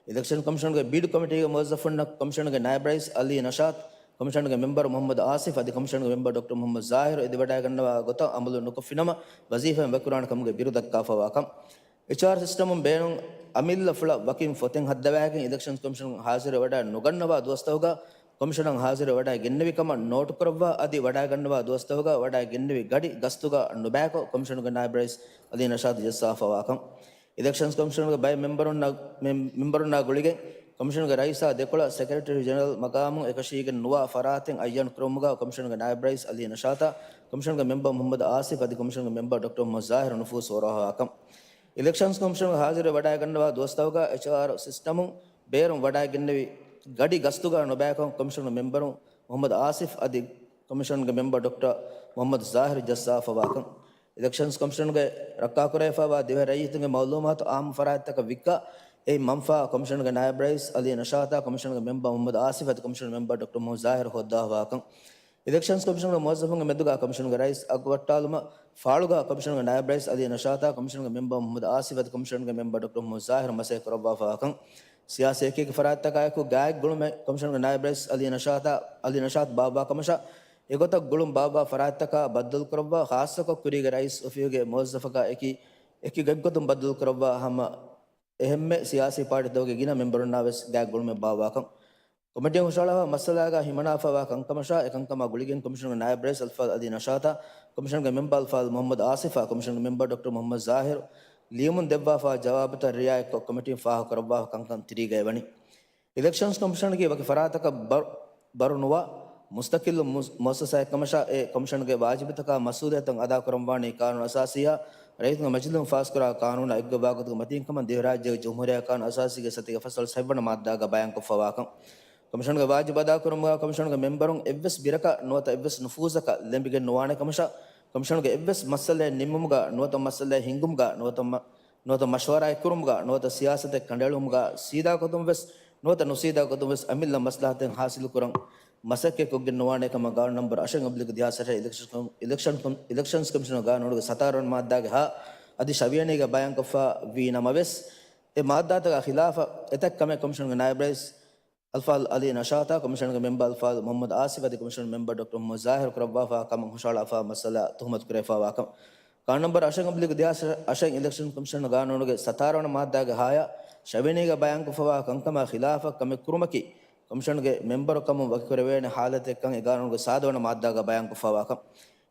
އިލެކްޝަން ކޮމިޝަނުގެ ބީޑް ކޮމިޓީގެ މުވައްޒަފުންނަށް ކޮމިޝަނުގެ ނާއިބް ރައީސް އަލީ ނަޝާތް، ކޮމިޝަނުގެ މެމްބަރު މުޙައްމަދު އާސިފް އަދި ކޮމިޝަނުގެ މެމްބަރު ޑޮކްޓަރ މުޙައްމަދު ޒާހިރު އެދިވަޑައިގަންނަވާ ގޮތަށް އަމަލު ނުކޮށްފިނަމަ، ވަޒީފާއިން ވަކިކުރާނެ ކަމުގެ ބިރު ދައްކާފަވާކަން. އެޗްއާރް ސިސްޓަމުން ބޭނުން އަމިއްލަ ފުޅަށް ވަކިން ފޮތެއް ހައްދަވައިގެން އިލެކްޝަންސް ކޮމިޝަނުން ހާޒިރުވެވަޑައި ނުގަންނަވާ ދުވަސްތަކުގަ ކޮމިޝަނަށް ހާޒިރުވެވަޑައި ގެންނެވި ކަމަށް ނޯޓުކުރައްވާ އަދި ވަޑައިގަންނަވާ ދުވަސްތަކުގަ ވަޑައި ގެންނެވި ގަޑި ގަސްތުގަ ނުބައިކޮށް ކޮމިޝަނުގެ ނާއިބް ރައީސް އަލީ ނަޝާތު ޖައްސާފަވާކަން. އިލެކްޝަންސް ކޮމިޝަނުގެ ބައެއް މެމްބަރުންނާ، މެމް-، މެމްބަރުންނާ ގުޅިގެން ކޮމިޝަނުގެ ރައީސާ ދެކޮޅަށް ސެކްރެޓަރީ ޖެނެރަލް މަގާމުން އެކަށީގެން ނުވާ ފަރާތެއް އައްޔަން ކުރުމުގަ ކޮމިޝަނުގެ ނާއިބް ރައީސް އަލީ ނަޝާތާ، ކޮމިޝަނުގެ މެމްބަރު މުޙައްމަދު އާސިފް އަދި ކޮމިޝަނުގެ މެމްބަރު ޑޮކްޓަރ މުޙައްމަދު ޒާހިރު ނުފޫޒު ފޯރުވާފަވާކަން. އިލެކްޝަންސް ކޮމިޝަނުގެ ހާޒިރުވެވަޑައިގަންނަވާ ދުވަސްތަކުގަ އެޗްއާރް ސިސްޓަމުން ބޭރުން ވަޑައިގެންނެވި ގަޑި ގަސްތުގަ ނުބައިކޮށް ކޮމިޝަނުގެ މެމްބަރު މުޙައްމަދު އާސިފް އަދި ކޮމިޝަނުގެ މެމްބަރު ޑޮކްޓަރ މުޙައްމަދު ޒާހިރު ޖައްސާފަވާކަން. އިލެކްޝަންސް ކޮމިޝަނުގެ ރައްކާކުރެވިފައިވާ ދިވެހި ރައްޔިތުންގެ މައުލޫމާތު އާއްމު ފަރާތްތަކަށް ވިއްކާ، އެއިން މަންފާ ކޮމިޝަނުގެ ނާއިބް ރައީސް އަލީ ނަޝާތާ، ކޮމިޝަނުގެ މެމްބަރު މުޙައްމަދު އާސިފް އަދި ކޮމިޝަނުގެ މެމްބަރު ޑޮކްޓަރ މުޙައްމަދު ޒާހިރު ހޯއްދާފަވާކަން. އިލެކްޝަންސް ކޮމިޝަނުގެ މުވައްޒަފުންގެ މެދުގަ ކޮމިޝަނުގެ ރައީސް އަގުވައްޓާލުމަށް ފާޅުގަ ކޮމިޝަނުގެ ނާއިބް ރައީސް އަލީ ނަޝާތާ، ކޮމިޝަނުގެ މެމްބަރު މުޙައްމަދު އާސިފް އަދި ކޮމިޝަނުގެ މެމްބަރު ޑޮކްޓަރ މުޙައްމަދު ޒާހިރު މަސައްކަތް ކުރައްވާފަވާކަން. ސިޔާސީ އެކީގެ ފަރާތްތަކާއެކު ގާތް ގުޅުމެއް ކޮމިޝަނުގެ ނާއިބް ރައީސް އަލީ ނަޝާތާ، އަލީ ނަޝާތު ބާއްވާ ކަމަށާ، އެގޮތަށް ގުޅުން ބާއްވާ ފަރާތްތަކާ ބައްދަލުކުރައްވާ، ޚާއްޞަކޮށް ކުރީގެ ރައީސް އޮފީހުގެ މުވައްޒަފަކާ އެކި، އެކި ގޮތްގޮތުން ބައްދަލުކުރައްވާ ހަމަ އެހެންމެ ސިޔާސީ ޕާޓީތަކުގެ ގިނަ މެމްބަރުންނާ ވެސް ގާތް ގުޅުމެއް ބާއްވާކަން. ކޮމިޓީން ހުށަހަޅާފަ މައްސަލާގަ ހިމަނާފަވާ ކަންކަމަށާ އެކަންކަމާ ގުޅިގެން ކޮމިޝަންގެ ނާއިބް ރައީސް އަލްފާޟިލް އަލީ ނަޝާތާ ކޮމިޝަންގެ މެމްބަރު އަލްފާޟިލް މުޙައްމަދު އާސިފާ ކޮމިޝަންގެ މެމްބަރު ޑޮކްޓަރ މުޙައްމަދު ޒާހިރު ލިޔުމުން ދެއްވާފަ ޖަވާބުތައް ރިޢާޔަތްކޮށް ކޮމިޓީން ފާހަގަކުރައްވާފަ ކަންކަން ތިރީގައި ވަނީ. އިލެކްޝަންސް ކޮމިޝަނަކީ ވަކި ފަރާތަކަށް ބަރު، ބަރު ނުވާ މުސްތަޤިއްލު މުސް، މުއައްސަސާއެއް ކަމަށާ އެ ކޮމިޝަންގެ ވާޖިބުތަކާ މަސްއޫލިއްޔަތު އަދާކުރަންވާނީ ޤާނޫނު އަސާސީއާ ރައްޔިތުންގެ މަޖިލީހުން ފާސްކުރާ ޤާނޫނާ އެއްގޮތްވާ ގޮތުގެ މަތީން ކަމަށް ދިވެހިރާއްޖޭގެ ޖުމްހޫރިއްޔާ ޤާނޫނު އަސާސީގެ ސަތޭކަ ފަސްދޮޅަސް ހަތްވަނަ މާއްދާގަ ބަޔާންކޮށްފަވާކަން. ކޮމިޝަންގެ ވާޖިބު އަދާކުރުމުގަ ކޮމިޝަންގެ މެމްބަރުން އެއްވެސް ބިރަކަށް ނުވަތަ އެއްވެސް ނުފޫޒަކަށް ލެނބިގެން ނުވާނެ ކަމަށާ، ކޮމިޝަންގެ އެއްވެސް މައްސަލައެއް ނިންމުމުގަ ނުވަތަ މައްސަލައެއް ހިންގުމުގަ ނުވަތަ މަ، ނުވަތަ މަޝްވަރާއެއްކުރުމުގަ ނުވަތަ ސިޔާސަތެއް ކަނޑައެޅުމުގަ ސީދާގޮތުން ވެސް ނުވަތަ ނުސީދާގޮތުން ވެސް އަމިއްލަ މަސްލަހަތެއް ހާސިލުކުރަން މަސައްކަތްކޮށްގެން ނުވާނެ ކަމަށް ގާނޫނު ނަންބަރު އަށެއް އޮބްލިގު ދިހާސް އަށެއް އިލެކްޝަން ކޮމި، އިލެކްޝަން ކޮމި، އިލެކްޝަންސް ކޮމިޝަނުގެ ގާނޫނުގެ ސަތާރަ ވަނަ މާއްދާގެ ހަ އަދި ޝަވިޔަނީގަ ބަޔާންކޮށްފަ ވީ ނަމަވެސް، އެ މާއްދާތަކާ ޚިލާފަށް އެތައް ކަމެއް ކޮމިޝަނުގެ ނާއިބް ރައީސް އަލްފާޟިލް އަލީ ނަޝާތާ ކޮމިޝަނުގެ މެމްބަރު އަލްފާޟިލް މުޙައްމަދު އާސިފް އަދި ކޮމިޝަނުގެ މެމްބަރު ޑޮކްޓަރ މުޙައްމަދު ޒާހިރު ކުރައްވާފަ ކަމަށް ހުށަހަޅާފަ މައްސަލަ ތުހުމަތު ކުރެވިފަވާކަން. ގާނޫނު ނަންބަރު އަށެއް އޮބްލިގު ދިހާސް އަށެއް އިލެކްޝަން ކޮމިޝަނުގެ ގާނޫނުގެ ސަތާރަ ވަނަ މާއްދާގެ ހައަށް ޝަވިޔަނީގަ ބަޔާންކޮށްފަވާ ކަންކަމާ ޚިލާފަށް ކަމެއް ކުރުމަކީ، ކޮމިޝަނުގެ މެމްބަރު ކަމުން ވަކިކުރެވޭނެ ހާލަތެއްކަން އެ ގާނޫނުގެ ސާދަ ވަނަ މާއްދާގަ ބަޔާންކޮށްފަވާކަން.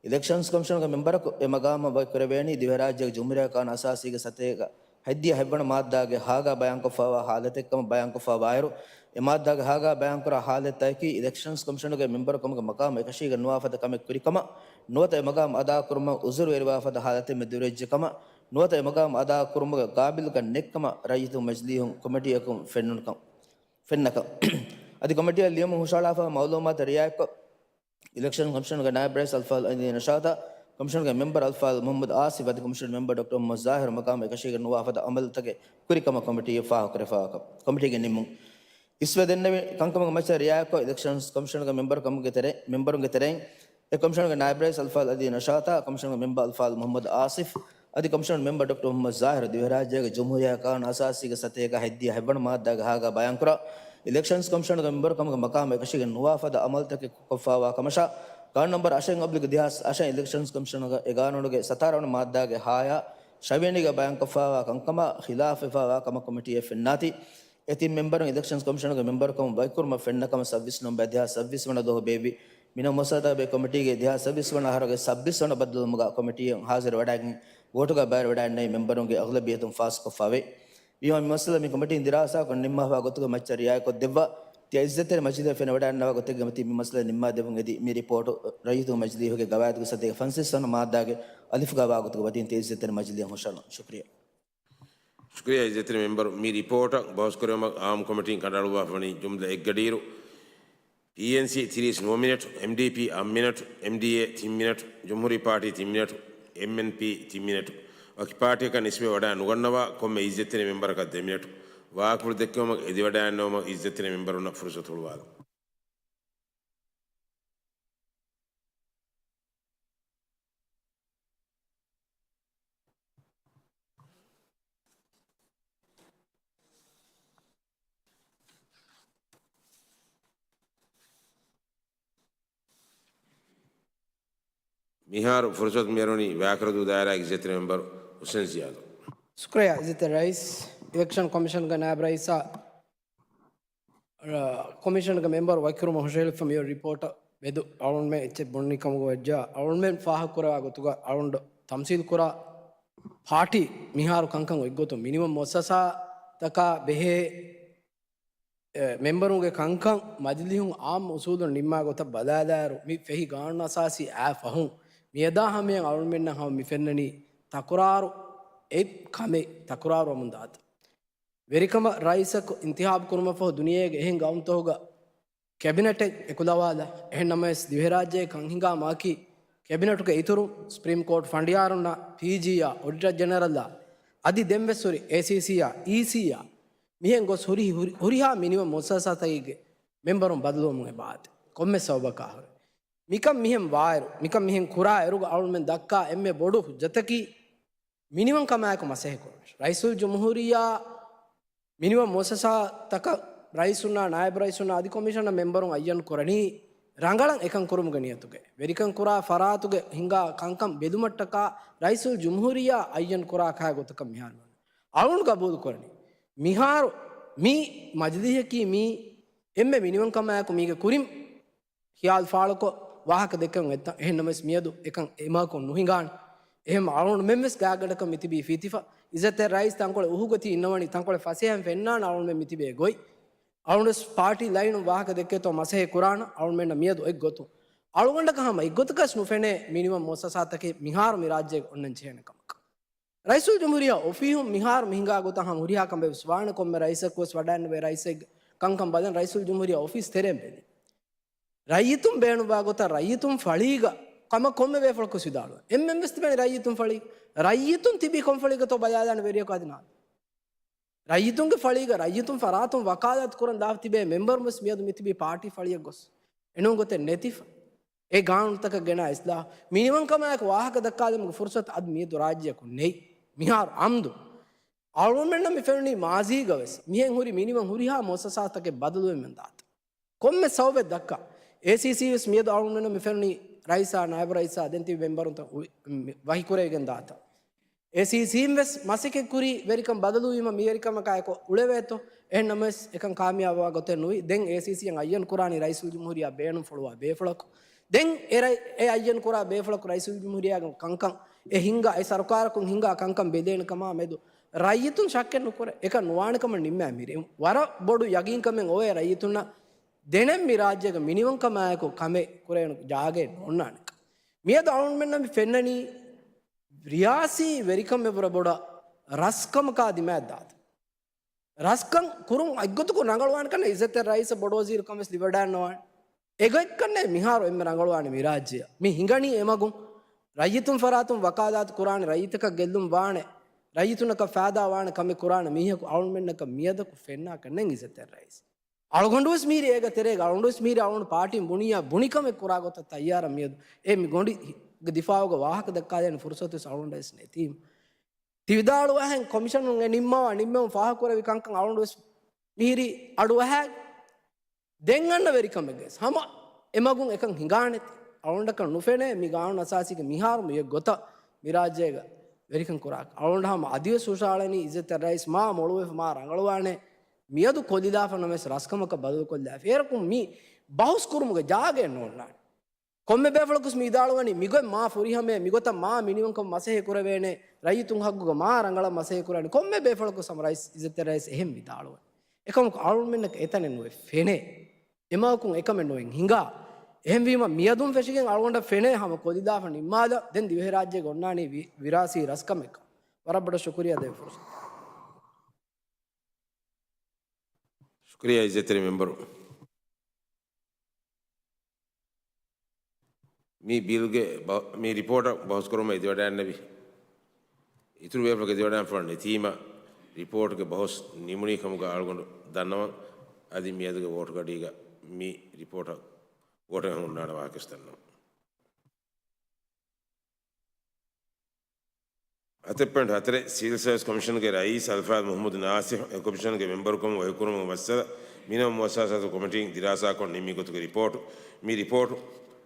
އިލެކްޝަންސް ކޮމިޝަނުގެ މެމްބަރަކު އެ މަގާމަށް ވަކިކުރެވޭނީ ދިވެހިރާއްޖޭގެ ޖުމްހޫރިއްޔާ ޤާނޫނު އަސާސީގެ ސަތޭކަ ހަތްދިހަ ހަތްވަނަ މާއްދާގެ ހާގަ ބަޔާންކޮށްފަވާ ހާލަތެއްކަމަށް ބަޔާންކޮށްފަވާއިރު، އެ މާއްދާގެ ހާގަ ބަޔާންކުރާ ހާލަތްތަކަކީ އިލެކްޝަންސް ކޮމިޝަނުގެ މެމްބަރު ކަމުގެ މަޤާމު އެކަށީގެން ނުވާ ފަދަ ކަމެއް ކުރިކަމަށް ނުވަތަ އެ މަގާމު އަދާކުރުމަށް ޢުޛުރުވެރިވާ ފަދަ ހާލަތެއް މެދުވެރިވެއްޖެ ކަމަށް ނުވަތަ އެ މަގާމު އަދާކުރުމުގެ ޤާބިލުކަން ނެތްކަމަށް ރައްޔިތުން މަޖިލީހުން ކޮމިޓީއަކުން ފެންނަކަން، ފެންނަކަން. އަދި ކޮމިޓީއަށް ލިޔުމުން ހުށަހަޅާފަ މަޢުލޫމާތު ރިޢާޔަތްކޮށް، އިލެކްޝަން ކޮމިޝަނުގެ ނާއިބް ރައީސް އަލްފާޟިލް އަލީ ނަޝާތާ، ކޮމިޝަނުގެ މެމްބަރު އަލްފާޟިލް މުޙައްމަދު އާސިފް އަދި ކޮމިޝަނުގެ މެމްބަރު ޑޮކްޓަރ މުޙައްމަދު ޒާހިރު މަޤާމު އެކަށީގެން ނުވާ ފަދަ ޢަމަލުތަކެއް ކުރިކަމަށް ކޮމިޓީއަށް ފާހަގަކުރެވިފަވާކަން ކޮމިޓީގެ ނިންމުން. އިސްވެ ދެންނެވި ކަންކަމުގެ މައްޗަށް ރިޢާޔަތްކޮށް، އިލެކްޝަންސް ކޮމިޝަނުގެ މެމްބަރު ކަމުގެ ތެރެ، މެމްބަރުންގެ ތެރެއިން އެ ކޮމިޝަނުގެ ނާއިބް ރައީސް އަލްފާޟިލް އަލީ ނަޝާތާ، ކޮމިޝަނުގެ މެމްބަރު އަލްފާޟިލް މުޙައްމަދު އާސިފް އަދި ކޮމިޝަނުގެ މެމްބަރު ޑޮކްޓަރ މުޙައްމަދު ޒާހިރު ދިވެހިރާއްޖޭގެ ޖުމްހޫރިއްޔާ ޤާނޫނު އަސާސީގެ ސަތޭކަ ހަތްދިހަ ހަތްވަނަ މާއްދާގެ ހާގަ ބަޔާންކުރާ، އިލެކްޝަންސް ކޮމިޝަނުގެ މެމްބަރު ކަމުގެ މަޤާމު އެކަށީގެން ނުވާ ފަދަ ޢަމަލުތަކެއް ކޮށްފަވާ ކަމަށާ، ގާނޫނު ނަންބަރު އަށެއް އޮބްލިގު ދިހާސް އަށެއް އިލެކްޝަންސް ކޮމިޝަނުގެ އެ ގާނޫނުގެ ސަތާރަ ވަނަ މާއްދާގެ ހާޔާ ޝަވިޔަނީގަ ބަޔާންކޮށްފަވާ ކަންކަމާ ޚިލާފްވެފަވާ ކަމަށް ކޮމިޓީއަށް ފެންނާތީ، އެ ތިން މެމްބަރުން އިލެކްޝަންސް ކޮމިޝަނުގެ މެމްބަރުކަމުން ވަކިކުރުމަށް ފެންނަ ކަމަށް ސައްބީސް ނޮވެމްބަރު ދެހާސް ސައްބީސް ވަނަ ދުވަހު ބޭއްވި މިނަވަ މުއައްސަސާތަކުގެ ކޮމިޓީގެ ދެހާސް ސައްބީސް ވަނަ އަހަރުގެ ސައްބީސް ވަނަ ބައްދަލުވުމުގަ ކޮމިޓީއަށް ހާޒިރު ވެވަޑައިގެން ވޯޓުގަ ބައިވެވަޑައިގަންނަވި މެމްބަރުންގެ އަޣްލަބިއްޔަތުން ފާސްކޮށްފަވޭ. މިހާ މި މައްސަލަ މި ކޮމިޓީން ދިރާސާކޮށް ނިންމާފަ ގޮތުގެ މައްޗަށް ރިޢާޔަތްކޮށްދެއްވާ، ތިޔަ އިއްޒަތްތެރި މަޖިލީހަށް ފެނިވަޑައިގަންނަވާ ގޮތެއްގެ މަތީ މި މައްސަލަ ނިންމާދެވުން އެދި މި ރިޕޯޓު ރައްޔިތުން މަޖިލީހުގެ ގަވާއިދުގެ ސަތޭކަ ފަންސަވީސް ވަނަ މާއްދާގެ އަލިފުގަ ވާ ގޮތުގެ މަތީން ތިޔަ އިއްޒަތްތެރި މަޖިލީހަށް ހުށަހަޅަން. ޝުކުރިއްޔާ. ޝުކުރިއްޔާ އިއްޒަތްތެރި މެމްބަރު، މި ރިޕޯޓަށް ބަހުސްކުރެވުމަށް އާއްމު ކޮމިޓީން ކަނޑައަޅުއްވާފަވަނީ ޖުމްލައެއްގަޑިއިރު، ޕީއެންސީ ތިރީސް ނުވަ މިނެޓް، އެމްޑީޕީ އަށް މިނެޓް، އެމްޑީއޭ ތިން މިނެޓް، ޖުމްހޫރީ ޕާޓީ ތިން މިނެޓް، އެމްއެންޕީ ތިން މިނެޓް، ވަކި ޕާޓީއަކަށް ނިސްބަތް ވަޑައި ނުގަންނަވާ ކޮންމެ އިއްޒަތްތެރި މެމްބަރަކަށް ދެ މިނެޓް، ވާހަކަފުޅު ދެއްކެވުމަށް އެދިވަޑައިގަންނަވުމަށް އިއްޒަތްތެރި މެމްބަރުންނަށް ފުރުސަތު ހުޅުވާލަން. މިހާރު ފުރުސަތު މިއަރުވަނީ ވާކަރަދޫ ދާއިރާގެ އިއްޒަތްތެރި މެމްބަރު ހުސެން ޒިޔާދަށް. ޝުކުރިއްޔާ އިއްޒަތްތެރި ރައީސް. އިލެކްޝަން ކޮމިޝަންގެ ނާއިބް ރައީސާ، އަ، ކޮމިޝަންގެ މެމްބަރު ވަކިކުރުމަށް ހުށަހެޅިފަ މިއޮތް ރިޕޯޓަށް މެދު އަޅުންމެ އެއްޗެއް ބުނަނީ ކަމުގަ ވެއްޖާ، އަޅުންމެން ފާހަގަކުރައްވާ ގޮތުގަ އަޅުން ތަމްސީލް ކުރާ ޕާޓީ މިހާރު ކަންކަން އޮތްގޮތުން މިނިވަން މުއައްސަސާތަކާ ބެހޭ، އެ، މެމްބަރުންގެ ކަންކަން މަޖިލީހުން އާއްމު އުސޫލުން ނިންމާ ގޮތަށް ބަލާލާއިރު، މި ފެހި ގާނޫނު އަސާސީ އާ ފަހުން މިއަދާ ހަމަޔަށް އަޅުންމެންނަށް ހަމަ މި ފެންނަނީ ތަކުރާރު އެއް ކަމެއް ތަކުރާރުވަމުން ދާތީ. ވެރިކަމަށް ރައީސަކު އިންތިހާބު ކުރުމަށްފަހު ދުނިޔޭގެ އެހެން ގައުމުތަކުގަ ކެބިނެޓެއް އެކުލަވާލާ. އެހެން ނަމަވެސް، ދިވެހިރާއްޖޭގެ ކަން ހިނގާ މަގަކީ ކެބިނެޓުގެ އިތުރުން ސްޕްރީމް ކޯޓް ފަނޑިޔާރުންނާ، ޕީޖީއާ، އޮޑިޓަރ ޖެނެރަލްއާ، އަދި ދެންވެސް ހުރި އޭސީސީއާ، އީސީއާ، މިހެން ގޮސް ހުރި، ހުރި، ހުރިހާ މިނިވަން މުއައްސަސާތަކެއްގެ މެމްބަރުން ބަދަލުވަމުން އެބައާދޭ. ކޮންމެ ސަބަބަކާ ހުރެ. މިކަން މިހެން ވާއިރު، މިކަން މިހެން ކުރާ އިރުގަ އަޅުމެން ދައްކާ އެންމެ ބޮޑު ހުއްޖަތަކީ، މިނިވަން ކަމާއެކު މަސައްކަތް ކުރުމަށް. ރައީސުލްޖުމްހޫރިއްޔާ މިނިވަން މުއައްސަސާތަކަށް ރައީސުންނާ، ނާއިބު ރައީސުންނާ އަދި ކޮމިޝަނަށް މެމްބަރުން އައްޔަން ކުރަނީ ރަނގަޅަށް އެކަން ކުރުމުގެ ނިޔަތުގައި. ވެރިކަން ކުރާ ފަރާތުގެ ހިނގާ ކަންކަން ބެލުމަށްޓަކާ ރައީސުލްޖުމްހޫރިއްޔާ އައްޔަން ކުރާ ކަހަލަ ގޮތަކަށް މިހާރު ވަނީ. އަޅުން ގަބޫލު ކުރަނީ. މިހާރު މި މަޖިލީހަކީ މީ އެންމެ މިނިވަންކަމާއެކު މީގެ ކުރިން ޚިޔާލު ފާޅުކޮށް ވާހަކަ ދެއްކަން އެއްތަ؟ އެހެން ނަމަވެސް މިއަދު އެކަން އެމާކުން ނުހިނގާނެ. އެހެން އަޅުގަނޑުމެން ވެސް ގާތްގަނޑަކަށް މިތިބީ ފިތިފަ. އިއްޒަތްތެރި ރައީސް ތަންކޮޅެއް އުހުގޮތީ އިންނަވަނީ ތަންކޮޅެއް ފަސޭހައިން ފެންނާނެ އަޅުގަނޑުމެން މިތިބޭ ގޮތް. އަޅުގަނޑު ވެސް ޕާޓީ ލައިނުން ވާހަކަ ދެއްކޭތޯ މަސައްކަތް ކުރާނަން އަޅުގަނޑުމެންނަށް މިއަދު އޮތް ގޮތުން. އަޅުގަނޑަކަށް ހަމަ އެއްގޮތަކަސް ނުފެނޭ މިނިވަން މުއައްސަސާތަކެއް މިހާރު މި ރާއްޖޭގަ އޮންނަން ޖެހޭނެ ކަމަކަށް. ރައީސުލްޖުމްހޫރިއްޔާ އޮފީހުން މިހާރު މި ހިނގާ ގޮތަށް ހަމަ ހުރިހާ ކަމެއް ވެސް ވާނެ، ކޮންމެ ރައީސަކު ވެސް ވަޑައިންނެވޭ ރައީސެއްގެ ކަންކަން ބަލަން ރައީސުލްޖުމްހޫރިއްޔާ އޮފީސް ތެރޭން ބެލި. ރައްޔިތުން ބޭނުންވާ ގޮތަށް ރައްޔިތުން ފަޅީގަ ކަމަށް ކޮންމެ ބޭފުޅަކު ވެސް ވިދާޅުވޭ. އެންމެން ވެސް ތިބެނީ ރައްޔިތުން ފަޅީ. ރައްޔިތުން ތިބީ ކޮން ފަޅީގަތޯ ބަލާލާނެ ވެރިޔަކު އަދި ނާދެ. ރައްޔިތުންގެ ފަޅީގަ ރައްޔިތުން ފަރާތުން ވަކާލާތު ކުރަން ދާ ތިބޭ މެމްބަރުން ވެސް މިއަދު މިތިބީ ޕާޓީ ފަޅިއަށް ގޮސް. އެނޫން ގޮތެއް ނެތިފަ. އެ ގާނޫނުތަކަށް ގެނާ އިސްލާހު. މިނިވަންކަމާއެކު ވާހަކަ ދައްކާލުމުގެ ފުރުސަތު އަދި މިއަދު ރާއްޖެއަކު ނެތް. މިހާރު އަމްދު. އަޅުގަނޑުމެންނަށް މި ފެނުނީ މާޒީގަ ވެސް މިހެން ހުރި މިނިވަން ހުރިހާ މުއައްސަސާތަކެއް ބަދަލުވެމެން ދާތަ. ކޮންމެ ސަބަބެއް ދައްކާ. އޭސީސީ ވެސް މިއަދު އަޅުގަނޑުމެންނަށް މި ފެނުނީ ރައީސާ، ނާއިބު ރައީސާ، ދެން ތިބި މެމްބަރުންތައް އު-، މި-، ވަކިކުރެވިގެން ދާތަ. އޭސީސީން ވެސް މަސައްކަތް ކުރީ ވެރިކަން ބަދަލުވީމަ މިވެރިކަމަކާއެކު އުޅެވޭތޯ؟ އެހެން ނަމަވެސް އެކަން ކާމިޔާބުވާ ގޮތެއް ނުވި. ދެން އޭސީސީއަށް އައްޔަން ކުރާނީ ރައީސުލްޖުމްހޫރިއްޔާ ބޭނުންފުޅުވާ ބޭފުޅަކު. ދެން އެ ރައި-، އެ އައްޔަން ކުރާ ބޭފުޅަކު ރައީސުލްޖުމްހޫރިއްޔާގެ ކަންކަން އެ ހިންގާ، އެ ސަރުކާރަކުން ހިންގާ ކަންކަން ބެލޭނެ ކަމާ މެދު ރައްޔިތުން ޝައްކެއް ނުކުރޭ. އެކަން ނުވާނެ ކަމަށް ނިންމާ މިރޭ. ވަރަށް ބޮޑު ޔަގީންކަމެއް އޮވޭ ރައްޔިތުންނަށް ދެނެއް މި ރާއްޖޭގަ މިނިވަންކަމާއެކު ކަމެއް ކުރެވޭނެ ޖާގައެއް ނޯންނާނެކަން. މިއަދު އަޅުގަނޑުމެންނަށް މި ފެންނަނީ ރިޔާސީ ވެރިކަމެއް ވުރެ ބޮޑަށް ރަސްކަމަކާ ދިމާއަށް ދާތަ. ރަސްކަން ކުރުން އެއްގޮތަކުން ރަނގަޅުވާނެ ކަން އިއްޒަތްތެރި ރައީސަށް ބޮޑު ވަޒީރުކަން ވެސް ލިބިވަޑައިގަންނަވާނެ. އެގޮތްކަންނޭ މިހާރު އެންމެ ރަނގަޅުވާނެ މި ރާއްޖެއަށް. މި ހިނގަނީ އެމަގުން ރައްޔިތުން ފަރާތުން ވަކާލާތު ކުރާނެ، ރައްޔިތަކަށް ގެއްލުން ވާނެ، ރައްޔިތުންނަކަށް ފައިދާ ވާނެ ކަމެއް ކުރާނެ މީހަކު އަޅުގަނޑުމެންނަކަށް މިއަދަކު ފެންނާކަށް ނެތް އިއްޒަތްތެރި ރައީސް. އަޅުގަނޑު ވެސް މީރި އޭގަ ތެރޭގަ، އަޅުގަނޑު ވެސް މީރި އަޅުގަނޑު ޕާޓީން ބުނިއްޔާ ބުނި ކަމެއް ކުރާ ގޮތަށް ތައްޔާރަށް މިއަދު އެ މި ގޮނޑި ދިފާއުގަ ވާހަކަ ދައްކާދޭނެ ފުރުސަތު ވެސް އަޅުގަނޑަށް ވެސް ނެތީމަ. ތި ވިދާޅުވާހެން ކޮމިޝަނުން އެ ނިންމަވާ ނިންމެވުން ފާހަގަކުރެވި ކަންކަން އަޅުގަނޑު ވެސް މިހިރީ އަޑުއަހާ ދެން އަންނަ ވެރިކަމެއްގައި ހަމަ އެމަގުން އެކަން ހިނގާނެތި. އަޅުގަނޑަކަށް ނުފެނޭ މި ގާނޫނު އަސާސީގެ މިހާރު މި އޮތް ގޮތަށް މި ރާއްޖޭގަ ވެރިކަން ކުރާކަށް. އަޅުގަނޑު ހަމަ އަދިވެސް ހުށަހަޅަނީ އިއްޒަތްތެރި ރައީސް މާ މޮޅުވެފަ މާ ރަނގަޅުވާނެ. މިއަދު ކޮށްލިލާފަ ނަމަވެސް ރަސްކަމަކަށް ބަދަލުކޮށްލާފަ. އޭރަކު މި ބަހުސް ކުރުމުގެ ޖާގައެއް ނޯންނާނެ. ކޮންމެ ބޭފުޅަކުސް މި ވިދާޅުވަނީ މިގޮތް މާ ފުރިހަމައެއް، މިގޮތަށް މާ މިނިވަންކަމަށް މަސައްކަތް ކުރެވޭނެ، ރައްޔިތުން ހައްގުގަ މާ ރަނގަޅަށް މަސައްކަތް ކުރާނެ. ކޮންމެ ބޭފުޅަކުސް ހަމަ ރައީސް، އިއްޒަތްތެރި ރައީސް އެހެން ވިދާޅުވަނީ. އެކަމަކު އަޅުގަނޑުމެންނަކަށް އެތަނެއް ނުވެ ފެނޭ. އެމަގުން އެކަމެއް ނުވެ ހިނގާ. އެހެންވީމަ މިއަދުން ފެށިގެން އަޅުގަނޑަށް ފެނޭ ހަމަ ކޮށްލިލާފަ ނިންމާލަ ދެން ދިވެހިރާއްޖޭގަ އޮންނާނީ ވި-، ވިރާސީ ރަސްކަމެއްކަން. ވަރަށް ބޮޑަށް ޝުކުރިއްޔާ ދޭ ފުރުސަތު. ޝުކުރިއްޔާ އިއްޒަތްތެރި މެމްބަރު. މި ބިލްގެ ބަ-، މި ރިޕޯޓަށް ބަހުސްކުރުމަށް އެދިވަޑައިގަންނެވި އިތުރު ބޭފުޅަކު އެދިވަޑައިގަންފަ ނެތީމަ، ރިޕޯޓްގެ ބަހުސް ނިމުނީ ކަމުގަ އަޅުގަނޑު ދަންނަވަން. އަދި މިއަދުގެ ވޯޓުގަޑީގަ މި ރިޕޯޓަށް ވޯޓެއް ހުންނާނެ ވާހަކަ ދަންނަވަން. ހަތެއް ޕޮއިންޓް ހަތަރެއް، ސިވިލް ސާވިސް ކޮމިޝަންގެ ރައީސް އަލްފާޟިލް މުޙައްމަދު ނާޞިޙު އެ ކޮމިޝަންގެ މެމްބަރުކަމަށް ވަކިކުރުމުގެ މައްސަލަ މިނިވަން މުއައްސަސާތު ކޮމިޓީން ދިރާސާކޮށް ނިންމި ގޮތުގެ ރިޕޯޓު. މި ރިޕޯޓު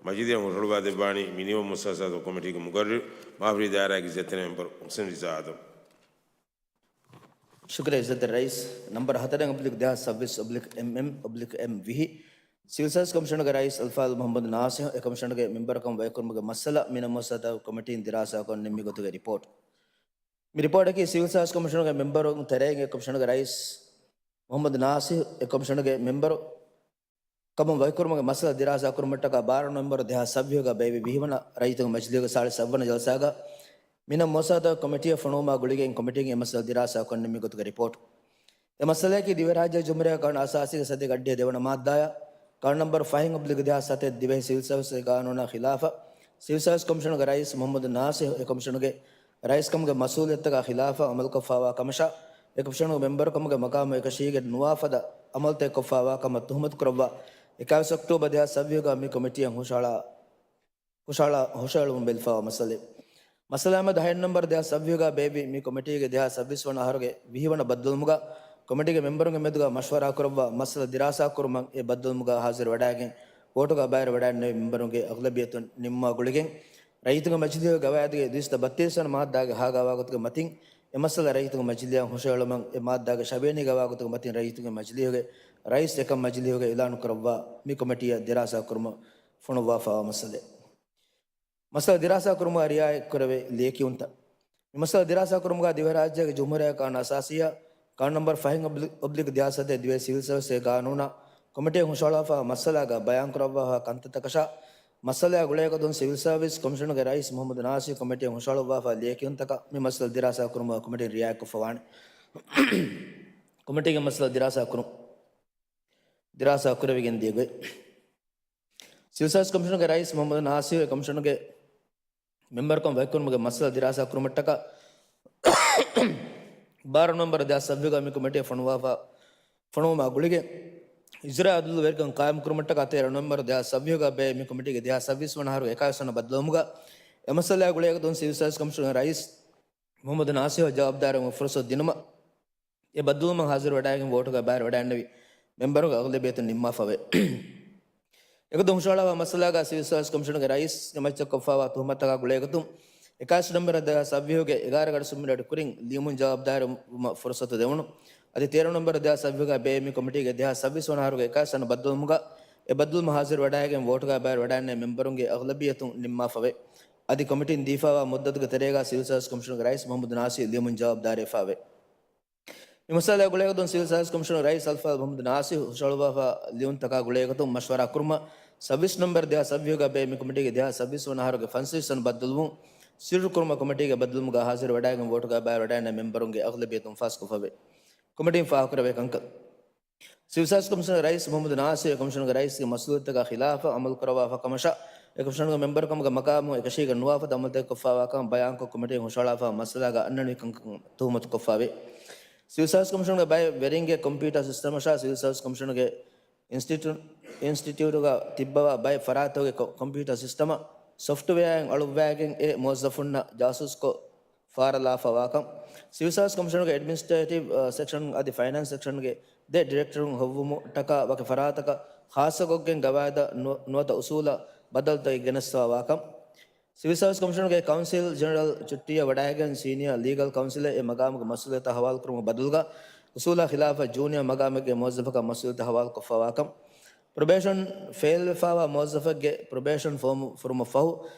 މަޖިލީހަށް ހުށަހަޅުވާދެއްވާނީ މިނިވަން މުއައްސަސާތު ކޮމިޓީގެ މުގައްރިރު މާފަރީ ދާއިރާގެ އިއްޒަތްތެރި މެމްބަރު މުޙްސިން ރިޒާ އާދަމް. ޝުކުރިއްޔާ އިއްޒަތްތެރި ރައީސް. ނަމްބަރު ހަތަރެއް އޮބްލިކް ދެހާސް ސައްބީސް އޮބްލިކް އެމްއެމް އޮބްލިކް އެމް ވިހި، ސިވިލް ސާވިސް ކޮމިޝަނުގެ ރައީސް އަލްފާޟިލް މުޙައްމަދު ނާޞިޙު އެ ކޮމިޝަނުގެ މެމްބަރުކަމަށް ވަކިކުރުމުގެ މައްސަލަ މިނިވަން މުއައްސަސާތު ކޮމިޓީން ދިރާސާކޮށް ނިންމި ގޮތުގެ ރިޕޯޓް. މި ރިޕޯޓަކީ ސިވިލް ސާވިސް ކޮމިޝަނުގެ މެމްބަރުން ތެރެއިން އެ ކޮމިޝަނުގެ ރައީސް މުޙައްމަދު ނާޞިޙު އެ ކޮމިޝަނުގެ މެމްބަރު ކަމުން ވަކިކުރުމުގެ މައްސަލަ ދިރާސާ ކުރުމަށްޓަކާ ބާރަ ނޮވެމްބަރު ދެހާސް ސައްބީސްގަ ބޭއްވި ވިހިވަނަ ރައްޔިތުންގެ މަޖިލީހުގެ ސާޅީސް އަށްވަނަ ޖަލްސާގަ މިނިވަން މުއައްސަސާތު ކޮމިޓީއަށް ފޮނުވުމާ ގުޅިގެން ކޮމިޓީން އެ މައްސަލަ ދިރާސާކޮށް ނިންމި ގޮތުގެ ރިޕޯޓް. އެ މައްސަލައަކީ ދިވެހިރާއްޖޭގެ ޖުމްހޫރިއްޔާ ގާނޫނު އަސާސީގެ ސަތޭކަ އަށްޑިހަ ދެވަނަ މާއްދާއާ، ގާނޫނު ނަމްބަރު ފަހެއް އޮބްލިކް ދެހާސް ސަތެއް ދިވެހި ސިވިލް ސާވިސްގެ ގާނޫނާ ޚިލާފަށް، ސިވިލް ސާވިސް ކޮމިޝަނުގެ ރައީސް މުޙައްމަދު ނާޞިޙު އެ ކޮމިޝަނުގެ ރައީސްކަމުގެ މަސްއޫލިއްޔަތުތަކާ ޚިލާފަށް އަމަލުކޮށްފާވާ ކަމަށާ، އެ ކޮމިޝަނުގެ މެމްބަރުކަމުގެ މަޤާމު އެކަށީގެން ނުވާ ފަދަ އަމަލުތައް ކޮށްފާވާ ކަމަށް ތުހުމަތު ކުރައްވާ، އެކާވީސް އޮކްޓޯބަރ ދެހާސް ސައްބީސްގަ މި ކޮމިޓީއަށް ހުށަހަޅާ، ހުށަހަޅާ، ހުށަހެޅުމުން ބެލިފާވާ މައްސަލައެއް. މައްސަލާމެދު ހައެއް ނަމްބަރު ދެހާސް ސައްބީސްގަ ބޭއްވި މި ކޮމިޓީގެ ދެހާސް ސައްބީސް ވަނަ އަހަރުގެ ވިހި ވަނަ ބައްދަލުވުމުގަ، ކޮމިޓީގެ މެމްބަރުންގެ މެދުގަ މަޝްވަރާ ކުރައްވާ މައްސަލަ ދިރާސާ ކުރުމަށް އެ ބައްދަލުވުމުގަ ހާޒިރު ވެވަޑައިގެން ވޯޓުގަ ބައިވެރިވެވަޑައިގެންނެވި މެމްބަރުންގެ އަޣްލަބިއްޔަތުން ނިންމުމާ ގުޅިގެން، ރައްޔިތުންގެ މަޖިލީހުގެ ގަވާއިދުގެ ދުއިސައްތަ ބައްތިރީސް ވަނަ މާއްދާގެ ހައިގައިވާ ގޮތުގެ މަތިން، އެ މައްސަލަ ރައްޔިތުންގެ މަޖިލީހަށް ހުށައެޅުމަށް އެ މާއްދާގެ ޝަވިޔަނީގަ ވާގޮތުގެ މަތިން ރައްޔިތުންގެ މަޖިލީހުގެ ރައީސް އެކަން މަޖިލީހުގެ އިޢުލާނު ކުރައްވާ މި ކޮމިޓީއަށް ދިރާސާ ކުރުމަށް ފޮނުއްވާފައިވާ މައްސަލައެއް. މައްސަލަ ދިރާސާ ކުރުމުގަ ރިޢާޔަތްކުރެވޭ ލިޔެކިޔުންތައް. މި މައްސަލަ ދިރާސާ ކުރުމުގަ ދިވެހިރާއްޖޭގެ ޖުމްހޫރިއްޔާ ޤާނޫނު އަސާސީއާ ޤާނޫނު ނަމްބަރު ފަހެއް އޮބްލި-، އޮބްލިކް ދެހާސް ސަތޭކަ ދިވެހި ސިވިލް ސަރވިސްގެ ޤާނޫނާ ކޮމިޓީއަށް ހުށަހަޅުވާފައިވާ މައްސަލާގަ ބަޔާންކުރައްވާފައިވާ ކަންތައްތަކަށާ، މައްސަލައާ ގުޅޭގޮތުން ސިވިލް ސަރވިސް ކޮމިޝަނުގެ ރައީސް މުޙައްމަދު ނާސިރު ކޮމިޓީއަށް ހުށަހަޅުއްވާފައިވާ ލިޔެކިޔުންތަކަށް މި މައްސަލަ ދިރާސާ ކުރުމުގަ ކޮމިޓީން ރިޢާޔަތްކޮށްފައިވާނެ. ކޮމިޓީގެ މައްސަލަ ދިރާސާ ކުރުން. ދިރާސާ ކުރެވިގެން ދިޔަ ގޮތް. ސިވިލް ސަރވިސް ކޮމިޝަނުގެ ރައީސް މުޙައްމަދު ނާސިރު އެ ކޮމިޝަނުގެ މެމްބަރުކަން ވަކިކުރުމުގެ މައްސަލަ ދިރާސާ ކުރުމަށްޓަކާ، ބާރަ ނޮވެމްބަރު ދެހާސް ސައްބީސްގަ މި ކޮމިޓީއަށް ފޮނުވާފަ، ފޮނުވުމާ ގުޅިގެން، އިޖްރާ އަދުލު ވެރިކަން ޤާއިމުކުރުމަށްޓަކާ ތޭރަ ނޮވެމްބަރު ދެހާސް ސައްބީސްގަ ބޭއްވި މި ކޮމިޓީގެ ދެހާސް ސައްބީސް ވަނަ އަހަރުގެ އެކާވީސް ވަނަ ބައްދަލުވުމުގަ، އެ މައްސަލައާ ގުޅޭގޮތުން ސިވިލް ސަރވިސް ކޮމިޝަނުގެ ރައީސް މުޙައްމަދު ނާސިރަށް ޖަވާބުދާރީވުމަށް ފުރުޞަތު ދިނުމަށް، އެ ބައްދަލުވުމަށް ހާޒިރު ވެޑާއިގެން ވޯޓުގަ ބައިވެރިވެޑާންނެވި މެމްބަރުންގެ އަޣުލަބިއްޔަތުން ނިންމާފަވޭ. އެގޮތުން ހުށަހަޅާފައިވާ މައްސަލާގަ ސިވިލް ސަރވިސް ކޮމިޝަނުގެ ރައީސްގެ މައްޗަށް ކޮށްފައިވާ ތުހުމަތުތަކާ ގުޅޭގޮތުން، އެކާވީސް ނަވެމްބަރު ދެހާސް ސައްބީސްގެ އެގާރަ ގަޑި ސުންމިންވަރެއް ކުރިން ލިޔުމުން ޖަވާބުދާރީވުމަށް ފުރުޞަތު ދެވުނު. އަދި ތޭރަ ނޮވެމްބަރު ދެހާސް ސައްބީސްގަ ބޭއްވި މި ކޮމިޓީގެ ދެހާސް ސައްބީސް ވަނަ އަހަރުގެ އެކާވީސް ވަނަ ބައްދަލުވުމުގަ، އެ ބައްދަލުވުމަށް ހާޒިރު ވެޑާއިގެން ވޯޓުގަ ބައިވެރިވެޑާންނެވި މެމްބަރުންގެ އަޣުލަބިއްޔަތުން ނިންމާފަވޭ. އަދި ކޮމިޓީން ދީފައިވާ މުއްދަތުގެ ތެރޭގަ ސިވިލް ސަރވިސް ކޮމިޝަނުގެ ރައީސް މުޙައްމަދު ނާސިރު ލިޔުމުން ޖަވާބުދާރީވެފަވޭ. މި މައްސަލައާ ގުޅޭގޮތުން ސިވިލް ސަރވިސް ކޮމިޝަނުގެ ރައީސް އަލްފާޟިލް މުޙައްމަދު ނާސިރު ހުށަހަޅުއްވާފައިވާ ލިޔުންތަކާ ގުޅޭގޮތުން މަޝްވަރާ ކުރުމަށް، ސައްބީސް ނަވެމްބަރު ދެހާސް ސައްބީސްގަ ބޭއްވި މި ކޮމިޓީގެ ދެހާސް ސައްބީސް ވަނަ އަހަރުގެ ފަންސަވީސް ވަނަ ބައްދަލުވުން ސިއްރު ކުރުމަށް ކޮމިޓީގެ ބައްދަލުވުމުގަ ހާޒިރު ވެޑާއިގެން ވޯޓުގަ ބައިވެރިވެޑާންނެވި މެމްބަރުންގެ އަޣުލަބިއްޔަތުން ފާސްކޮށްފަވޭ. ކޮމިޓީން ފާހަގަކުރެވޭ ކަންކަން. ސިވިލް ސަރވިސް ކޮމިޝަނުގެ ރައީސް މުޙައްމަދު ނާސިރު އެ ކޮމިޝަނުގެ ރައީސްގެ މަސްއޫލިއްޔަތުތަކާ ޚިލާފަށް ޢަމަލުކުރައްވާފަ ކަމަށާ، އެ ކޮމިޝަނުގެ މެމްބަރުކަމުގެ މަޤާމު އެކަށީގެން ނުވާ ފަދަ ޢަމަލުތަކެއް ކޮށްފައިވާކަން ބަޔާންކޮށް، ކޮމިޓީން ހުށަހަޅާފައިވާ މައްސަލާގަ އަންނަނިވި ކަންކަން ތުހުމަތުކޮށްފައިވޭ. ސިވިލް ސަރވިސް ކޮމިޝަނުގެ ބައެއް ވެރިންގެ ކޮމްޕިއުޓާ ސިސްޓަމަށާ ސިވިލް ސަރވިސް ކޮމިޝަނުގެ އިންސްޓިޓިއު-، އިންސްޓިޓިއުޓުގަ ތިއްބަވާ ބައެއް ފަރާތުގެ ކޮ-، ކޮމްޕިއުޓާ ސިސްޓަމަށް ސޮފްޓްވެއާއެއް އަޅުއްވައިގެން އެ މުވައްޒަފުންނަށް ޖާސޫސްކޮށް ފާރަލާފައިވާކަން، ސިވިލް ސަރވިސް ކޮމިޝަނުގެ އެޑްމިނިސްޓްރޭޓިވް، އަ، ސެކްޝަން އަދި ފައިނޭންސް ސެކްޝަންގެ ދެ ޑިރެކްޓަރުން ހޮވުމަށްޓަކާ ވަކި ފަރާތަކަށް ޚާއްޞަކޮށްގެން ގަވާއިދަށް ނު-، ނުވަތަ އުސޫލަށް ބަދަލުތަކެއް ގެނެސްފައިވާކަން، ސިވިލް ސަރވިސް ކޮމިޝަނުގެ ކައުންސިލް ޖެނެރަލް ޗުއްޓީއަށް ވަޑައިގެން ސީނިއާ ލީގަލް ކައުންސިލަށް އެ މަގާމުގެ މަސްއޫލިއްޔަތާ ހަވާލުކުރުމުގެ ބަދަލުގަ، އުސޫލާ ޚިލާފަށް ޖޫނިއާ މަގާމެއްގެ މުވައްޒަފަކަށް މަސްއޫލިއްޔަތާ ހަވާލުކޮށްފައިވާކަން، ޕްރޮބޭޝަން ފެއިލްވެފައިވާ މުވައްޒަފެއްގެ ޕްރޮބޭޝަން ފޯމު ފުރުމަށްފަހު،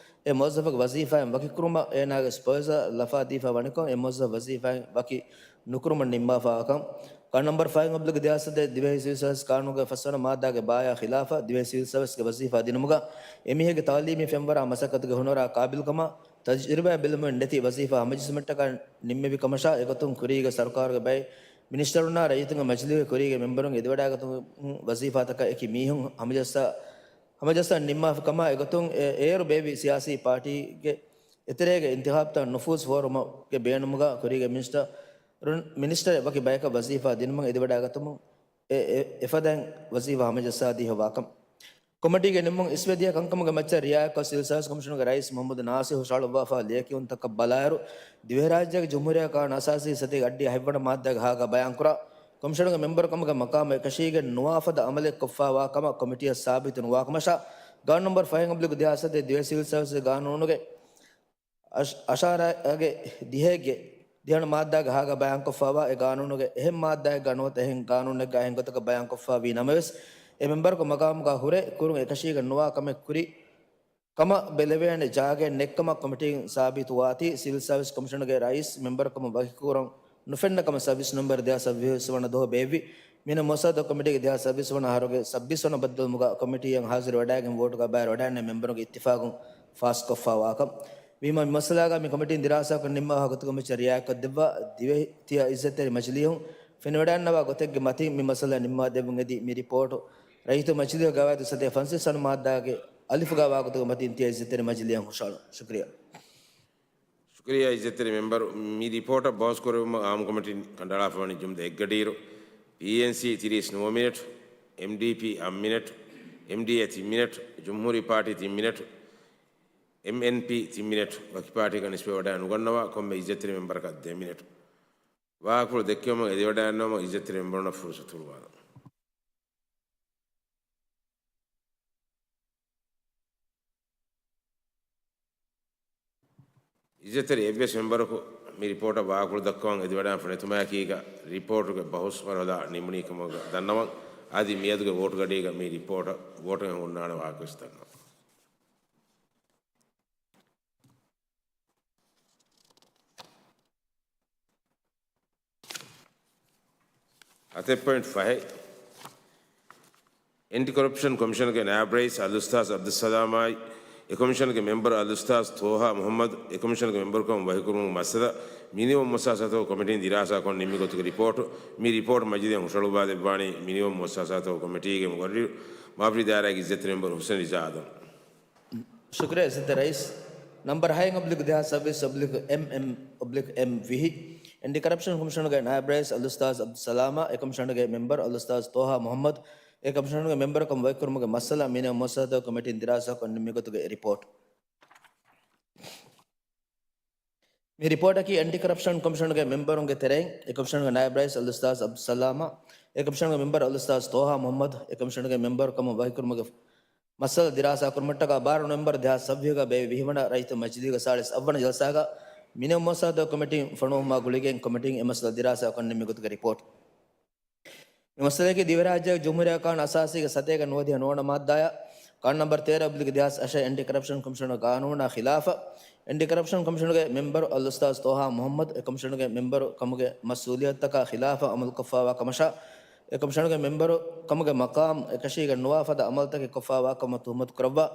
އެ މުވައްޒަފަކު ވަޒީފާއިން ވަކިކުރުމަށް އޭނާގެ ސްޕަވައިޒާ ލަފާދީފައި ވަނިކޮށް، އެ މުވައްޒަފު ވަޒީފާއިން ވަކި ނުކުރުމަށް ނިންމާފައިވާކަން، ކާނޫނު ނަމްބަރު ފަހެއް އޮބްލިކް ދެހާސް ސަތޭކަ ދިވެހި ސިވިލް ސަރވިސް ޤާނޫނުގެ ފަސްވަނަ މާއްދާގެ ބާއާ ޚިލާފަށް، ދިވެހި ސިވިލް ސަރވިސްގެ ވަޒީފާ ދިނުމުގަ އެމީހެއްގެ ތަޢުލީމީ ފެންވަރާ މަސައްކަތުގެ ހުނަރާ ޤާބިލްކަމާ، ތަޖުރިބާ ބެލުމެއް ނެތި ވަޒީފާ ހަމަޖެއްސުމަށްޓަކާ ނިންމެވި ކަމަށާ، އެގޮތުން ކުރީގެ ސަރުކާރުގެ ބައެއް މިނިސްޓަރުންނާ ރައްޔިތުންގެ މަޖިލީހުގެ ކުރީގެ މެމްބަރުން އެދިވަޑާގަތުމުން ވަޒީފާތަކަށް އެކި މީހުން ހަމަޖައްސާ، ހަމަޖައްސަން ނިންމާފަ ކަމާ އެގޮތުން އެ-، އޭރު ބޭއްވި ސިޔާސީ ޕާޓީގެ އެތެރޭގެ އިންތިޚާބުތައް ނުފޫޒު ފޯރުމުގެ ބޭނުމުގަ ކުރީގެ މިނިސްޓަރުން، މިނިސްޓަރެއް ވަކި ބަޔަކަށް ވަޒީފާ ދިނުމުން އެދިވަޑާގަތުމުން އެ-، އެ-، އެފަދައިން ވަޒީފާ ހަމަޖައްސާދީފައިވާކަން. ކޮމިޓީގެ ނިންމުން އިސްވެދިޔަ ކަންކަމުގެ މައްޗަށް ރިއާޔަތްކޮށް، ސިވިލް ސަރވިސް ކޮމިޝަނުގެ ރައީސް މުޙައްމަދު ނާސިރު ހުށަހަޅުއްވާފައިވާ ލިޔެކިޔުންތަކަށް ބަލާއިރު، ދިވެހިރާއްޖޭގެ ޖުމްހޫރިއްޔާ ޤާނޫނު އަސާސީ ސަތޭކަ އަށްޑިހަ ހަތްވަނަ މާއްދާގެ ހާގަ ބަޔާންކުރާ، ކޮމިޝަނުގެ މެމްބަރުކަމުގެ މަޤާމު އެކަށީގެން ނުވާ ފަދަ ޢަމަލެއް ކޮށްފައިވާ ކަމަށް ކޮމިޓީއަށް ސާބިތު ނުވާކަމަށާ، ގާނޫނު ނަމްބަރު ފަހެއް އޮބްލިކް ދެހާސް ސަތޭކަ ދިވެހި ސިވިލް ސަރވިސްގެ ގާނޫނުގެ އަށް-، އަށާރައިގެ ދިހައެއްގެ ދިހަވަނަ މާއްދާގެ ހާގަ ބަޔާންކޮށްފައިވާ އެ ގާނޫނުގެ އެހެން މާއްދާއެއްގަ ނުވަތަ އެހެން ގާނޫނެއްގަ އެހެން ގޮތަކަށް ބަޔާންކޮށްފައިވީ ނަމަވެސް، އެ މެމްބަރަކު މަގާމުގަ ހުރެ ކުރުން އެކަށީގެން ނުވާ ކަމެއް ކުރި ކަމަށް ބެލެވޭނެ ޖާގައެއް ނެއްކަމަށް ކޮމިޓީން ސާބިތުވާތީ، ސިވިލް ސަރވިސް ކޮމިޝަނުގެ ރައީސް މެމްބަރުކަމުން ވަކިކުރަން ނުފެންނަ ކަމަށް ސައްބީސް ނަވެމްބަރު ދެހާސް ސައްބީސް ވަނަ ދުވަހު ބޭއްވި މީނަ މުވައްޒަފުން ކޮމިޓީގެ ދެހާސް ސައްބީސް ވަނަ އަހަރުގެ ސައްބީސް ވަނަ ބައްދަލުވުމުގަ ކޮމިޓީއަށް ހާޒިރު ވެޑާގެން ވޯޓުގަ ބައިވެރިވެޑާންނެވި މެމްބަރުންގެ އިއްތިފާގުން ފާސްކޮށްފައިވާކަން. ވީމާ މި މައްސަލާގަ މި ކޮމިޓީން ދިރާސާކޮށް ނިންމަވާ ގޮތުގެ މައްޗަށް ރިއާޔަތްކޮށްދެއްވާ ދިވެހި ތިޔަ އިއްޒަތްތެރި މަޖިލީހުން ފެނިވަޑާންނަވާ ގޮތެއްގެ މަތިން މި މައްސަލަ ނިންމާދެއްވުން އެދި މި ރިޕޯޓު ރައްޔިތު މަޖިލީހުގެ ގަވާއިދު ސަތޭކަ ފަންސަވީސް ވަނަ މާއްދާގެ އަލިފުގަ ވާގޮތުގެ މަތިން ތިޔަ އިއްޒަތްތެރި މަޖިލީހަށް ހުށަހަޅުން. ޝުކުރިއްޔާ. ޝުކުރިއްޔާ އިއްޒަތްތެރި މެމްބަރު، މި ރިޕޯޓަށް ބަހުސް ކުރެއްވުމަށް އާއްމު ކޮމިޓީން ކަނޑައަޅާފައިވަނީ ޖުމްލަ އެއްގަޑިއިރު، ޕީއެންސީ ތިރީސް ނުވަ މިނެޓް، އެމްޑީޕީ އަށް މިނެޓް، އެމްޑީއޭ ތިން މިނެޓް، ޖުމްހޫރީ ޕާޓީ ތިން މިނެޓް، އެމްއެންޕީ ތިން މިނެޓް، ވަކި ޕާޓީއަކަށް ނިސްބަތްވެވަޑައި ނުގަންނަވާ ކޮންމެ އިއްޒަތްތެރި މެމްބަރަކަށް ދެ މިނެޓް. ވާހަކަފުޅު ދެއްކެވުމަށް އެދިވަޑައިގަންނަވަމުން އިއްޒަތްތެރި މެމްބަރުންނަށް ފުރުސަތު ހުޅުވާލަން. އިއްޒަތްތެރި އެއްވެސް މެމްބަރަކު މި ރިޕޯޓަށް ވާހަކަފުޅު ދައްކަވަން އެދިވަޑާން ފެނެތުމާއެކީގަ ރިޕޯޓުގެ ބަހުސް ވަރަށް ހުރަހަލާ ނިމުނީ ކަމުގަ ދަންނަވަން. އަދި މިއަދުގެ ވޯޓުގަޑީގަ މި ރިޕޯޓަށް ވޯޓުގެ ހުންނާނެ ވާހަކަވެސް ދަންނަވަން. ހަތެއް ޕޮއިންޓް ފަހެއް، އެންޓި ކޮރަޕްޝަން ކޮމިޝަނުގެ ނާއިބް ރައީސް އަލްއުސްތާޛް އަބްދުއްސަލާމާއި، އެ ކޮމިޝަނުގެ މެމްބަރު އަލްއުސްތާޛް ޠޯހާ މުޙައްމަދު، އެ ކޮމިޝަނުގެ މެމްބަރުކަމަށް ވަކިކުރުމުގެ މައްސަލަ މިނިވަން މުއައްސަސާތަކުގެ ކޮމިޓީން ދިރާސާކޮށް ނިންމި ގޮތުގެ ރިޕޯޓު. މި ރިޕޯޓު މަޖިލީހަށް ހުށަހަޅުއްވާލެއްވާނީ މިނިވަން މުއައްސަސާތަކުގެ ކޮމިޓީގެ މުގައްރިރު މާފަރި ދާއިރާގެ އިއްޒަތްތެރި މެމްބަރު ޙުސެން ރިޒާ އާދަމް. ޝުކުރިއްޔާ އިއްޒަތްތެރި ރައީސް. ނަމްބަރު ހައެއް އޮބްލިކް ދެހާސް ސައްބީސް އޮބްލިކް އެމް އެމް އޮބްލިކް އެމް ވިހި، އެންޓި ކަރަޕްޝަން ކޮމިޝަނުގެ ނާއިބް ރައީސް އަލްއުސްތާޛް އަބްދުއްސަލާމާ، އެ ކޮމިޝަނުގެ މެމްބަރު އަލްއުސްތާޛް ޠޯހާ މުޙައްމަދު، އެ ކޮމިޝަނުގެ މެމްބަރުކަމަށް ވަކިކުރުމުގެ މައްސަލަ މިނިވަން މުއައްސަސާތަކުގެ ކޮމިޓީން ދިރާސާކޮށް ނިންމި ގޮތުގެ ރިޕޯޓު. މި ރިޕޯޓަކީ އެންޓި ކަރަޕްޝަން ކޮމިޝަނުގެ މެމްބަރުންގެ ތެރެއިން، އެ ކޮމިޝަނުގެ ނާއިބް ރައީސް އަލްއުސްތާޛް އަބްދުއްސަލާމާ، އެ ކޮމިޝަނުގެ މެމްބަރު އަލްއުސްތާޛް ޠޯހާ މުޙައްމަދު، އެ ކޮމިޝަނުގެ މެމްބަރު ކަމަށް ވަކިކުރުމުގެ މައްސަލަ ދިރާސާކުރުމަށްޓަކާ ބާރަ ނޮވެމްބަރު ދެހާސް ސައްބީސްގަ ބޭއްވި ވިހިވަނަ ރައްޔިތު މަޖިލީހުގެ ސާޅީސް އަށްވަނަ ޖަލްސާގަ މިނިވަން މުއައްސަސާތަކުގެ ކޮމިޓީން ފޮނުވުމާ ގުޅިގެން ކޮމިޓީން އެ މައްސަލަ ދިރާސާކޮށް ނިންމި ގޮތުގެ ރިޕޯޓު. މި މައްސަލައަކީ ދިވެހިރާއްޖޭގެ ޖުމްހޫރިއްޔާ ޤާނޫނު އަސާސީގެ ސަތޭކަ ނުވަދިހަ ނުވަނަ މާއްދާއާ، ޤާނޫނު ނަމްބަރު ތޭރަ އޮބްލިކް ދެހާސް އަށެއް އެންޓި ކަރަޕްޝަން ކޮމިޝަނުގެ ޤާނޫނާ ޚިލާފަށް، އެންޓި ކަރަޕްޝަން ކޮމިޝަނުގެ މެމްބަރު އަލްއުސްތާޛް ޠޯހާ މުޙައްމަދު އެ ކޮމިޝަނުގެ މެމްބަރު ކަމުގެ މަސްއޫލިއްޔަތުތަކާ ޚިލާފަށް އަމަލުކޮށްފާވާ ކަމަށާ، އެ ކޮމިޝަނުގެ މެމްބަރު ކަމުގެ މަޤާމް އެކަށީގެން ނުވާ ފަދަ އަމަލުތަކެއް ކޮށްފާވާ ކަމަށް ތުހުމަތު ކުރައްވާ،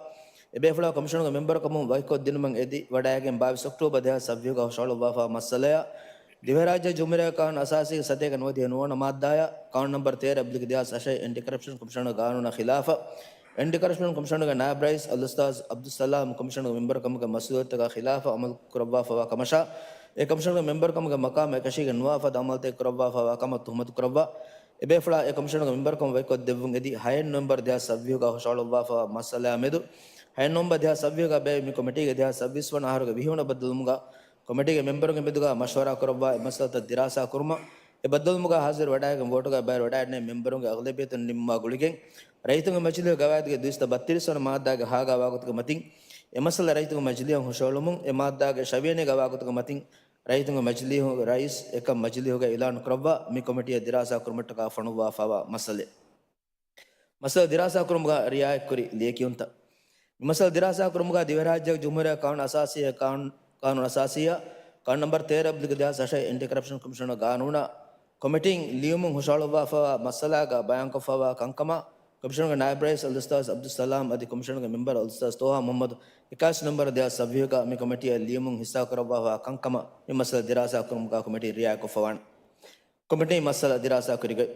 އެބޭފުޅާ ކޮމިޝަނުގެ މެމްބަރު ކަމުން ވަކިކޮށްދިނުމަށް އެދި ވަޑައިގެން ބާވީސް އޮކްޓޯބަރު ދެހާސް ސައްބީސްގަ ހުށަހަޅުއްވާފާ މައްސަލަޔާ، ދިވެހިރާއްޖޭ ޖުމްހޫރިއްޔާ ޤާނޫނު އަސާސީގެ ސަތޭކަ ނުވަދިހަ ނުވަނަ މާއްދާޔާ، ޤާނޫނު ނަމްބަރު ތޭރަ އޮބްލިކް ދެހާސް އަށެއް އެންޓި ކަރަޕްޝަން ކޮމިޝަނުގެ ޤާނޫނާ ޚިލާފަށް، އެންޓި ކަރަޕްޝަން ކޮމިޝަނުގެ ނާއިބް ރައީސް އަލްއުސްތާޛް އަބްދުއްސަލާމް ކޮމިޝަނުގެ މެމްބަރު ކަމުގެ މަސްއޫލިއްޔަތުތަކާ ޚިލާފަށް އަމަލު ކުރައްވާފަވާ ކަމަށާ، އެ ކޮމިޝަނުގެ މެމްބަރު ކަމުގެ މަޤާމް އެކަށީގެން ނުވާ ފަދަ އަމަލުތަކެއް ކުރައްވާފަވާ ކަމަށް ތުހުމަތު ކުރައްވާ، އެބޭފުޅާ އެ ކޮމިޝަނުގެ މެމްބަރުކަމުން ވަކިކޮށްދެއްވުން އެދި، ހައެއް ނޮވެމްބަރު ދެހާސް ސައްބީސްގަ ހުށަހަޅުއްވާފަވާ މައްސަލަޔާ މެދު، ހައެއް ނޮވެމްބަރު ދެހާސް ސައްބީސްގަ ބޭއްވި މި ކޮމިޓީގެ ދެހާސް ސައްބީސް ވަނަ އަހަރުގެ ވިހިވަނަ ބައްދަލުވުމުގަ، ކޮމިޓީގެ މެމްބަރުންގެ މެދުގަ މަޝްވަރާ ކުރައްވާ އެ މައްސަލަތައް ދިރާސާ ކުރުމަށް، އެ ބައްދަލުވުމުގަ ހާޒިރު ވަޑައިގެން ވޯޓުގަ ބައިވެރި ވަޑައިގެންނެވި މެމްބަރުންގެ އަޣުލަބިއްޔަތުން ނިންމުމާ ގުޅިގެން، ރައްޔިތުންގެ މަޖިލީހުގެ ގަވާއިދުގެ ދުއިސައްތަ ބައްތިރީސް ވަނަ މާއްދާގެ ހާގާ ވާގޮތުގެ މަތިން، އެ މައްސަލަ ރައްޔިތުންގެ މަޖިލީހަށް ހުށަހެޅުމުން، އެ މާއްދާގެ ށަވިޔަނީ ގަވާގޮތުގެ މަތިން، ރައްޔިތުންގެ މަޖިލީހުގެ ރައީސް އެކަން މަޖިލީހުގައި އިޢުލާނު ކުރައްވާ، މި ކޮމިޓީއަށް ދިރާސާ ކުރުމަށްޓަކާ ފޮނުއްވާފައިވާ މައްސަލައެއް. މައްސަލަ ދިރާސާ ކުރުމުގަ ރިއާޔަތްކުރި ލިޔެކިޔުންތައް. މި މައްސަލަ ދިރާސާ ކުރުމުގަ ދިވެހިރާއްޖޭގެ ޖުމްހޫރިއްޔާ ޤާނޫނު އަސާސީއާ ޤާނޫނު، ޤާނޫނު އަސާސީއާ ޤާނޫނު ނަމްބަރު ތޭރަ އޮބްލިކް ދެހާސް އަށެއް އެންޓި ކަރަޕްޝަން ކޮމިޝަނުގެ ޤާނޫނާ ކޮމިޓީން ލިޔުމުން ހުށަހަޅުއްވާފައިވާ މައްސަލާގަ ބަޔާންކޮށްފައިވާ ކަންކަމާ، ކޮމިޝަނުގެ ނާއިބް ރައީސް އަލްއުސްތާޛް އަބްދުއްސަލާމް އަދި ކޮމިޝަނުގެ މެމްބަރު އަލްއުސްތާޛް ޠޯހާ މުޙައްމަދު އެކާވީސް ނޮވެމްބަރު ދެހާސް ސައްބީސްގަ މި ކޮމިޓީއަށް ލިޔުމުން ހިއްސާކުރައްވާފައިވާ ކަންކަމަށް މި މައްސަލަ ދިރާސާ ކުރުމުގަ ކޮމިޓީން ރިއާޔަތްކޮށްފަވާނެ. ކޮމިޓީން މައްސަލަ ދިރާސާ ކުރިގޮތް.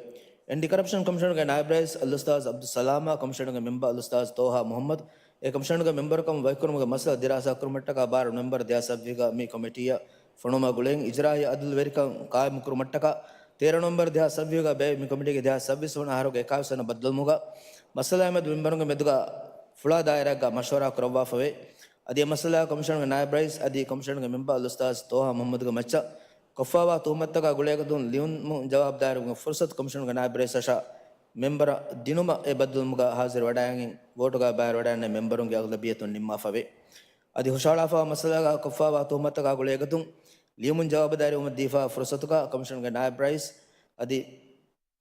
އެންޓި ކަރަޕްޝަން ކޮމިޝަނުގެ ނާއިބް ރައީސް އަލްއުސްތާޛް އަބްދުއްސަލާމާ، ކޮމިޝަނުގެ މެމްބަރު އަލްއުސްތާޛް ޠޯހާ މުޙައްމަދު، އެ ކޮމިޝަނުގެ މެމްބަރުކަމުން ވަކިކުރުމުގެ މައްސަލަ ދިރާސާ ކުރުމަށްޓަކާ ބާރަ ނޮވެމްބަރު ދެހާސް ސައްބީސްގަ މި ކޮމިޓީއަށް ފޮނުވުމާ ގުޅިގެން އިޖްރާއީ އަދުލުވެރިކަން ޤާއިމުކުރުމަށްޓަކާ، ތޭރަ ނޮވެމްބަރު ދެހާސް ސައްބީސްގަ ބޭއްވި މި ކޮމިޓީގެ ދެހާސް ސައްބީސް ވަނަ އަހަރުގެ އެކާވީސް ވަނަ ބައްދަލުވުމުގަ، މައްސަލާ މެދު މެމްބަރުންގެ މެދުގަ ފުޅާ ދާއިރާއެއްގަ މަޝްވަރާ ކުރައްވާފަވޭ. އަދި އެ މައްސަލާ ކޮމިޝަނުގެ ނާއިބް ރައީސް އަދި ކޮމިޝަނުގެ މެމްބަރު އަލްއުސްތާޛް ޠޯހާ މުޙައްމަދުގެ މައްޗަށް ކޮށްފައިވާ ތުހުމަތުތަކާ ގުޅޭގޮތުން ލިޔުމުން ޖަވާބުދާރީވުމުގެ ފުރުޞަތު ކޮމިޝަނުގެ ނާއިބް ރައީސަށާ މެމްބަރަށް ދިނުމަށް އެ ބައްދަލުވުމުގަ ހާޒިރު ވަޑައިގެން ވޯޓުގަ ބައިވެރިވަޑައިގެންނެވި މެމްބަރުންގެ އަޣުލަބިއްޔަތުން ނިންމާފަވޭ. އަދި ހުށަހަޅާފައިވާ މައްސަލާގަ ކޮށްފައިވާ ތުހުމަތުތަކާ ގުޅޭގޮތުން ލިޔުމުން ޖަވާބުދާރީވުމަށް ދީފައިވާ ފުރުޞަތުގަ ކޮމިޝަނުގެ ނާއިބް ރައީސް އަދި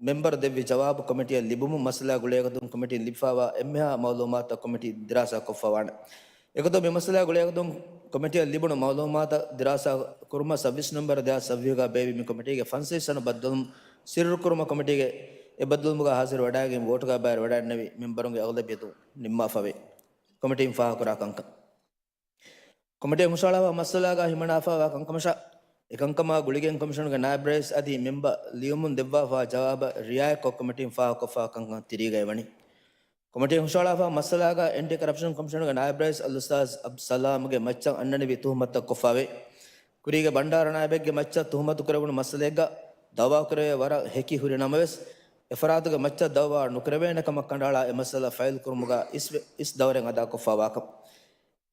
މެމްބަރު ދެއްވި ޖަވާބު ކޮމިޓީއަށް ލިބުމުން މައްސަލާ ގުޅޭގޮތުން ކޮމިޓީން ލިބިފައިވާ އެންމެހާ މައުލޫމާތުތައް ކޮމިޓީން ދިރާސާ ކޮށްފަވާނެ. އެގޮތުން މި މައްސަލާ ގުޅޭގޮތުން ކޮމިޓީއަށް ލިބުނު މައުލޫމާތު ދިރާސާ ކުރުމަށް ސައްބީސް ނޮވެމްބަރު ދެހާސް ސައްބީސްގަ ބޭއްވި މި ކޮމިޓީގެ ފަންސަވީސް ވަނަ ބައްދަލުވުން ސިއްރުކުރުމަށް ކޮމިޓީގެ އެ ބައްދަލުވުމުގަ ހާޒިރު ވަޑައިގެން ވޯޓުގަ ބައިވެރިވަޑައިގެންނެވި މެމްބަރުންގެ އަޣުލަބިއްޔަތުން ނިންމާފަވޭ. ކޮމިޓީން ފާހަގަކުރާ ކަންކަން. ކޮމިޓީން ހުށަހަޅާފައިވާ މައްސަލާގަ ހިމަނާފައިވާ ކަންކަމަށާ، އެކަންކަމާ ގުޅިގެން ކޮމިޝަނުގެ ނާއިބް ރައީސް އަދި މެމްބަރު ލިޔުމުން ދެއްވާފައިވާ ޖަވާބަށް ރިއާޔަތްކޮށް ކޮމިޓީން ފާހަގަކޮށްފައިވާ ކަންކަން ތިރީގައި ވަނީ. ކޮމިޓީން ހުށަހަޅާފައިވާ މައްސަލާގަ އެންޓި ކަރަޕްޝަން ކޮމިޝަނުގެ ނާއިބް ރައީސް އަލްއުސްތާޛް އަބްދުއްސަލާމްގެ މައްޗަށް އަންނަނިވި ތުހުމަތުތައް ކޮށްފައިވޭ. ކުރީގެ ބަންޑާރަ ނާއިބެއްގެ މައްޗަށް ތުހުމަތު ކުރެވުނު މައްސަލައެއްގަ ދައުވާކުރެވޭ ވަރަށް ހެކި ހުރި ނަމަވެސް، އެފަރާތުގެ މައްޗަށް ދައުވާ ނުކުރެވޭނެ ކަމަށް ކަނޑައަޅާ އެ މައްސަލަ ފައިލް ކުރުމުގަ އިސްވެ، އިސް ދައުރެއް އަދާކޮށްފައިވާކަން.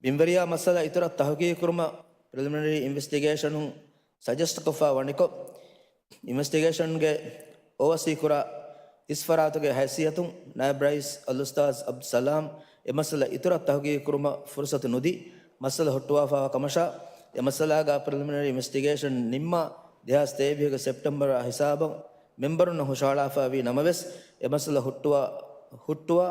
ބިންވެރިޔާ މައްސަލަ އިތުރަށް ތަހުގީގު ކުރުމަށް ޕްރިލިމިނަރީ އިންވެސްޓިގޭޝަނުން ސަޖެސްޓް ކޮށްފަ ވަނިކޮށް، އިންވެސްޓިގޭޝަންގެ އޯވަސީ ކުރާ އިސް ފަރާތުގެ ހައިސިއްޔަތުން ނާއިބް ރައީސް އަލްއުސްތާޛް އަބްދުއްސަލާމް އެ މައްސަލަ އިތުރަށް ތަހުގީގު ކުރުމަށް ފުރުސަތު ނުދީ، މައްސަލަ ހުއްޓުވާފައިވާ ކަމަށާ، އެ މައްސަލާގަ ޕްރިލިމިނަރީ އިންވެސްޓިގޭޝަން ނިންމާ ދެހާސް ތޭވީހުގެ ސެޕްޓެމްބަރ ހިސާބަށް މެމްބަރުންނަށް ހުށަހަޅާފައިވީ ނަމަވެސް، އެ މައްސަލަ ހުއްޓުވާ، ހުއްޓުވާ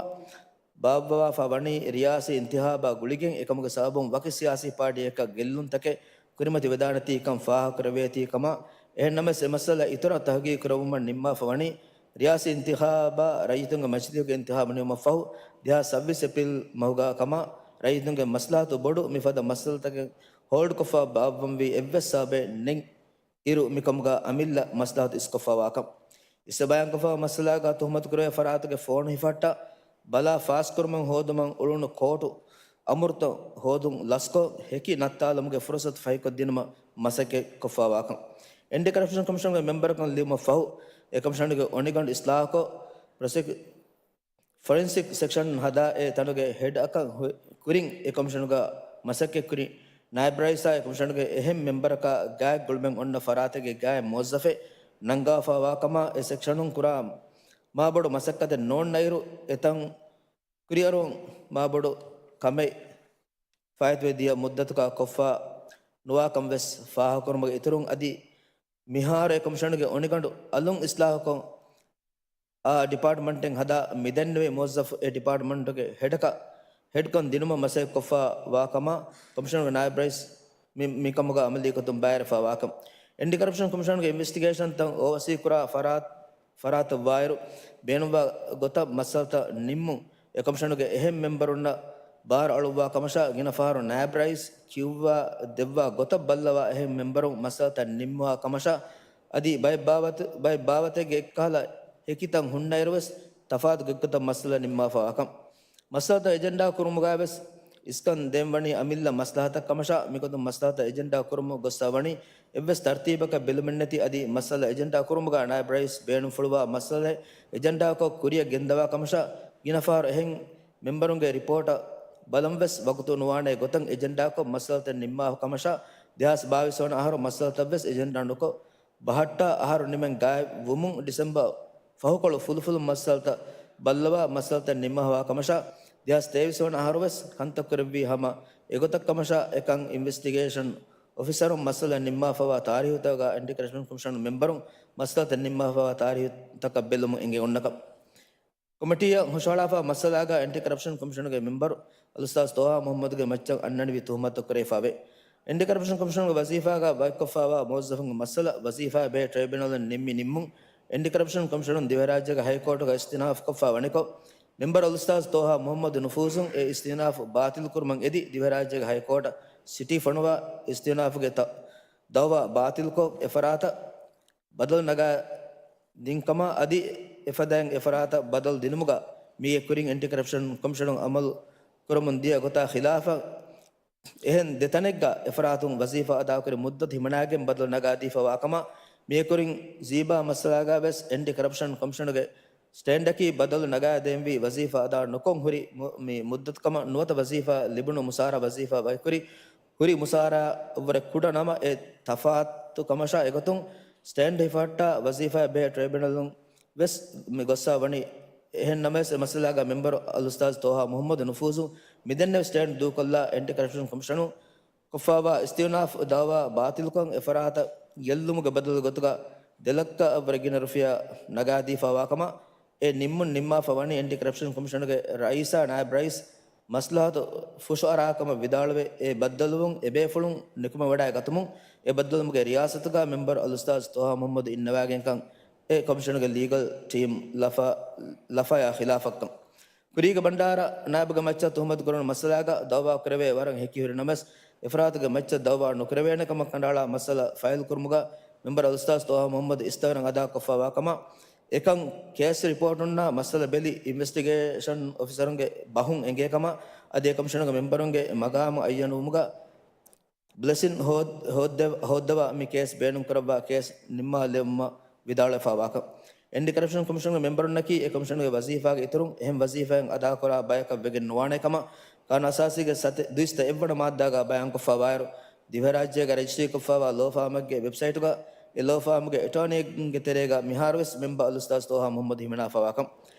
ބާއްވަވާފަ ވަނީ ރިޔާސީ އިންތިހާބާ ގުޅިގެން، އެކަމުގެ ސަބަބުން ވަކި ސިޔާސީ ޕާޓީއަކަށް ގެއްލުންތަކެއް ކުރިމަތިވެދާނެތީ ކަން ފާހަގަކުރެވޭތީ ކަމަށް. އެހެންނަމަވެސް، އެ މައްސަލަ އިތުރަށް ތަހުގީގު ކުރެވުމަށް ނިންމާފަ ވަނީ، ރިޔާސީ އިންތިހާބާ ރައްޔިތުންގެ މަޖިލީހުގެ އިންތިހާބު ނިމުމަށްފަހު، ދެހާސް ސައްބީސް އޭޕްރީލް މަހުގަ ކަމަށް. ރައްޔިތުންގެ މަސްލަހަތު ބޮޑު މިފަދަ މައްސަލަތަކެއް ހޯލްޑްކޮށްފަ ބާއްވަންވީ އެއްވެސް ސަބަބެއް ނެތް އިރު މިކަމުގަ އަމިއްލަ މަސްލަހަތު އިސްކޮށްފަވާކަން. އިސް ބަޔާންކޮށްފަ މައްސަލާގަ ތުހުމަތުކުރެވޭ ފަރާތުގެ ފޯނު ހިފަހައްޓާ ބަލާ ފާސްކުރުމަށް ހޯދުމަށް އުޅުނު ކޯޓު އަމުރުތައް ހޯދުން ލަސްކޮށް، ހެކި ނައްތާލުމުގެ ފުރުސަތު ފަހިކޮށްދިނުމަށް މަސައްކަތް ކޮށްފަވާކަން. އެންޓި ކަރަޕްޝަން ކޮމިޝަނުގެ މެމްބަރަކަށް ލިޔުމަށް ފަހު، އެ ކޮމިޝަނުގެ އޮނިގަނޑު އިސްލާހުކޮށް، ޕްރޮސެކް-، ފޮރެންސިކް ސެކްޝަން ހަދާ އެ ތަނުގެ ހެޑްއަކަށް ހު-، ކުރިން އެ ކޮމިޝަނުގަ މަސައްކަތްކުރި ނާއިބް ރައީސާ އެ ކޮމިޝަނުގެ އެހެން މެމްބަރަކާ ގާތް ގުޅުމެއް އޮންނަ ފަރާތެއްގެ ގާތް މުވައްޒަފެއް ނަންގާފަވާކަމަށް އެ ސެކްޝަނުން ކުރާ މާބޮޑު މަސައްކަތެއް ނޯންނައިރު، އެތަން ކުރިއަރުން މާބޮޑު ކަމެއް ފާއިތުވެ ދިޔަ މުއްދަތުގަ ކޮށްފަ ނުވާކަން ވެސް ފާހަގަކުރުމުގެ އިތުރުން، އަދި މިހާރު އެ ކޮމިޝަނުގެ އޮނިގަނޑު އަލުން އިސްލާހުކޮށް، އާ ޑިޕާޓްމަންޓެއް ހަދާ މިދެންނެވި މުވައްޒަފު އެ ޑިޕާޓްމަންޓުގެ ހެޑަކަށް ހެޑްކޮށް ދިނުމަށް މަސައްކަތްކޮށްފަ ވާކަމަށް ކޮމިޝަނުގެ ނާއިބް ރައީސް މި، މިކަމުގަ އަމަލީކޮށްދުން ބައިވެރިވެފަ ވާކަން. އެންޓި ކަރަޕްޝަން ކޮމިޝަނުގެ އިންވެސްޓިގޭޝަންތައް އޯވަސީކުރާ ފަރާތް، ފަރާތަށް ވާއިރު، ބޭނުންވާ ގޮތަށް މައްސަލަތައް ނިންމުން އެ ކޮމިޝަނުގެ އެހެން މެމްބަރުންނަށް ބާރު އަޅުއްވާ ކަމަށާ، ގިނަ ފަހަރު ނާއިބް ރައީސް ކިޔުއްވާ ދެއްވާ ގޮތަށް ބައްލަވާ އެހެން މެމްބަރުން މައްސަލަތައް ނިންމުވާ ކަމަށާ، އަދި ބައެއް ބާވަތު، ބައެއް ބާވަތެއްގެ އެއްކަހަލަ ހެކިތައް ހުންނައިރުވެސް، ތަފާތު ގޮތްގޮތަށް މައްސަލަ ނިންމާފަވާކަން. މައްސަލަތައް އެޖެންޑާ ކުރުމުގައިވެސް އިސްކަން ދޭންވަނީ އަމިއްލަ މަސްލަހަތަށް ކަމަށާ، މިގޮތުން މައްސަލަތައް އެޖެންޑާ ކުރުމުން ގޮއްސަ ވަނީ އެއްވެސް ތަރުތީބަކަށް ބެލުމެއްނެތި، އަދި މައްސަލަ އެޖެންޑާ ކުރުމުގަ ނާއިބް ރައީސް ބޭނުންފުޅުވާ މައްސަލައެއް އެޖެންޑާކޮށް ކުރިއަށް ގެންދަވާ ކަމަށާ، ގިނަ ފަހަރު އެހެން މެމްބަރުންގެ ރިޕޯޓަށް ބަލަން ވެސް ވަގުތު ނުވާނޭ ގޮތަށް އެޖެންޑާކޮށް މައްސަލަތައް ނިންމާފަ ކަމަށާ، ދެހާސް ބާވީސް ވަނަ އަހަރު މައްސަލަތައް ވެސް އެޖެންޑާ ނުކޮށް، ބަހައްޓާ އަހަރު ނިމެން ގާތް ވުމުން ޑިސެމްބަރ ފަހުކޮޅު ފުލުފުލުން މައްސަލަތައް ބައްލަވާ މައްސަލަތައް ނިންމާފަވާ ކަމަށާ، ދެހާސް ތޭވީސް ވަނަ އަހަރު ވެސް ކަންތައް ކުރެއްވީ ހަމަ އެގޮތަށް ކަމަށާ، އެކަން އިންވެސްޓިގޭޝަން އޮފިސަރުން މައްސަލަ ނިންމާފަވާ ތާރީހުތަކަށް އެންޓި ކަރަޕްޝަން ކޮމިޝަން މެމްބަރުން މައްސަލަތައް ނިންމާފަވާ ތާރީހުތަކަށް ބެލުމުން އެނގެ އޮންނަކަން. ކޮމިޓީއަށް ހުށަހަޅާފަ މައްސަލާގަ އެންޓި ކަރަޕްޝަން ކޮމިޝަނުގެ މެމްބަރު އަލްއުސްތާޛް ޠޯހާ މުޙައްމަދުގެ މައްޗަށް އަންނަނިވި ތުހުމަތު ކުރެވިފައެވެ. އެންޓި ކަރަޕްޝަން ކޮމިޝަނުގެ ވަޒީފާގަ ބައިކޮށްފަވާ މުވައްޒަފުންގެ މައްސަލަ ވަޒީފާއާ ބެހޭ ޓްރައިބިއުނަލުން ނިންމި ނިންމުން، އެންޓި ކަރަޕްޝަން ކޮމިޝަނުން ދިވެހިރާއްޖޭގެ ހައިކޯޓުގަ އިސްތިއުނާފުކޮށްފަ ވަނިކޮށް، މެމްބަރު އަލްއުސްތާޛް ޠޯހާ މުޙައްމަދު ނުފޫޒުން އެ އިސްތިއުނާފު ބާތިލްކުރުމަށް އެދި، ދިވެހިރާއްޖޭގެ ހައިކޯޓަށް ސިޓީ ފޮނުވާ އިސްތިއުނާފުގެ ތަ-، ދައުވާ ބާތިލްކޮށް، އެފަރާތަށް ބަދަލު ނަގާ ދިންކަމާ އަދި އެފަދައިން އެފަރާތަށް ބަދަލު ދިނުމުގަ މީގެ ކުރިން އެންޓި ކަރަޕްޝަން ކޮމިޝަނުން އަމަލު ކުރަމުން ދިޔަ ގޮތާ ޚިލާފަށް އެހެން ދެ ތަނެއްގަ އެފަރާތުން ވަޒީފާ އަދާކުރި މުއްދަތު ހިމަނާގެން ބަދަލު ނަގާދީފަވާ ކަމަށް، މީގެ ކުރިން ޒީބާ މައްސަލާގަ ވެސް އެންޓި ކަރަޕްޝަން ކޮމިޝަނުގެ ސްޓޭންޑަކީ ބަދަލު ނަގާދޭންވީ ވަޒީފާ އަދާ ނުކޮށް ހުރި މު-، މި މުއްދަތު ކަމަށް ނުވަތަ ވަޒީފާ ލިބުނު މުސާރަ ވަޒީފާ ބައިކުރި ހުރި މުސާރަ އަށްވުރެ ކުޑަ ނަމަ އެ ތަފާތު ކަމަށާ އެގޮތުން ސްޓޭންޑް ހިފަހައްޓާ ވަޒީފާއެއް ބެހޭ ޓްރައިބިއުނަލުން ވެސް މި ގޮއްސަ ވަނީ. އެހެން ނަމަވެސް އެ މައްސަލާގަ މެމްބަރު އަލްއުސްތާޛް ޠޯހާ މުޙައްމަދު ނުފޫޒު މިދެންނެވި ސްޓޭންޑް ދޫކޮށްލާ އެންޓި ކަރަޕްޝަން ކޮމިޝަނު ކޮށްފަވާ އިސްތިއުނާފު ދައުވާ ބާތިލްކޮށް އެފަރާތަށް ގެއްލުމުގެ ބަދަލު ގޮތުގަ ދެ ލައްކަ އަށްވުރެ ގިނަ ރުފިޔާ ނަގާދީފަވާ ކަމަށް އެ ނިންމުން ނިންމާފަ ވަނީ އެންޓި ކަރަޕްޝަން ކޮމިޝަނުގެ ރައީސާ ނާއިބް ރައީސް މަސްލަހަތު ފުށުއަރާ ކަމަށް ވިދާޅުވެ، އެ ބައްދަލުވުން އެބޭފުޅުން ނިކުމެވަޑައި ގަތުމުން، އެ ބައްދަލުވުމުގެ ރިޔާސަތުގަ މެމްބަރު އަލްއުސްތާޛް ޠޯހާ މުޙައްމަދު އިންނަވާގެންކަން އެ ކޮމިޝަނުގެ ލީގަލް ޓީމް ލަފާ، ލަފަޔާ ޚިލާފަށްކަން. ކުރީގެ ބަންޑާރަ ނާއިބުގެ މައްޗަށް ތުހުމަތު ކުރުނު މައްސަލާގަ ދައުވާ ކުރެވޭ ވަރަށް ހެކިހުރި ނަމަވެސް، އެފަރާތުގެ މައްޗަށް ދައުވާ ނުކުރެވޭނެ ކަމަށް ކަނޑައަޅާ މައްސަލަ ފައިލް ކުރުމުގަ މެމްބަރު އަލްއުސްތާޛް ޠޯހާ މުޙައްމަދު އިސްތަށިގެން އަދާ ކޮށްފަވާ ކަމަށް، އެކަން ކޭސް ރިޕޯޓުންނާ މައްސަލަ ބެލި އިންވެސްޓިގޭޝަން އޮފިސަރުންގެ ބަހުން އެނގޭ ކަމަށް، އަދި އެ ކޮމިޝަނުގެ މެމްބަރުންގެ މަގާމު އައްޔަނުވުމުގަ ބްލެސިން ހޯދ-، ހޯއްދެ-، ހޯއްދަވާ މި ކޭސް ބޭނުންކުރައްވާ ކޭސް ނިންމާލެވުމަށް ވިދާޅުވެފަވާކަން. އެންޓި ކަރަޕްޝަން ކޮމިޝަނުގެ މެމްބަރުންނަކީ އެ ކޮމިޝަނުގެ ވަޒީފާގެ އިތުރުން އެހެން ވަޒީފާއެއް އަދާކުރާ ބަޔަކަށް ވެގެން ނުވާނެ ކަމަށް، ޤާނޫނު އަސާސީގެ ސަތޭ-، ދުއިސައްތަ އެއްވަނަ މާއްދާގަ ބަޔާންކޮށްފަ ވާއިރު، ދިވެހިރާއްޖޭގަ ރަޖިސްޓްރީކޮށްފަވާ ލޯފާމެއްގެ ވެބްސައިޓުގަ އެ ލޯފާމުގެ އެޓާނީގެ ތެރޭގަ މިހާރުވެސް މެމްބަރު އަލްއުސްތާޛް ޠޯހާ މުޙައްމަދު ހިމަނާފަވާކަން.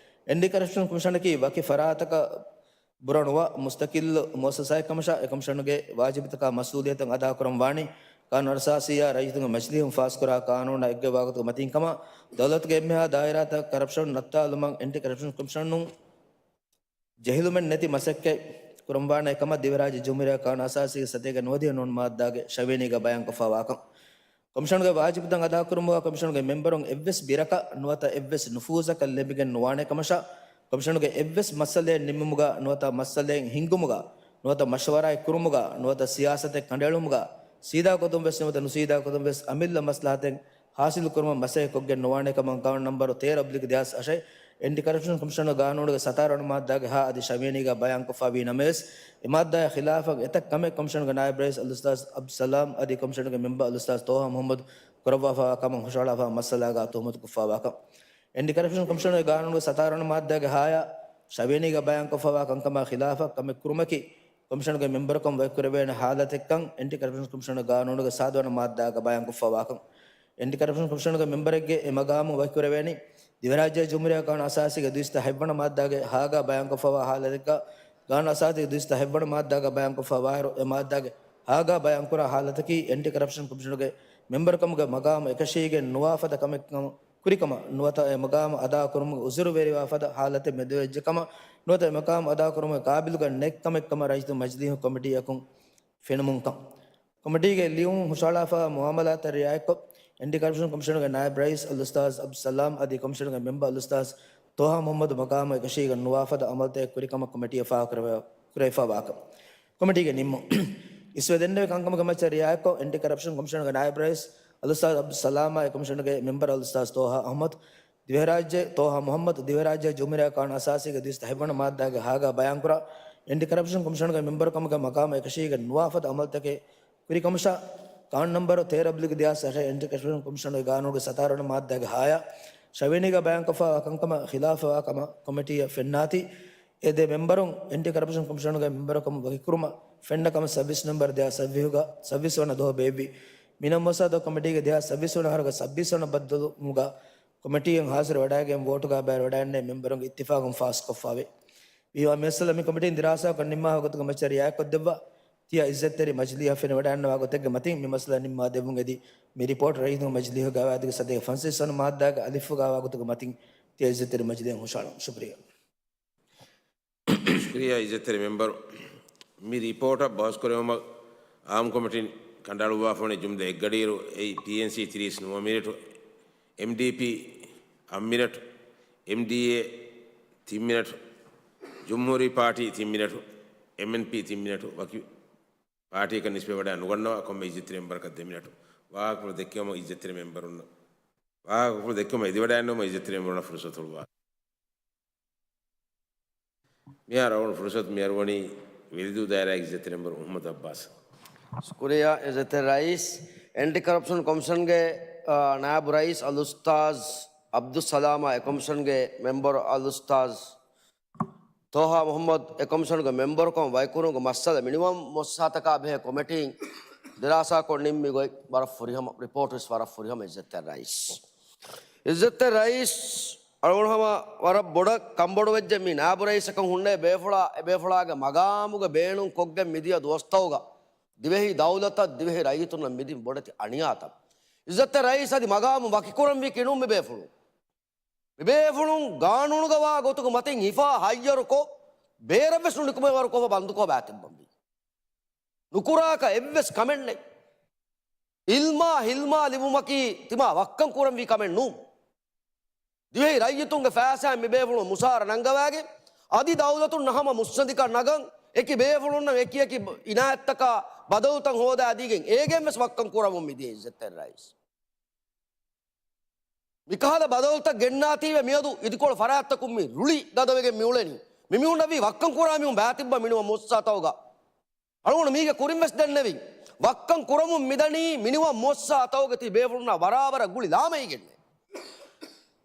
އެންޓި ކަރަޕްޝަން ކޮމިޝަނަކީ ވަކި ފަރާތަކަށް ބުރަ ނުވާ މުސްތަޤިއްލު މުއައްސަސާއެއް ކަމަށާ، އެ ކޮމިޝަނުގެ ވާޖިބުތަކާ މަސްއޫލިއްޔަތު އަދާކުރަން ވާނީ، ޤާނޫނު އަސާސީއާ ރައްޔިތުންގެ މަޖިލީހުން ފާސްކުރާ ޤާނޫނާ އެއްގޮތްވާގޮތުގެ މަތީން ކަމަށް، ދައުލަތުގެ އެންމެހާ ދާއިރާތައް ކަރަޕްޝަން ނައްތާލުމަށް އެންޓި ކަރަޕްޝަން ކޮމިޝަނުން ޖެހިލުމެއް ނެތި މަސައްކަތް ކުރަންވާނެ ކަމަށް ދިވެހިރާއްޖެ ޖުމްހޫރިއްޔާ ޤާނޫނު އަސާސީގެ ސަތޭކަ ނުވަދިހަ ނޫން މާއްދާގެ ށަވިޔަނީގަ ބަޔާންކޮށްފާވާކަން. ކޮމިޝަނުގެ ވާޖިބުތައް އަދާކުރުމުގަ ކޮމިޝަނުގެ މެމްބަރުން އެއްވެސް ބިރަކަށް ނުވަތަ އެއްވެސް ނުފޫޒަކަށް ލެބިގެން ނުވާނެ ކަމަށާ، ކޮމިޝަނުގެ އެއްވެސް މައްސަލައެއް ނިންމުމުގަ ނުވަތަ މައްސަލައެއް ހިންގުމުގަ ނުވަތަ މަޝްވަރާއެއް ކުރުމުގަ ނުވަތަ ސިޔާސަތެއް ކަނޑައެޅުމުގަ ސީދާ ގޮތުން ވެސް ނުވަތަ ނުސީދާ ގޮތުން ވެސް އަމިއްލަ މަސްލަހަތެއް ހާސިލުކުރުމަށް މަސައްކަތްކޮށްގެން ނުވާނެ ކަމަށް ޤާނޫނު ނަންބަރު ތޭރަ އޮބްލިކް ދެހާސް އަށެއް އެންޓި ކަރަޕްޝަން ކޮމިޝަނުގެ ގާނޫނުގެ ސަތާރަ ވަނަ މާއްދާގެ ހާ އަދި ށަވިޔަނީގަ ބަޔާންކޮށްފާވީ ނަމަވެސް، އެ މާއްދާއާ ޚިލާފަށް އެތައް ކަމެއް ކޮމިޝަނުގެ ނާއިބު ރައީސް އަލްއުސްތާޛް އަބްދުއް ސަލާމް އަދި ކޮމިޝަނުގެ މެމްބަރު އަލްއުސްތާޛް ޠޯހާ މުޙައްމަދު ކުރައްވާފާވާ ކަމަށް ހުށަހަޅާފާވާ މައްސަލާގާ ތުހުމަތުކޮށްފާވާކަން. އެންޓި ކަރަޕްޝަން ކޮމިޝަނުގެ ގާނޫނުގެ ސަތާރަ ވަނަ މާއްދާގެ ހާޔާ ޝަވިޔަނީގަ ބަޔާންކޮށްފާވާ ކަންކަމާ ޚިލާފަށް ކަމެއް ކުރުމަކީ، ކޮމިޝަނުގެ މެމްބަރުކަން ވަކިކުރެވޭނެ ހާލަތެއްކަން އެންޓި ކަރަޕްޝަން ކޮމިޝަނުގެ ގާނޫނުގެ ސާދަ ވަނަ މާއްދާގަ ބަޔާންކޮށްފާވާކަން. އެންޓި ކަރަޕްޝަން ކޮމިޝަނުގެ މެމްބަރެއްގެ އެ މަގާމު ވަކިކުރެވޭނީ، ދިވެހިރާއްޖޭ ޖުމްހޫރިއްޔާ ޤާނޫނު އަސާސީގެ ދުއިސައްތަ ހަތްވަނަ މާއްދާގެ ހާގާ ބަޔާންކޮށްފާވާ ހާލަތެއްގަ، ޤާނޫނު އަސާސީގެ ދުއިސައްތަ ހަތްވަނަ މާއްދާގަ ބަޔާންކޮށްފާވާއިރު، އެ މާއްދާގެ ހާގާ ބަޔާންކުރާ ހާލަތަކީ އެންޓި ކަރަޕްޝަން ކޮމިޝަނުގެ މެމްބަރުކަމުގެ މަގާމު އެކަށީގެން ނުވާ ފަދަ ކަމެއް ކަމަށް ކުރިކަމަށް ނުވަތަ އެ މަގާމު އަދާކުރުމުގެ އުޒުރުވެރިވާ ފަދަ ހާލަތެއް މެދުވެއްޖެ ކަމަށް ނުވަތަ އެ މަގާމު އަދާކުރުމުގެ ޤާބިލުކަން ނެތް ކަމެއް ކަމަށް ރައްޔިތުން މަޖިލީހު ކޮމިޓީއަކުން ފެނުމުންކަން. ކޮމިޓީގެ ލިޔުން ހުށަހަޅާފައި މުއާމަލާތަށް ރިއާޔަތްކޮށް، އެންޓި ކަރަޕްޝަން ކޮމިޝަނުގެ ނާއިބު ރައީސް އަލްއުސްތާޛް އަބްދުއް ސަލާމް އަދި ކޮމިޝަނުގެ މެމްބަރު އަލްއުސްތާޛް ޠޯހާ މުޙައްމަދު މަގާމު އެކަށީގެން ނުވާ ފަދަ އަމަލުތަކެއް ކުރިކަމަށް ކޮމިޓީއަށް ފާހަގަކުރެވޭ-، ކުރެވިފައިވާކަން. ކޮމިޓީގެ ނިންމުން. އިސްވެ ދެންނެވި ކަންކަމުގެ މައްޗަށް ރިއާޔަތްކޮށް، އެންޓި ކަރަޕްޝަން ކޮމިޝަނުގެ ނާއިބު ރައީސް އަލްއުސްތާޛް އަބްދުއް ސަލާމާއި ކޮމިޝަނުގެ މެމްބަރު އަލްއުސްތާޛް ޠޯހާ އަޙްމަދު، ދިވެހިރާއްޖެ، ޠޯހާ މުޙައްމަދު، ދިވެހިރާއްޖެ ޖުމްހޫރިއްޔާ ޤާނޫނު އަސާސީގެ ދުއިސައްތަ ހަތްވަނަ މާއްދާގެ ހާގާ ބަޔާންކުރާ، އެންޓި ކަރަޕްޝަން ކޮމިޝަނުގެ މެމްބަރުކަމުގެ މަގާމު އެކަށީގެން ނުވާ ފަދަ އަމަލުތަކެއް ކުރިކަމަށާ، ޤާނޫނު ނަންބަރު ތޭރަ އޮބްލިކް ދެހާސް އަށެއް އެންޓި ކަރަޕްޝަން ކޮމިޝަނުގެ ގާނޫނުގެ ސަތާރަ ވަނަ މާއްދާގެ ހާޔާ ޝަވިޔަނީގަ ބަޔާންކޮށްފައިވާ ކަންކަމަށް ޚިލާފަވާ ކަމަށް ކޮމިޓީއަށް ފެންނާތީ، އެ ދެ މެމްބަރުން އެންޓި ކަރަޕްޝަން ކޮމިޝަނުގެ މެމްބަރުކަމުން ވަކިކުރުމަށް ފެންނަ ކަމަށް ސައްބީސް ނަންބަރު ދެހާސް ސައްބީހުގަ ސައްބީސް ވަނަ ދުވަހު ބޭއްވި. މިނަން މުއައްސަސާތަކު ކޮމިޓީގެ ދެހާސް ސައްބީސް ވަނަ އަހަރުގެ ސައްބީސް ވަނަ ބައްދަލުވުމުގަ ކޮމިޓީއަށް ހާޒިރު ވެވަޑައިގެން ވޯޓުގަ ބައިވެވަޑައިގެންނެވި މެމްބަރުންގެ އިއްތިފާގުން ފާސްކޮށްފާވޭ. މިވާ މިއަސްލަ މި ކޮމިޓީން ދިރާސާކޮށް ނިންމާފަ ގޮތުގެ މައްޗަށް ރިއާޔަތްކޮށްދެއްވާ، ތިޔަ އިއްޒަތްތެރި މަޖިލީހަށް ފެނިވަޑައިގަންނަވާ ގޮތެއްގެ މަތިން މި މައްސަލަ ނިންމާ ދެއްވުން އެދި، މި ރިޕޯޓް ރައްޔިތުންގެ މަޖިލީހުގެ ގަވާއިދުގެ ސަތޭކަ ފަންސަވީސް ވަނަ މާއްދާގެ އަލިފުގަ ވާ ގޮތުގެ މަތިން ތިޔަ އިއްޒަތްތެރި މަޖިލީހަށް ހުށަހަޅަން. ޝުކުރިއްޔާ. ޝުކުރިއްޔާ އިއްޒަތްތެރި މެމްބަރު. މި ރިޕޯޓަށް ބަހުސްކުރެވުމަށް އާއްމު ކޮމިޓީން ކަނޑައަޅުއްވާފަވަނީ ޖުމްލަ އެއްގަޑިއިރު، އެއީ ޕީއެންސީ ތިރީސް ނުވަ މިނެޓު، އެމްޑީޕީ އަށް މިނެޓު، އެމްޑީއޭ ތިން މިނެޓު، ޖުމްހޫރީ ޕާޓީ ތިން މިނެޓު، އެމްއެންޕީ ތިން މިނެޓު، ވަކި ޕާޓީއަކަށް ނިސްބަތްވެވަޑައި ނުގަންނަވާ ކޮންމެ އިއްޒަތްތެރި މެމްބަރަކަށް ދެ މިނެޓު. ވާހަކަފުޅު ދެއްކެވުމަށް އިއްޒަތްތެރި މެމްބަރުންނަށް، ވާހަކަފުޅު ދެއްކެވުމަށް އެދިވަޑައިގަންނަވުމަށް އިއްޒަތްތެރި މެމްބަރުންނަށް ފުރުސަތު ހުޅުވާ. މިހާރު އަޅުގަނޑު ފުރުސަތު މި އަރުވަނީ ވެލިދޫ ދާއިރާގެ އިއްޒަތްތެރި މެމްބަރު އުޙްމަދު އައްބާސް. ޝުކުރިއްޔާ އިއްޒަތްތެރި ރައީސް. އެންޓި ކަރަޕްޝަން ކޮމިޝަންގެ، އާ، ނާއިބު ރައީސް އަލްއުސްތާޒް އަބްދުއްސަލާމާ އެ ކޮމިޝަންގެ މެމްބަރު އަލްއުސްތާޒް ޠޯހާ މުޙައްމަދު އެ ކޮމިޝަނުގެ މެމްބަރުކަމަށް ވަކިކުރުމުގެ މައްސަލަ މިނިވަން މުއައްސަސާތަކާ ބެހޭ ކޮމިޓީން ދިރާސާކޮށް ނިންމި ގޮތް ވަރަށް ފުރިހަމަ، ރިޕޯޓް ވެސް ވަރަށް ފުރިހަމަ އިއްޒަތްތެރި ރައީސް. އިއްޒަތްތެރި ރައީސް، އަޅުގަނޑު ހަމަ ވަރަށް ބޮޑަށް ކަންބޮޑުވެއްޖެ މި ނާއިބު ރައީސަކަށް ހުންނެވި ބޭފުޅާ، އެ ބޭފުޅާގެ މަގާމުގެ ބޭނުން ކޮށްގެން މިދިޔަ ދުވަސްތަކުގަ ދިވެހި ދައުލަތަށް ދިވެހި ރައްޔިތުންނަށް މިދިން ބޮޑެތި އަނިޔާތައް. އިއްޒަތްތެރި ރައީސް އަދި މަގާމު ވަކިކުރަންވީ ކިނުން މި ބޭފުޅުން. މި ބޭފުޅުން ގާނޫނުގަ ވާ ގޮތުގެ މަތިން ހިފާ ހައްޔަރުކޮށް، ބޭރަށްވެސް ނުނިކުމޭވަރުކޮށްފަ ބަންދުކޮށް ބާތިއްބަންވީ. ނުކުރާކަށް އެއްވެސް ކަމެއް ނެތް. އިލްމާ ހިލްމާ ލިބުމަކީ ތިމާ ވައްކަން ކުރަންވީ ކަމެއް ނޫން. ދިވެހި ރައްޔިތުންގެ ފައިސާއިން މި ބޭފުޅުން މުސާރަ ނަންގަވާގެން، އަދި ދައުލަތުންނަށް ހަމަ މުއްސަނދިކަން ނަގަން، އެކި ބޭފުޅުންނަށް އެކި އެކި އިނާޔަތްތަކާ ބަދަލުތައް ހޯދާދީގެން، އޭގެން ވެސް ވައްކަން ކުރަމުން މިދިޔަ އިއްޒަތްތެރި ރައީސް. މިކަހަލަ ބަދަލުތައް ގެންނާތީވެ މިއަދު އިދިކޮޅު ފަރާތްތަކުން މި ރުޅި ގަދަވެގެން މިއުޅެނީ. މިމީހުންނަށްވީ ވައްކަން ކުރާ މީހުން ބާތިއްބަ މިނިވަން މުއައްސަސާތަކުގަ. އަޅުގަނޑު މީގެ ކުރިން ވެސް ދެންނެވިން. ވައްކަން ކުރަމުން މިދަނީ މިނިވަން މުއައްސަސާތަކުގެ ތި ބޭފުޅުންނާ ވަރާވަރަށް ގުޅި ލާމައިގެންނޭ.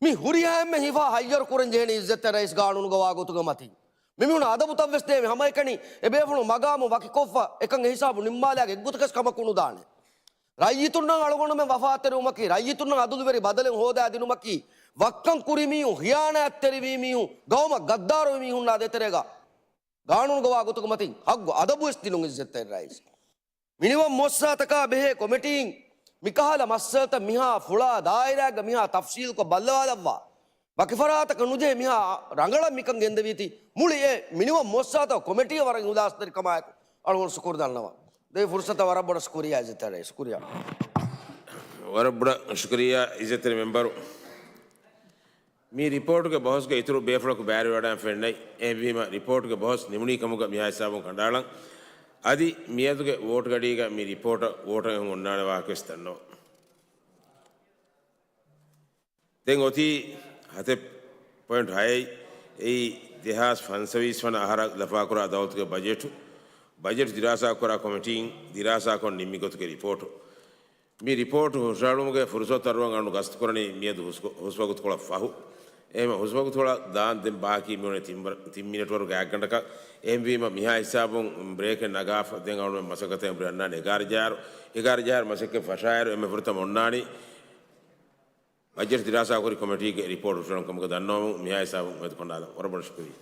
މި ހުރިހާ އެންމެ ހިފާ ހައްޔަރު ކުރަން ޖެހެނީ އިއްޒަތްތެރި ރައީސް ގާނޫނުގަ ވާ ގޮތުގެ މަތިން. މިމީހުން އަދަބުތައް ވެސް ދޭ މި ހަމައެކަނި އެ ބޭފުޅުން މަގާމު ވަކިކޮށްފަ އެކަން އެ ހިސާބު ނިންމާލާ އެއްގޮތަކަސް ކަމަކު ނުދާނެ. ރައްޔިތުންނަށް އަޅުގަނޑުމެން ވަފާތެރިވުމަކީ، ރައްޔިތުންނަށް އަދުލުވެރި ބަދަލެއް ހޯދާ ދިނުމަކީ، ވައްކަން ކުރި މީހުން، ޚިޔާނާތްތެރިވީ މީހުން، ގައުމަށް ގައްދާރުވި މީހުންނާ ދޭތެރޭގަ ގާނޫނުގަވާ ގޮތުގެ މަތިން ޙައްޤު އަދަބުވެސް ދިނުން އިއްޒަތްތެރި ރައީސް. މިނިވަން މުއައްސަސާތަކާ ބެހޭ ކޮމިޓީން މިކަހަލަ މައްސަލަތައް މިހާ ފުޅާ ދާއިރާގަ މިހާ ތަފްސީލުކޮށް ބައްލަވާލައްވާ. ވަކި ފަރާތަކަށް ނުޖެހޭ މިހާ ރަނގަޅަށް މިކަން ގެންދެވީތީ މުޅި އެ މިނިވަން މުއައްސަސާތަކު ކޮމިޓީއަށް ވަރަށް އިހުލާސްތެރިކަމާއެކު އަޅުގަނޑު ޝުކުރު ދަންނަވަން. ދެ ފުރުސަތަށް ވަރަށް ބޮޑަށް ޝުކުރިއްޔާ އިއްޒަތްތެރި ރައީސް. ޝުކުރިއްޔާ. ވަރަށް ބޮޑަށް ޝުކުރިއްޔާ އިއްޒަތްތެރި މެމްބަރު. މި ރިޕޯޓުގެ ބަހުސްގެ އިތުރު ބޭފުޅަކު ބައިވެރިވެވަޑައިގެން ފެންނަނީ. އެހެންވީމަ ރިޕޯޓުގެ ބަހުސް ނިމުނީ ކަމުގަ މިހާ ހިސާބުން ކަނޑައަޅަން. އަދި މިއަދުގެ ވޯޓުގަޑީގަ މި ރިޕޯޓަށް ވޯޓަށް އެހުން އޮންނާނެ ވާހަކަވެސް ދަންނަވަން. ދެން އޮތީ ހަތެއް ޕޮއިންޓް ހައެއް، އެއީ ދެހާސް ފަންސަވީސް ވަނަ އަހަރަށް ލަފާކުރާ ދައުލަތުގެ ބަޖެޓު، ބަޖެޓު ދިރާސާކުރާ ކޮމިޓީން ދިރާސާކޮށް ނިންމި ގޮތުގެ ރިޕޯޓު. މި ރިޕޯޓު ހުށަހެޅުމުގެ ފުރުސަތު އަރުވަން އަޅުގަނޑު ގަސްތުކުރަނީ މިއަދު ހުސް-، ހުސްވަގުތުކޮޅަށް ފަހު. އެހެން ހުސްވަގުތުކޮޅަށް ދާން ދެން ބާކީ މިވަނީ ތިން ވަ-، ތިން މިނެޓް ވަރުގެ ގާތްގަނޑަކަށް. އެހެންވީމަ މިހާ ހިސާބުން ބްރޭކެއް ނަގާފަ ދެން އަޅުގަނޑުމެން މަސައްކަތަށް އެނބުރި އަންނާނީ އެގާރަ ޖަހާއިރު، އެގާރަ ޖަހާއިރު މަސައްކަތް ފަށާއިރު އެންމެ ފުރަތަމަ އޮންނާނީ ބަޖެޓް ދިރާސާކުރި ކޮމިޓީގެ ރިޕޯޓް ހުށަހެޅުން ކަމުގަ ދަންނަވަމުން މިހާ ހިސާބުން މެދުކޮނޑާލަން. ވަރަށް ބޮޑަށް ޝުކުރިއްޔާ.